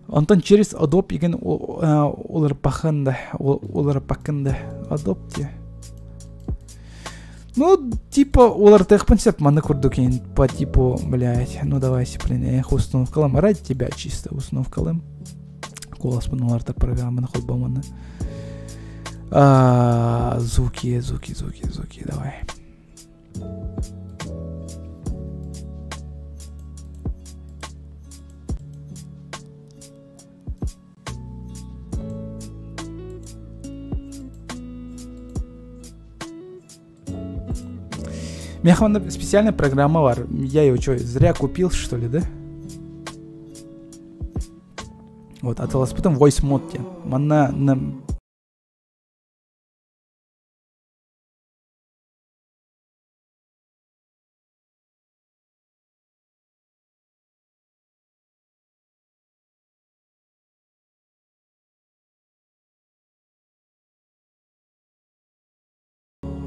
Онтон через Adobe еген олар пахында, Adobe те. Ну, типа, олар тэхпансеп маны курдукин по типу, блядь, ну давайте, блин, установкалым, ради тебя чисто установкалым. Голос оларда программаны холбаманы. Звуки, давай. У меня специальная программа var. Я ее что, зря купил, что ли, да? Вот, а то вас потом voice mode. Манна на...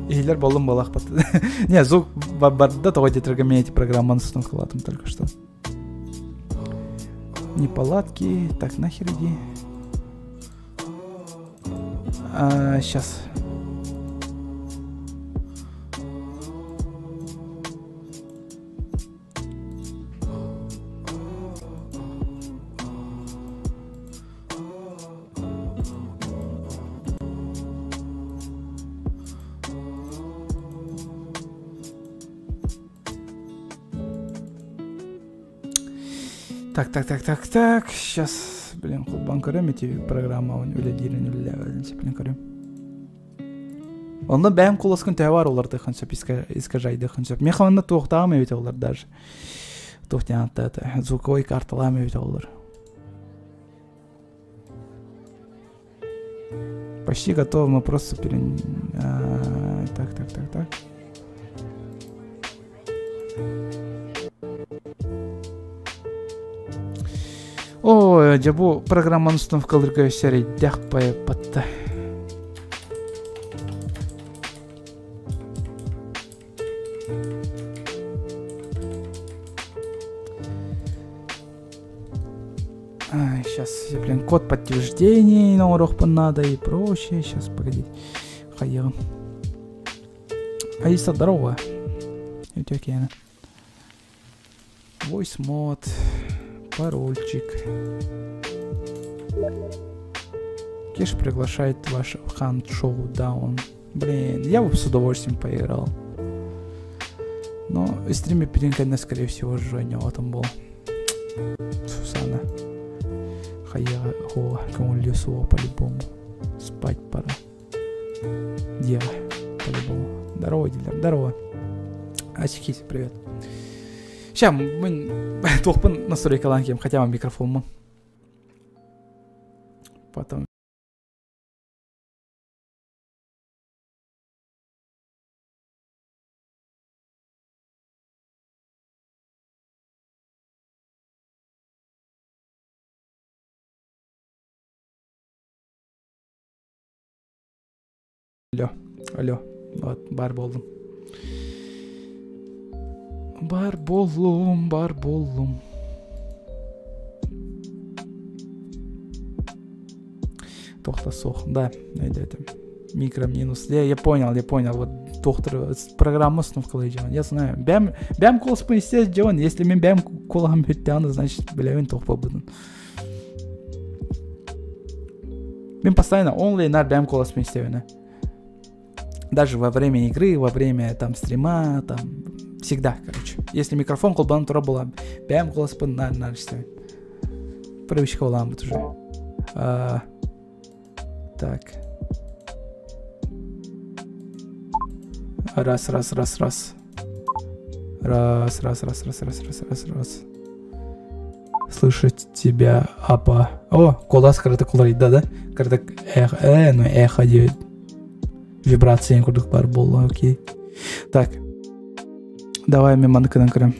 Игілер болым болақ баты. Не, звук барды того детерге мен эти программаны станкладым только что. Неполадки. Так, нахер иди. Сейчас. Так. Сейчас, блин, хулбан көрем эти программа блин көрем. Онда бәм колоскын тәвар оларды хансап искажайды хансап. Мен ханна тоқтамы бит олар даже. Тоқтянта звуковой карталами бит олар. Почти готов, мы просто Так. Ой, жабу программаны установкалырга сәрей дәқпай патты. Сейчас, блин, код подтверждения на урок надо и прочее. Сейчас, погодите. Хаям. Аиса, здорово. Окей. Voice mode. Парольчик. Кеш приглашает ваш ханд-шоу даун. Блин, я бы с удовольствием поиграл. Но стриме перенканно, скорее всего, Женя вот он был. Сусана. Хая го, кому лесу по-любому. Спать пора. Дева, по-любому. Здорово, дилер, здорово. Асихись, привет. Сейчас мы толпын настройкалан кем, хотя бы микрофон. Потом. Алло, вот, бар болдым. Бар болдым. тохта сох. Да, это микроминус. Я понял. Вот доктор программа установкалы делан. Я знаю. Бәм колос поистез делан. Если мен бәм колам беттяны, значит, блявен тох побудын. Мен постоянно онлайнар бәм колос поистевен. Даже во время игры, во время там стрима, там всегда, короче. Если микрофон колбан тура была, бәм колос пын нар истевен. Привычка улам бут уже. Так. Раз. Слышать тебя, апа. О, колас карата куларит, да? Карата эхо делает. Вибрации курдук бар болу, окей. Так. Давай мен маныкынан кірем.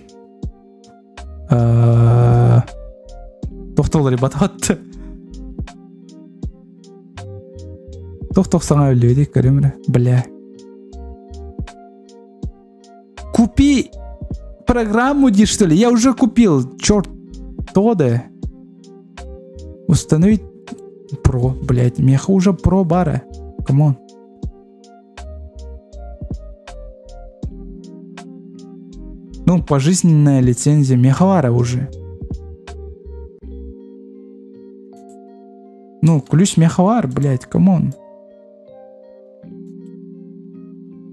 Тоқтолар бататты. Тоқтоқ саңа өледі, көремірі. Бля. Купи программу, что ли? Я уже купил. Черт, тоды. Установить про, блять. Меха уже про бара. Камон. Ну, пожизненная лицензия Мехавара уже. Ну, ключ Мехавар, блять, камон.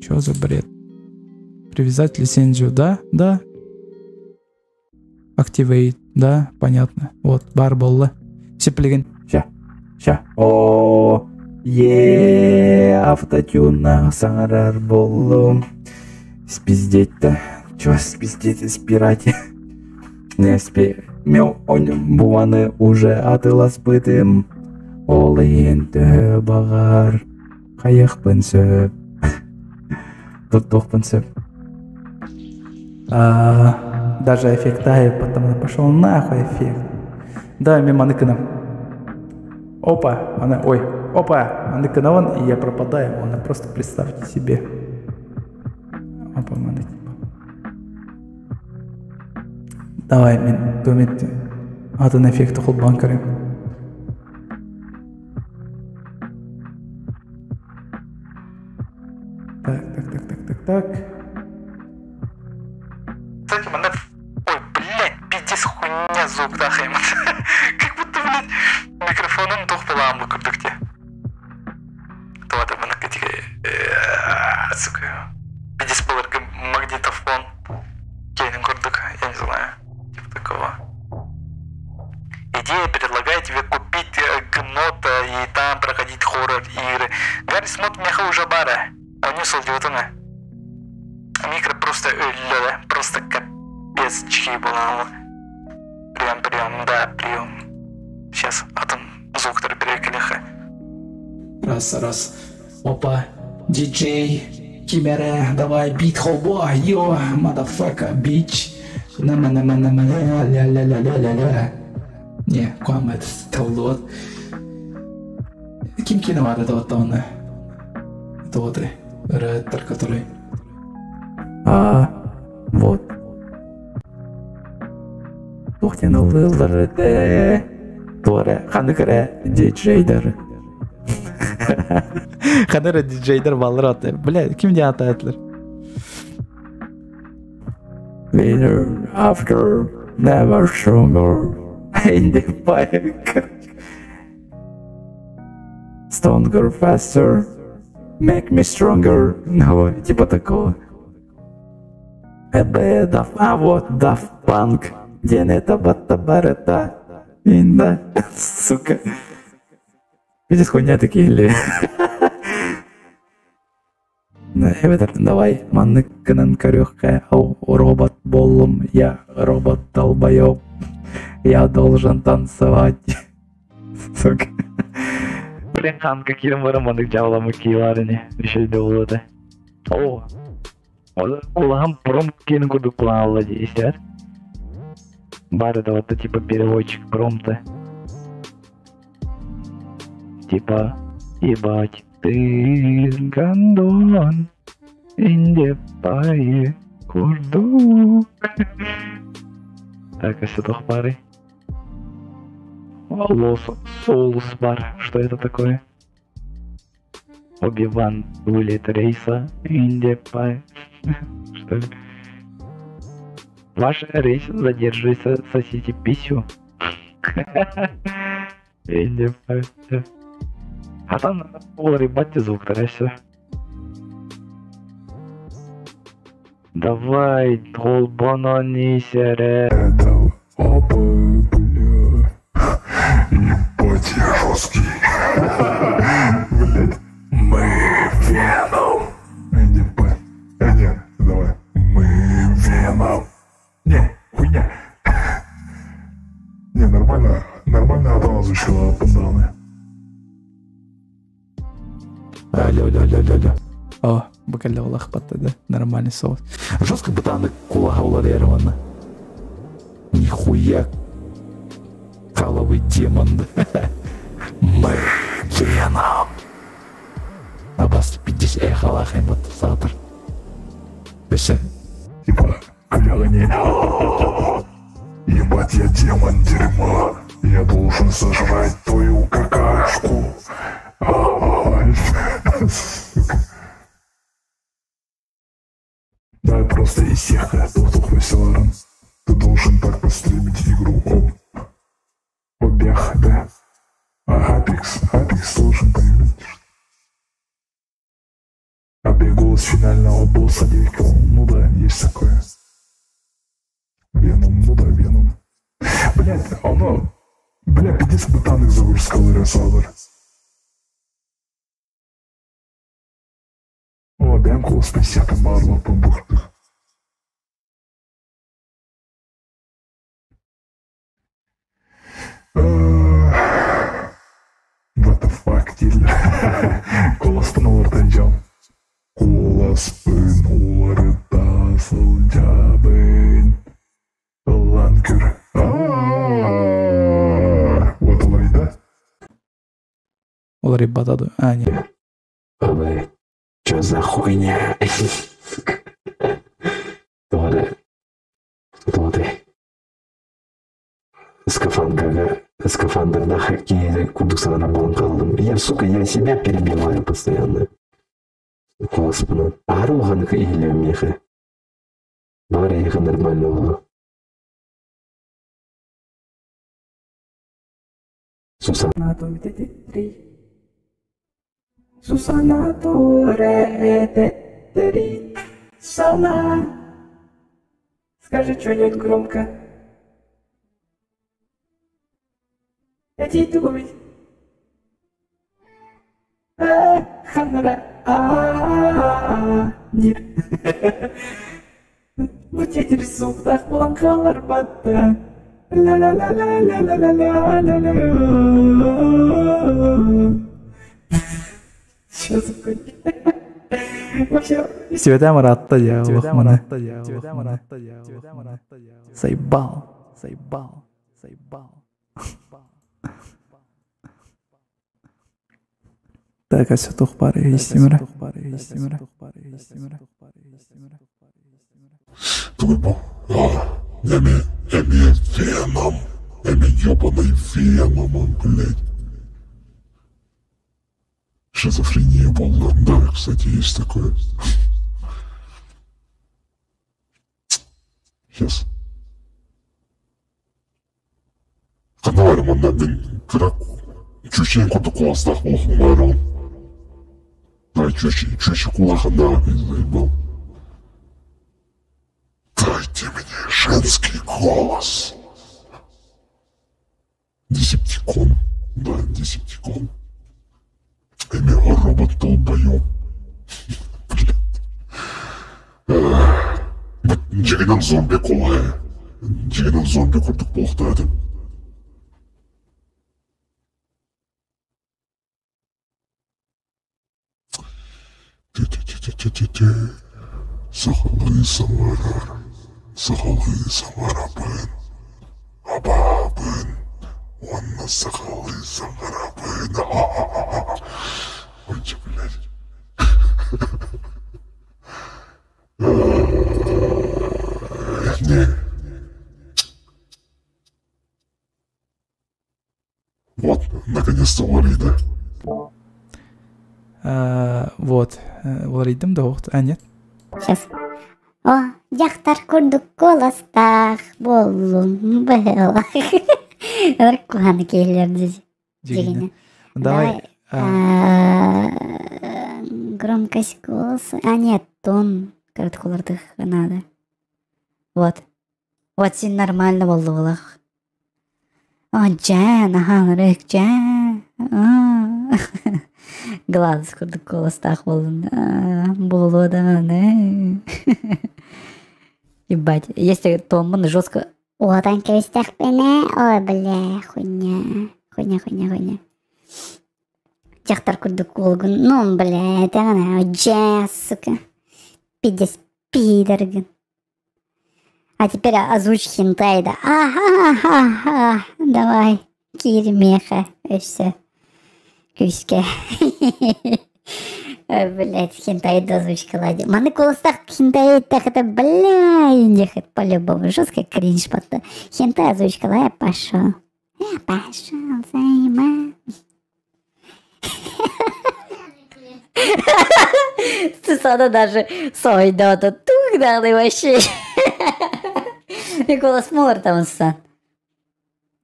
Чё за бред? Привязать лицензию, да? Activate, да, понятно. Вот, барболла. Сеплеген. Ща. О, автотюна саңарар болу. Спиздеть-то. Чё спиздеть, спирать? Не спи. Мел он буаны уже атыла спытым. Олыйынты бағар. Қайық пынсып. Тут пынсып. Даже эффект потому пошел нахуй эффект. Да, мимо ныканом. Опа, ныканован, и я пропадаю. Она просто представьте себе. Опа, типа. Давай, мен төмет. Атын эффекті қолбан көрем. Так. Кстати, мана... Ой, блядь, пиздец, хуйня звук дахаем. Как будто, блядь, микрофоном тух пылам бы курдукте. Туада мана катига... Сука. Пиздец был магнитофон. Кейнин курдук, я не знаю. Типа такого. Идея предлагает тебе купить гнота и там проходить хоррор-игры. Гарри смотрит меха уже бара. Он не солдётана. Микро просто просто капец чхи была. Прям, да, прием. Сейчас атом звук-то переколеха. Раз. Опа, диджей, Кимера, давай, бит холбой, йо, мадафака, бич. Ля-ля-ля-ля-ля-ля-ля-ля. Не, Куамед, Талдот. Ким киновар это вот он. Это вот рэттер, который... Вот. Тухтину вылырды. Торе, ханыкаре, диджейдер. Ханыкаре диджейдер балраты. Бля, ким не атайтлер? Later, after, never stronger. In the bike. Stronger, faster. Make me stronger. Ну, типа такого. Вот Daft Punk. День это бата-барата. Инда. Сука. Видишь, хуйня такие или... Давай, маныканан корёхка. Робот боллум. Я робот долбоёб. Я должен танцевать. Сука. Блин, хан, какие мыраманнык жавламы кийларыны. Еще и доллады. О. Улам пром кенин курдук планала дейсиз. Бар это вот типа переводчик промта. Типа, ебать, ты гандон, инде пае курдук. Так, а сюда пары. Соус бар. Что это такое? Оби-Ван вылет рейса. Что это? Ваш рейс задерживается, сосите писю. А там рыбать звук-то, все. Давай, долбано не сере. Ебать, я жесткий. Блять, мы Веном. Ебать. Нет, давай. Мы Веном. Не, хуйня. Не, нормально Адама звучала пацаны. Алло. О, бакалея лохпата, да? Нормальный соус. Жестко бутаны кулага уларировано. Нихуя. Каловый демон. Мы Веном. Абас 50 эхалах эмбатизатор. Все. Типа, коляга не. Ебать, я демон дерьма. Я должен сожрать твою какашку. Дай просто исехай, доктор Веселарен. Ты должен так постримить игру. Обех, да? Апекс должен появиться. Голос финального босса девикал. Ну да, есть такое. Веном, ну да, Веном. Блять, оно... Бля, 50 ботанок загрузкал Ресадор. О, бям голос 50 барло побухтых. What the fuck, Тиллер. Голос-пын оларды Голос-пын оларды сылжабын. Ланкер. Вот олай, да? Олари батаду. А, нет. Олай, чё за хуйня? Тоды. Скафандрда хоккея кубиксова на баланкалдым. Я, сука, я себя перебиваю постоянно. Господи. А руганка или меха? Бареха нормального. Сусана Туре Сана. Скажи что-нибудь громко. Я тебе думаю. Ханара. Нет. Вот эти рисунки планкалар бата. Что за хуйня? Святая Маратта, я Заебал. Так, а сетух пары истимера. Эми Веном. Эми ёбаный Веном, блядь. Шизофрения волна. Да, кстати, есть такое. Сейчас. Канарма на мен краку. Чученко до классных махмарон. Да, чучи кулахана, заебал. Дайте мне женский голос. Десептикон. Да, Десептикон. Эми робот долбоёб. Блядь. Жигенен зомби колай. Жигенен зомби курдук болуктады. Сахалы самарар. Сахалы самарабын. Абабын. Онна сахалы самарабын. Ой, че, блядь. Не. Флорида. Вот. Лоридом, да, а нет. Сейчас. О, яхтар курдук коластах болун было. Куаны кейлерді дегене. Давай. Громкость голоса. А нет, тон коротколардых надо. Вот. Вот сен нормально болды олақ. О, жан, аханырық, жан. Глаз курдук коластах болун. Болуда, не. Ебать, если тон жестко. Одан кестах пене. Ой, бля, хуйня. Хуйня. Яхтар курдук колгун. Ну, бля, это она. Жан, сука. Пидес пидорган. А теперь озвучь хентайда. Ага. Давай. Кирмеха. И все. Кюське. Блять, хентайда озвучка лади. Маны колостах хентайдах это, бля, это по-любому. Жестко кринж потом. Хентай озвучка лади, пошел. Пошел, займа. Сусана даже сойдота тух дал и вообще. И голос мор там сан.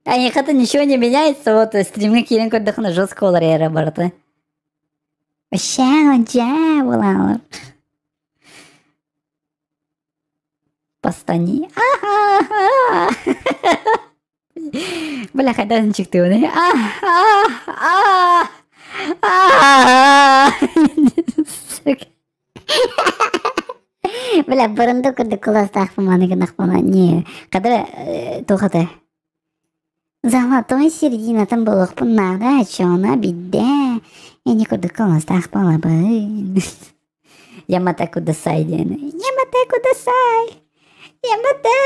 А это ничего не меняется, вот стримы Кирин курдах на жестко оларе работа. Вообще он дьявол. Постани. Бля, хайданчик ты он. Бля, бұрынды күрді класстақ маны гынақ бана. Не, қадыр тоқаты. Золотой серединатын бұлық бұннада чона бидде. Ені күрді класстақ бала бұн. Ямата кудасай дені. Ямата кудасай. Ямата.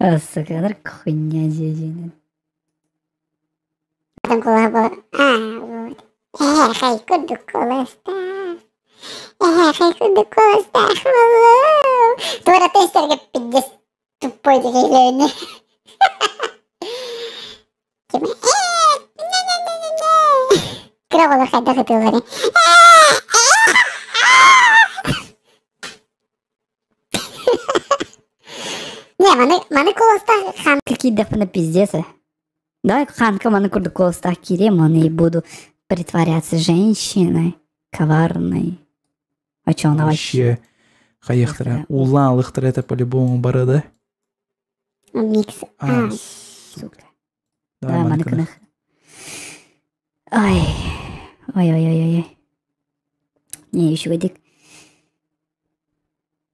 Осы қадыр құйня жежені. Потом коллабор. Вот. Хай курду колостах. Хай курду колостах. Твора тестерге 50 тупой деревянный. Типа, кровала хай даха ты лари. Не, маны колостах хан. Какие дефаны пиздецы. Давай ханка маны курду колостах кирем, он и буду притворяться женщиной, коварной. А чё она вообще? Хаяхтара. Улан лыхтара это по-любому борода. Микс. Сука. Давай, манканах. Ой. Не, еще годик.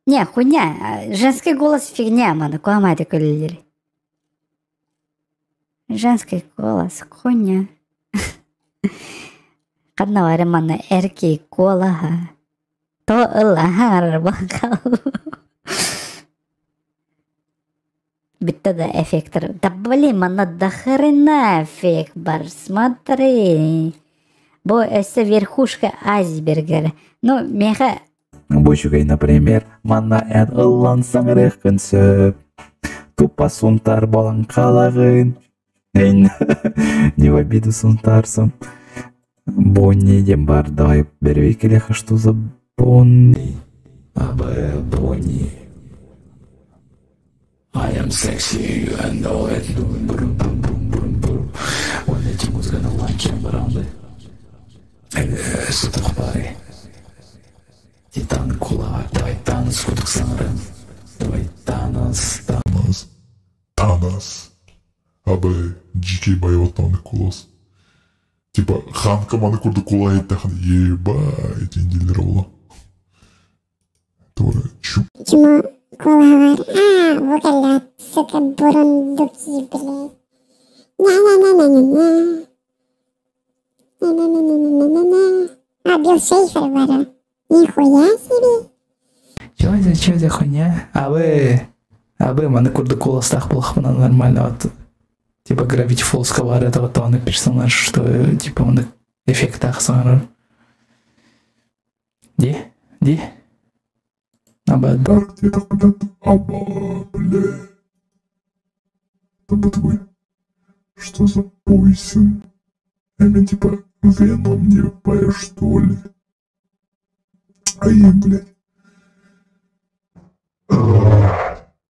Не, хуйня. Женский голос фигня, мана. Куда мы это колили? Женский голос, хуйня. Kadna mana erkek kolah to lahar bakal bitta эффектор. Да блин, mana дохрена эффект бар, смотри. Бо это верхушка айсберга. Ну, меха. Бочугай, например, mana эд ылан саңырых концеп. Тупо сунтар балан калагын. Не в обиду сунтарсом. Бонни дембар, давай береги леха, что за Бонни? Бонни. I am sexy, you know it. Он эти музыка на ланче баранды. Что такое? Титан кула, давай танос, кудук санрен. Давай танос. Танос. Дикий боеватанный кулос. Типа, ханка маны курды кулай тахан, ебать, индилировала. Твора, чу. Чему кулавар? Вукалят, сука, бурундуки, блядь. На-на-на-на-на-на. На-на-на-на-на-на-на. Бил шейфер, вара. Нихуя себе. Чё за хуйня? Маны курды колостах плохо, нормально, вот. Типа Gravity Falls ковар этого тона персонаж, что типа он эффектах сам. Ди? Абад. Что за Пойсон? Эми типа Веном не поешь, что ли? Ай, блядь.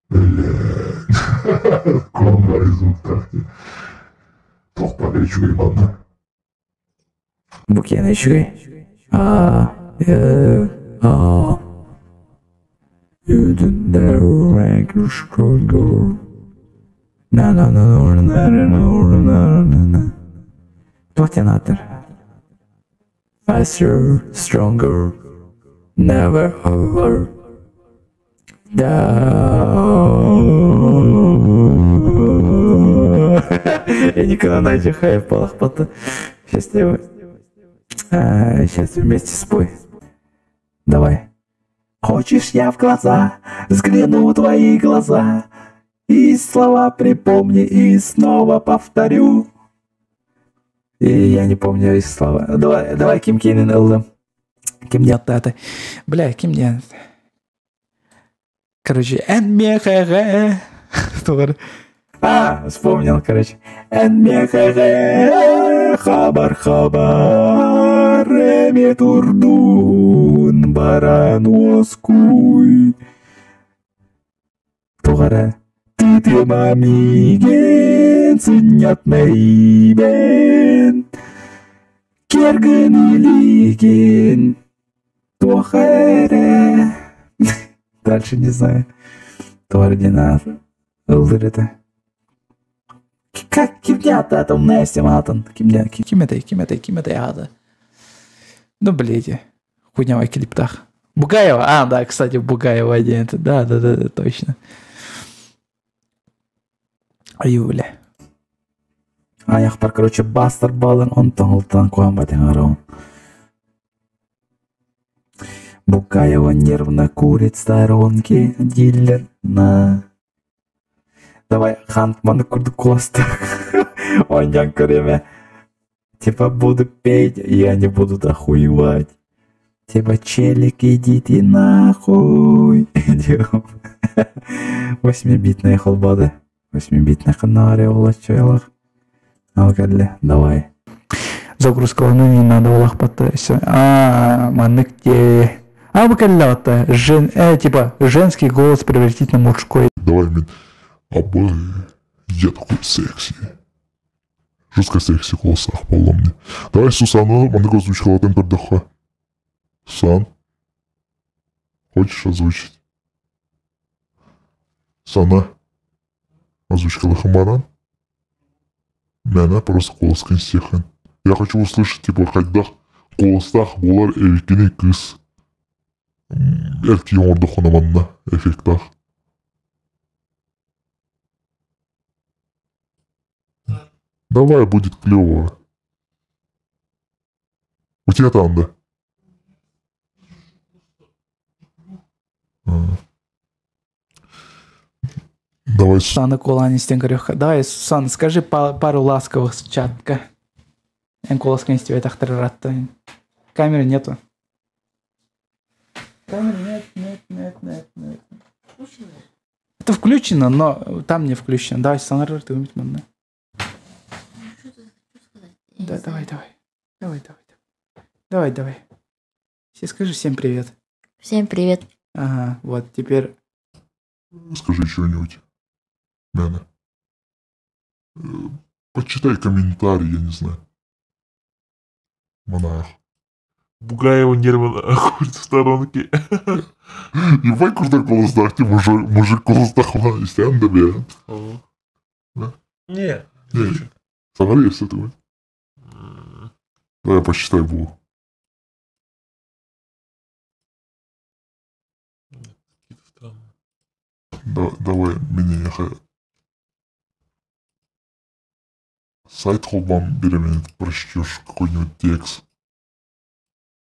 Блядь. Комбо результаты. Toch полечу и ладно. Букена еще. You didn't never make you stronger. Платинатор. Faster, stronger, never over. Я никогда на этих хайпалах потом счастливый. Сейчас вместе спой. Давай. Хочешь, я в глаза взгляну в твои глаза и слова припомни и снова повторю. И я не помню их слова. Давай, Ким Кенин Эллем. Ким нет это. Бля, Ким нет. Короче, энмехэгэ. Вспомнил, короче. Энмехэгэ. Хабар. Эми турдун. Баран оскуй. Тугара. Ты мамиген. Цинят мейбен. Керген илиген. Тухаре. Дальше не знаю. Координатор. Улдырыта. Как кимнята там Настя Матан. Киметай ада. Ну, блядь. Хуйня клиптах. Бугаева. Да, кстати, Бугаева один. Да, точно. Юля. Аяқпар, короче, бастар балын он тоңылтан куамбатың арауын. Букаева нервно курит сторонки дилер на. Давай, Хантман курду костах. Он время. Типа буду петь, и они будут охуевать. Типа челик, идите нахуй. Идем. 8-битные холбады. 8-битные канари, улачайлах. Алгале, давай. Загрузка не надо улахпаться. Маныкте. Бакалята. Типа женский голос превратить на мужской. Давай, мен. Абай. Я такой секси. Жестко секси голосах полно мне. Давай, Сусана, мандык озвучкалатын пердыха. Сусан. Хочешь озвучить? Сана. Озвучкалыхы маран. Меня просто голос констехан. Я хочу услышать, типа, когда голосах болар эвикине кыз. Эрки юмордуху наманна эффектах. Давай, будет клево. У тебя там, да? Давай. Сусана Кулани Стенгарёха. Давай, Сусана, скажи пару ласковых с чатка. Энколоска институт ахтарратта. Камеры нету. Камеры нет. Это включено, но там не включено. Давай, Сусана, ты умеешь манна. Да, давай. Все скажи всем привет. Всем привет. Ага, вот, теперь... Скажи что-нибудь. Мяна. Почитай комментарий, я не знаю. Монах. Бугаева нервно ходит в сторонке. Ебать крутой голосах, ты мужик голосах у нас есть, да, бля? Не. Смотри, если это будет. Давай посчитай Богу. Давай, меня яхай. Сайт холбам беременен, прочтешь какой-нибудь текст.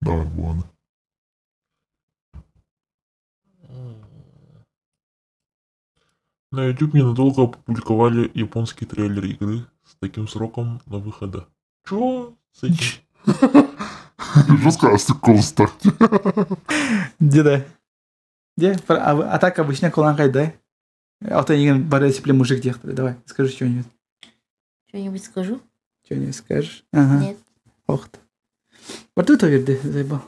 Давай, Буана. На YouTube ненадолго опубликовали японский трейлер игры с таким сроком на выхода. Чё? С этим? Жестко астыкол ставьте. Где? А так обычно колонкай, да? А то не борется, мужик дехтали. Давай, скажи что-нибудь. Что-нибудь скажу? Что-нибудь скажешь? Ага. Нет. Ох ты. Вот тут верди, заебал.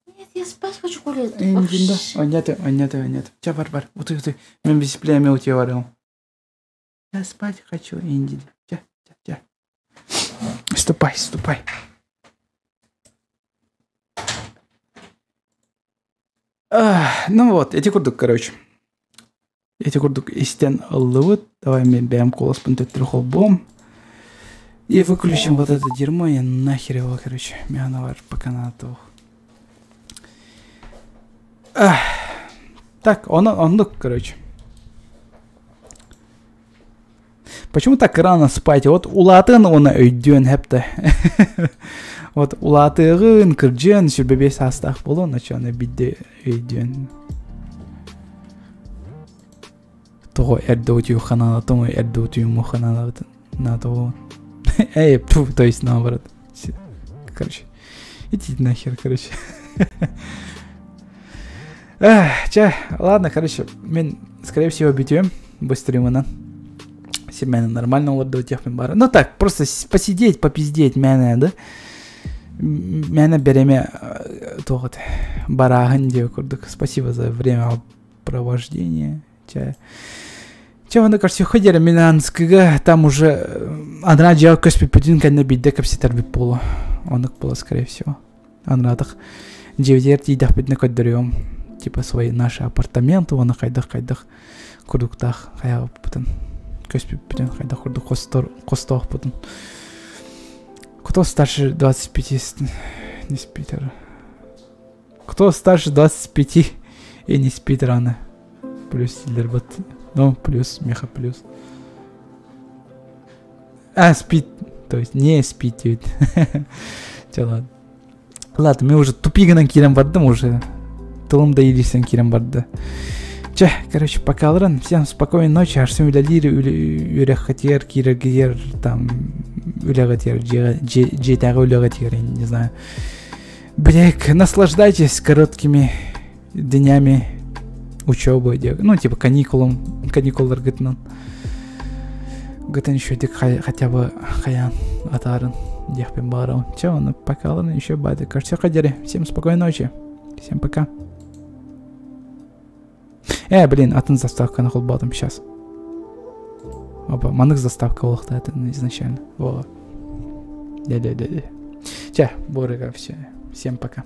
Нет, я спать хочу, Коля. Нет. Ча, бар. Вот ты. Мен без племя у тебя варил. Я спать хочу, Инди. Ча. Ступай. Ну вот, эти курдук, короче. Эти курдук истен аллывыт. Давай мен бәм колоспын төттір холбом. И выключим вот это дерьмо, я нахер его, короче. Меня var пока на то. Так, он, короче. Почему так рано спать? Вот улатын оны өйден хепті. Вот улатығын кірджен сүрбебе састақ болу, начаны бидде өйден. Того әрді өтеу қаналатын, әрді өтеу мұқаналатын. На того. То есть наоборот. Короче. Идите нахер, короче. Ладно, короче. Мен, скорее всего, битвем быстрее мына. Семена нормально вот до тех мембара. Ну так, просто посидеть, попиздеть меня, да? Меня береме тот бараган девкурдук. Спасибо за времяпровождение. Чего на кажется ходили Минанского, там уже она делала коспи путинка на биде капситар биполо. Он их было, скорее всего. Она так 9 идах бедно кодерем. Типа свои наши апартаменты, он хайдах курдуктах, хая потом. Коспи путин хайдах курдук костох потом. Кто старше 25 не спит? Кто старше 25 и не спит рано? Плюс Сильдербот. Ну, плюс, меха плюс. Спит. То есть не спит. Че, ладно. Ладно, мы уже тупиганан кирем бардым уже. Тылым доилисен кирем барды. Че, короче, пока лран. Всем спокойной ночи. Арсен үлялир, үляхатер, кирагер, там, үлягатер, джейтага үлягатер, не знаю. Блек, наслаждайтесь короткими днями учебы, ну, типа каникулар гытнан. Гытын еще дик хотя бы хаян атарын дехпен барал. Че, ну, пока лран, еще бады. Кажется, ходили. Всем спокойной ночи. Всем пока. Блин, атын заставка на холбатом сейчас. Опа, манык заставка олахта это изначально. Во. Да. Че, борыга, все. Всем пока.